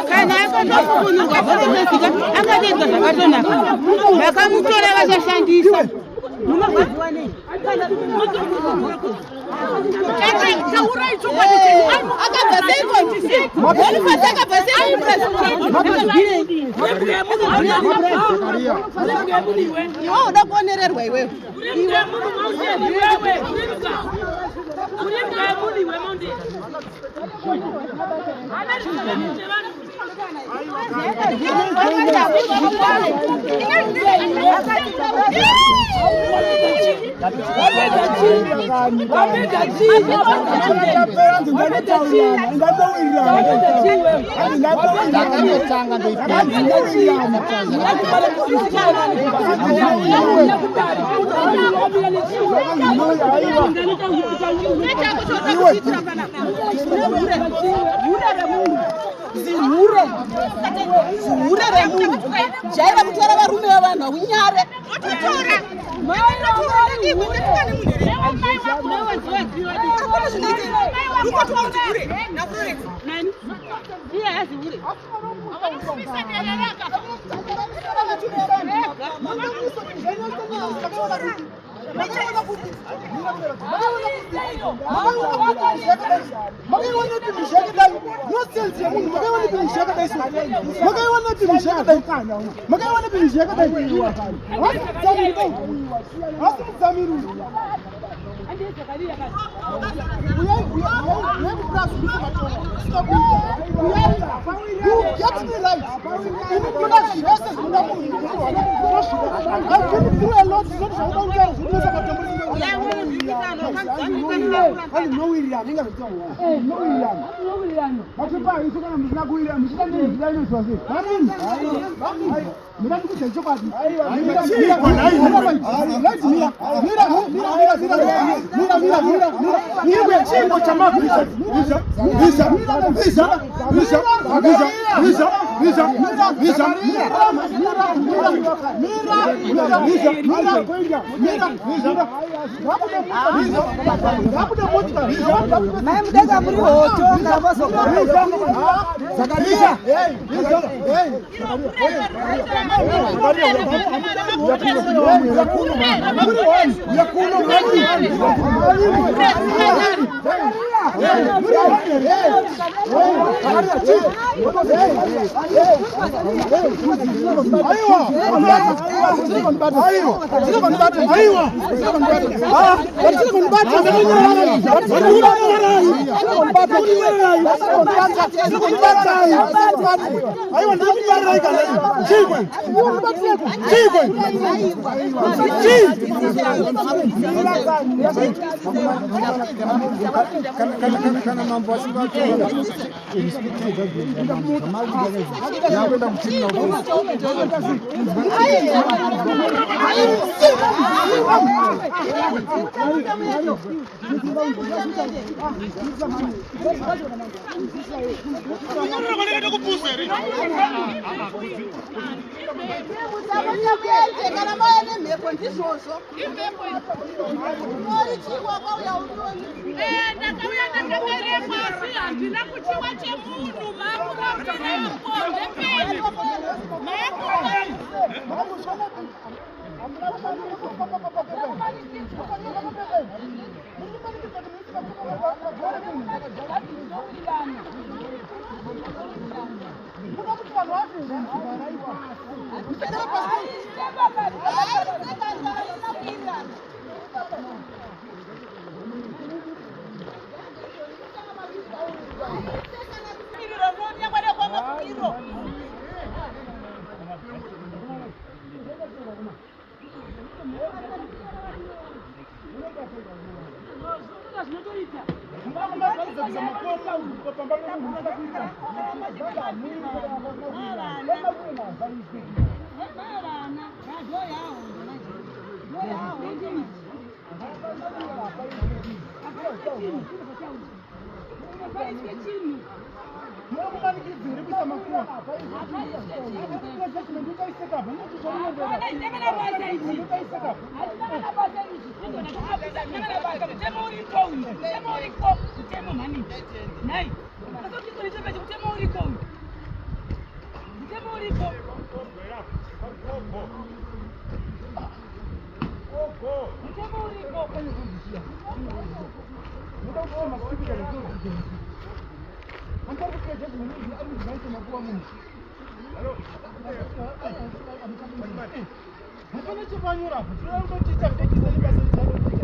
Kana akatofukunurwa Bonifasi akatoitwa zvakatonaka, vakamutora vachashandisa. Munorwadziwa nei? Taurai chokwadi chenyu. Akabva seiko? Bonifasi akabva sei Iwe uda kuonererwa iwewe. Zihure. Zihure remunhu. Jaira kutora varume vevanhu haunyare. Hakuna zvinoita. Rukotoa kuti hure. Nakuroredza. Iye hazi hure. Ndikuudza chokwadi. Chingo chamakuita. Visa, visa, visa, visa, visa, visa, visa, Mai mudeka muri hoto kana vazogara. Zakaria. Aiwa, Kana mambo asingayakuenda Musamunyamuyende kana mauya nemhepo ndizvozvo. Uri chii wakauya urioni? Ndakauya ndakaberekwa asi handina kuchiwa chemunhu makurambirapo ndepeni Hapana chepanyora apo, tinoda kutotiita fekisa nebasa richanoita.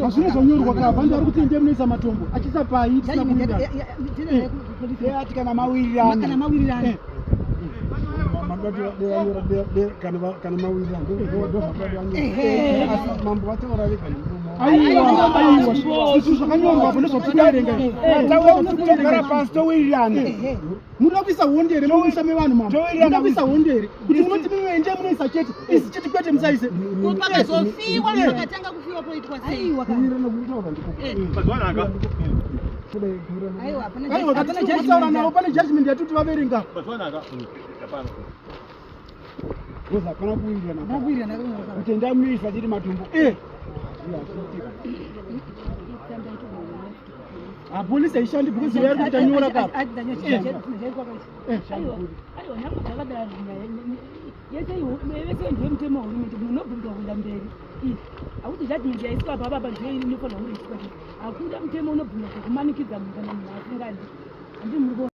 Hazvina zvanyorwa ka vanhu vari kuti ende munoisa matombo achiisa pai tisina kuwirirana. Ati kana mawirirana. Kana mawirirana. Kana mawirirana ndozvakadai mambo vataura vega nemuromo. Aiwa, aiwa, izvi zvakanyorwa apo ndozvatikuverenga. Togara pasi towirirana. Munoda kuisa hondo here mumusha mevanhu mambo? Munoda kuisa hondo here kuti munoti mimwe ende munoisa chete isi chete kwete musaise. Pakazofiwa pakatanga kufiwa poitwa sei? Aiwa, hapana Aiwa, hapana kutaura navo pane judgment yatoti vaverenga. Because hapana kuwirirana. Kuti endai munoisa chete matombo. Polisi haishandi because yari kuita nyora ka. Aiwa, nyange zvakadaro, yese vese ndiwe mutemo wehurumende, munobvunzwa kuenda mberi. Hakuti judgment yaiswa apa baba ndiyo inofanira kunge ichiitwa. Hakuna mutemo unobvunzwa kumanikidza munhu kana munhu asingadi. Handii muri kuona?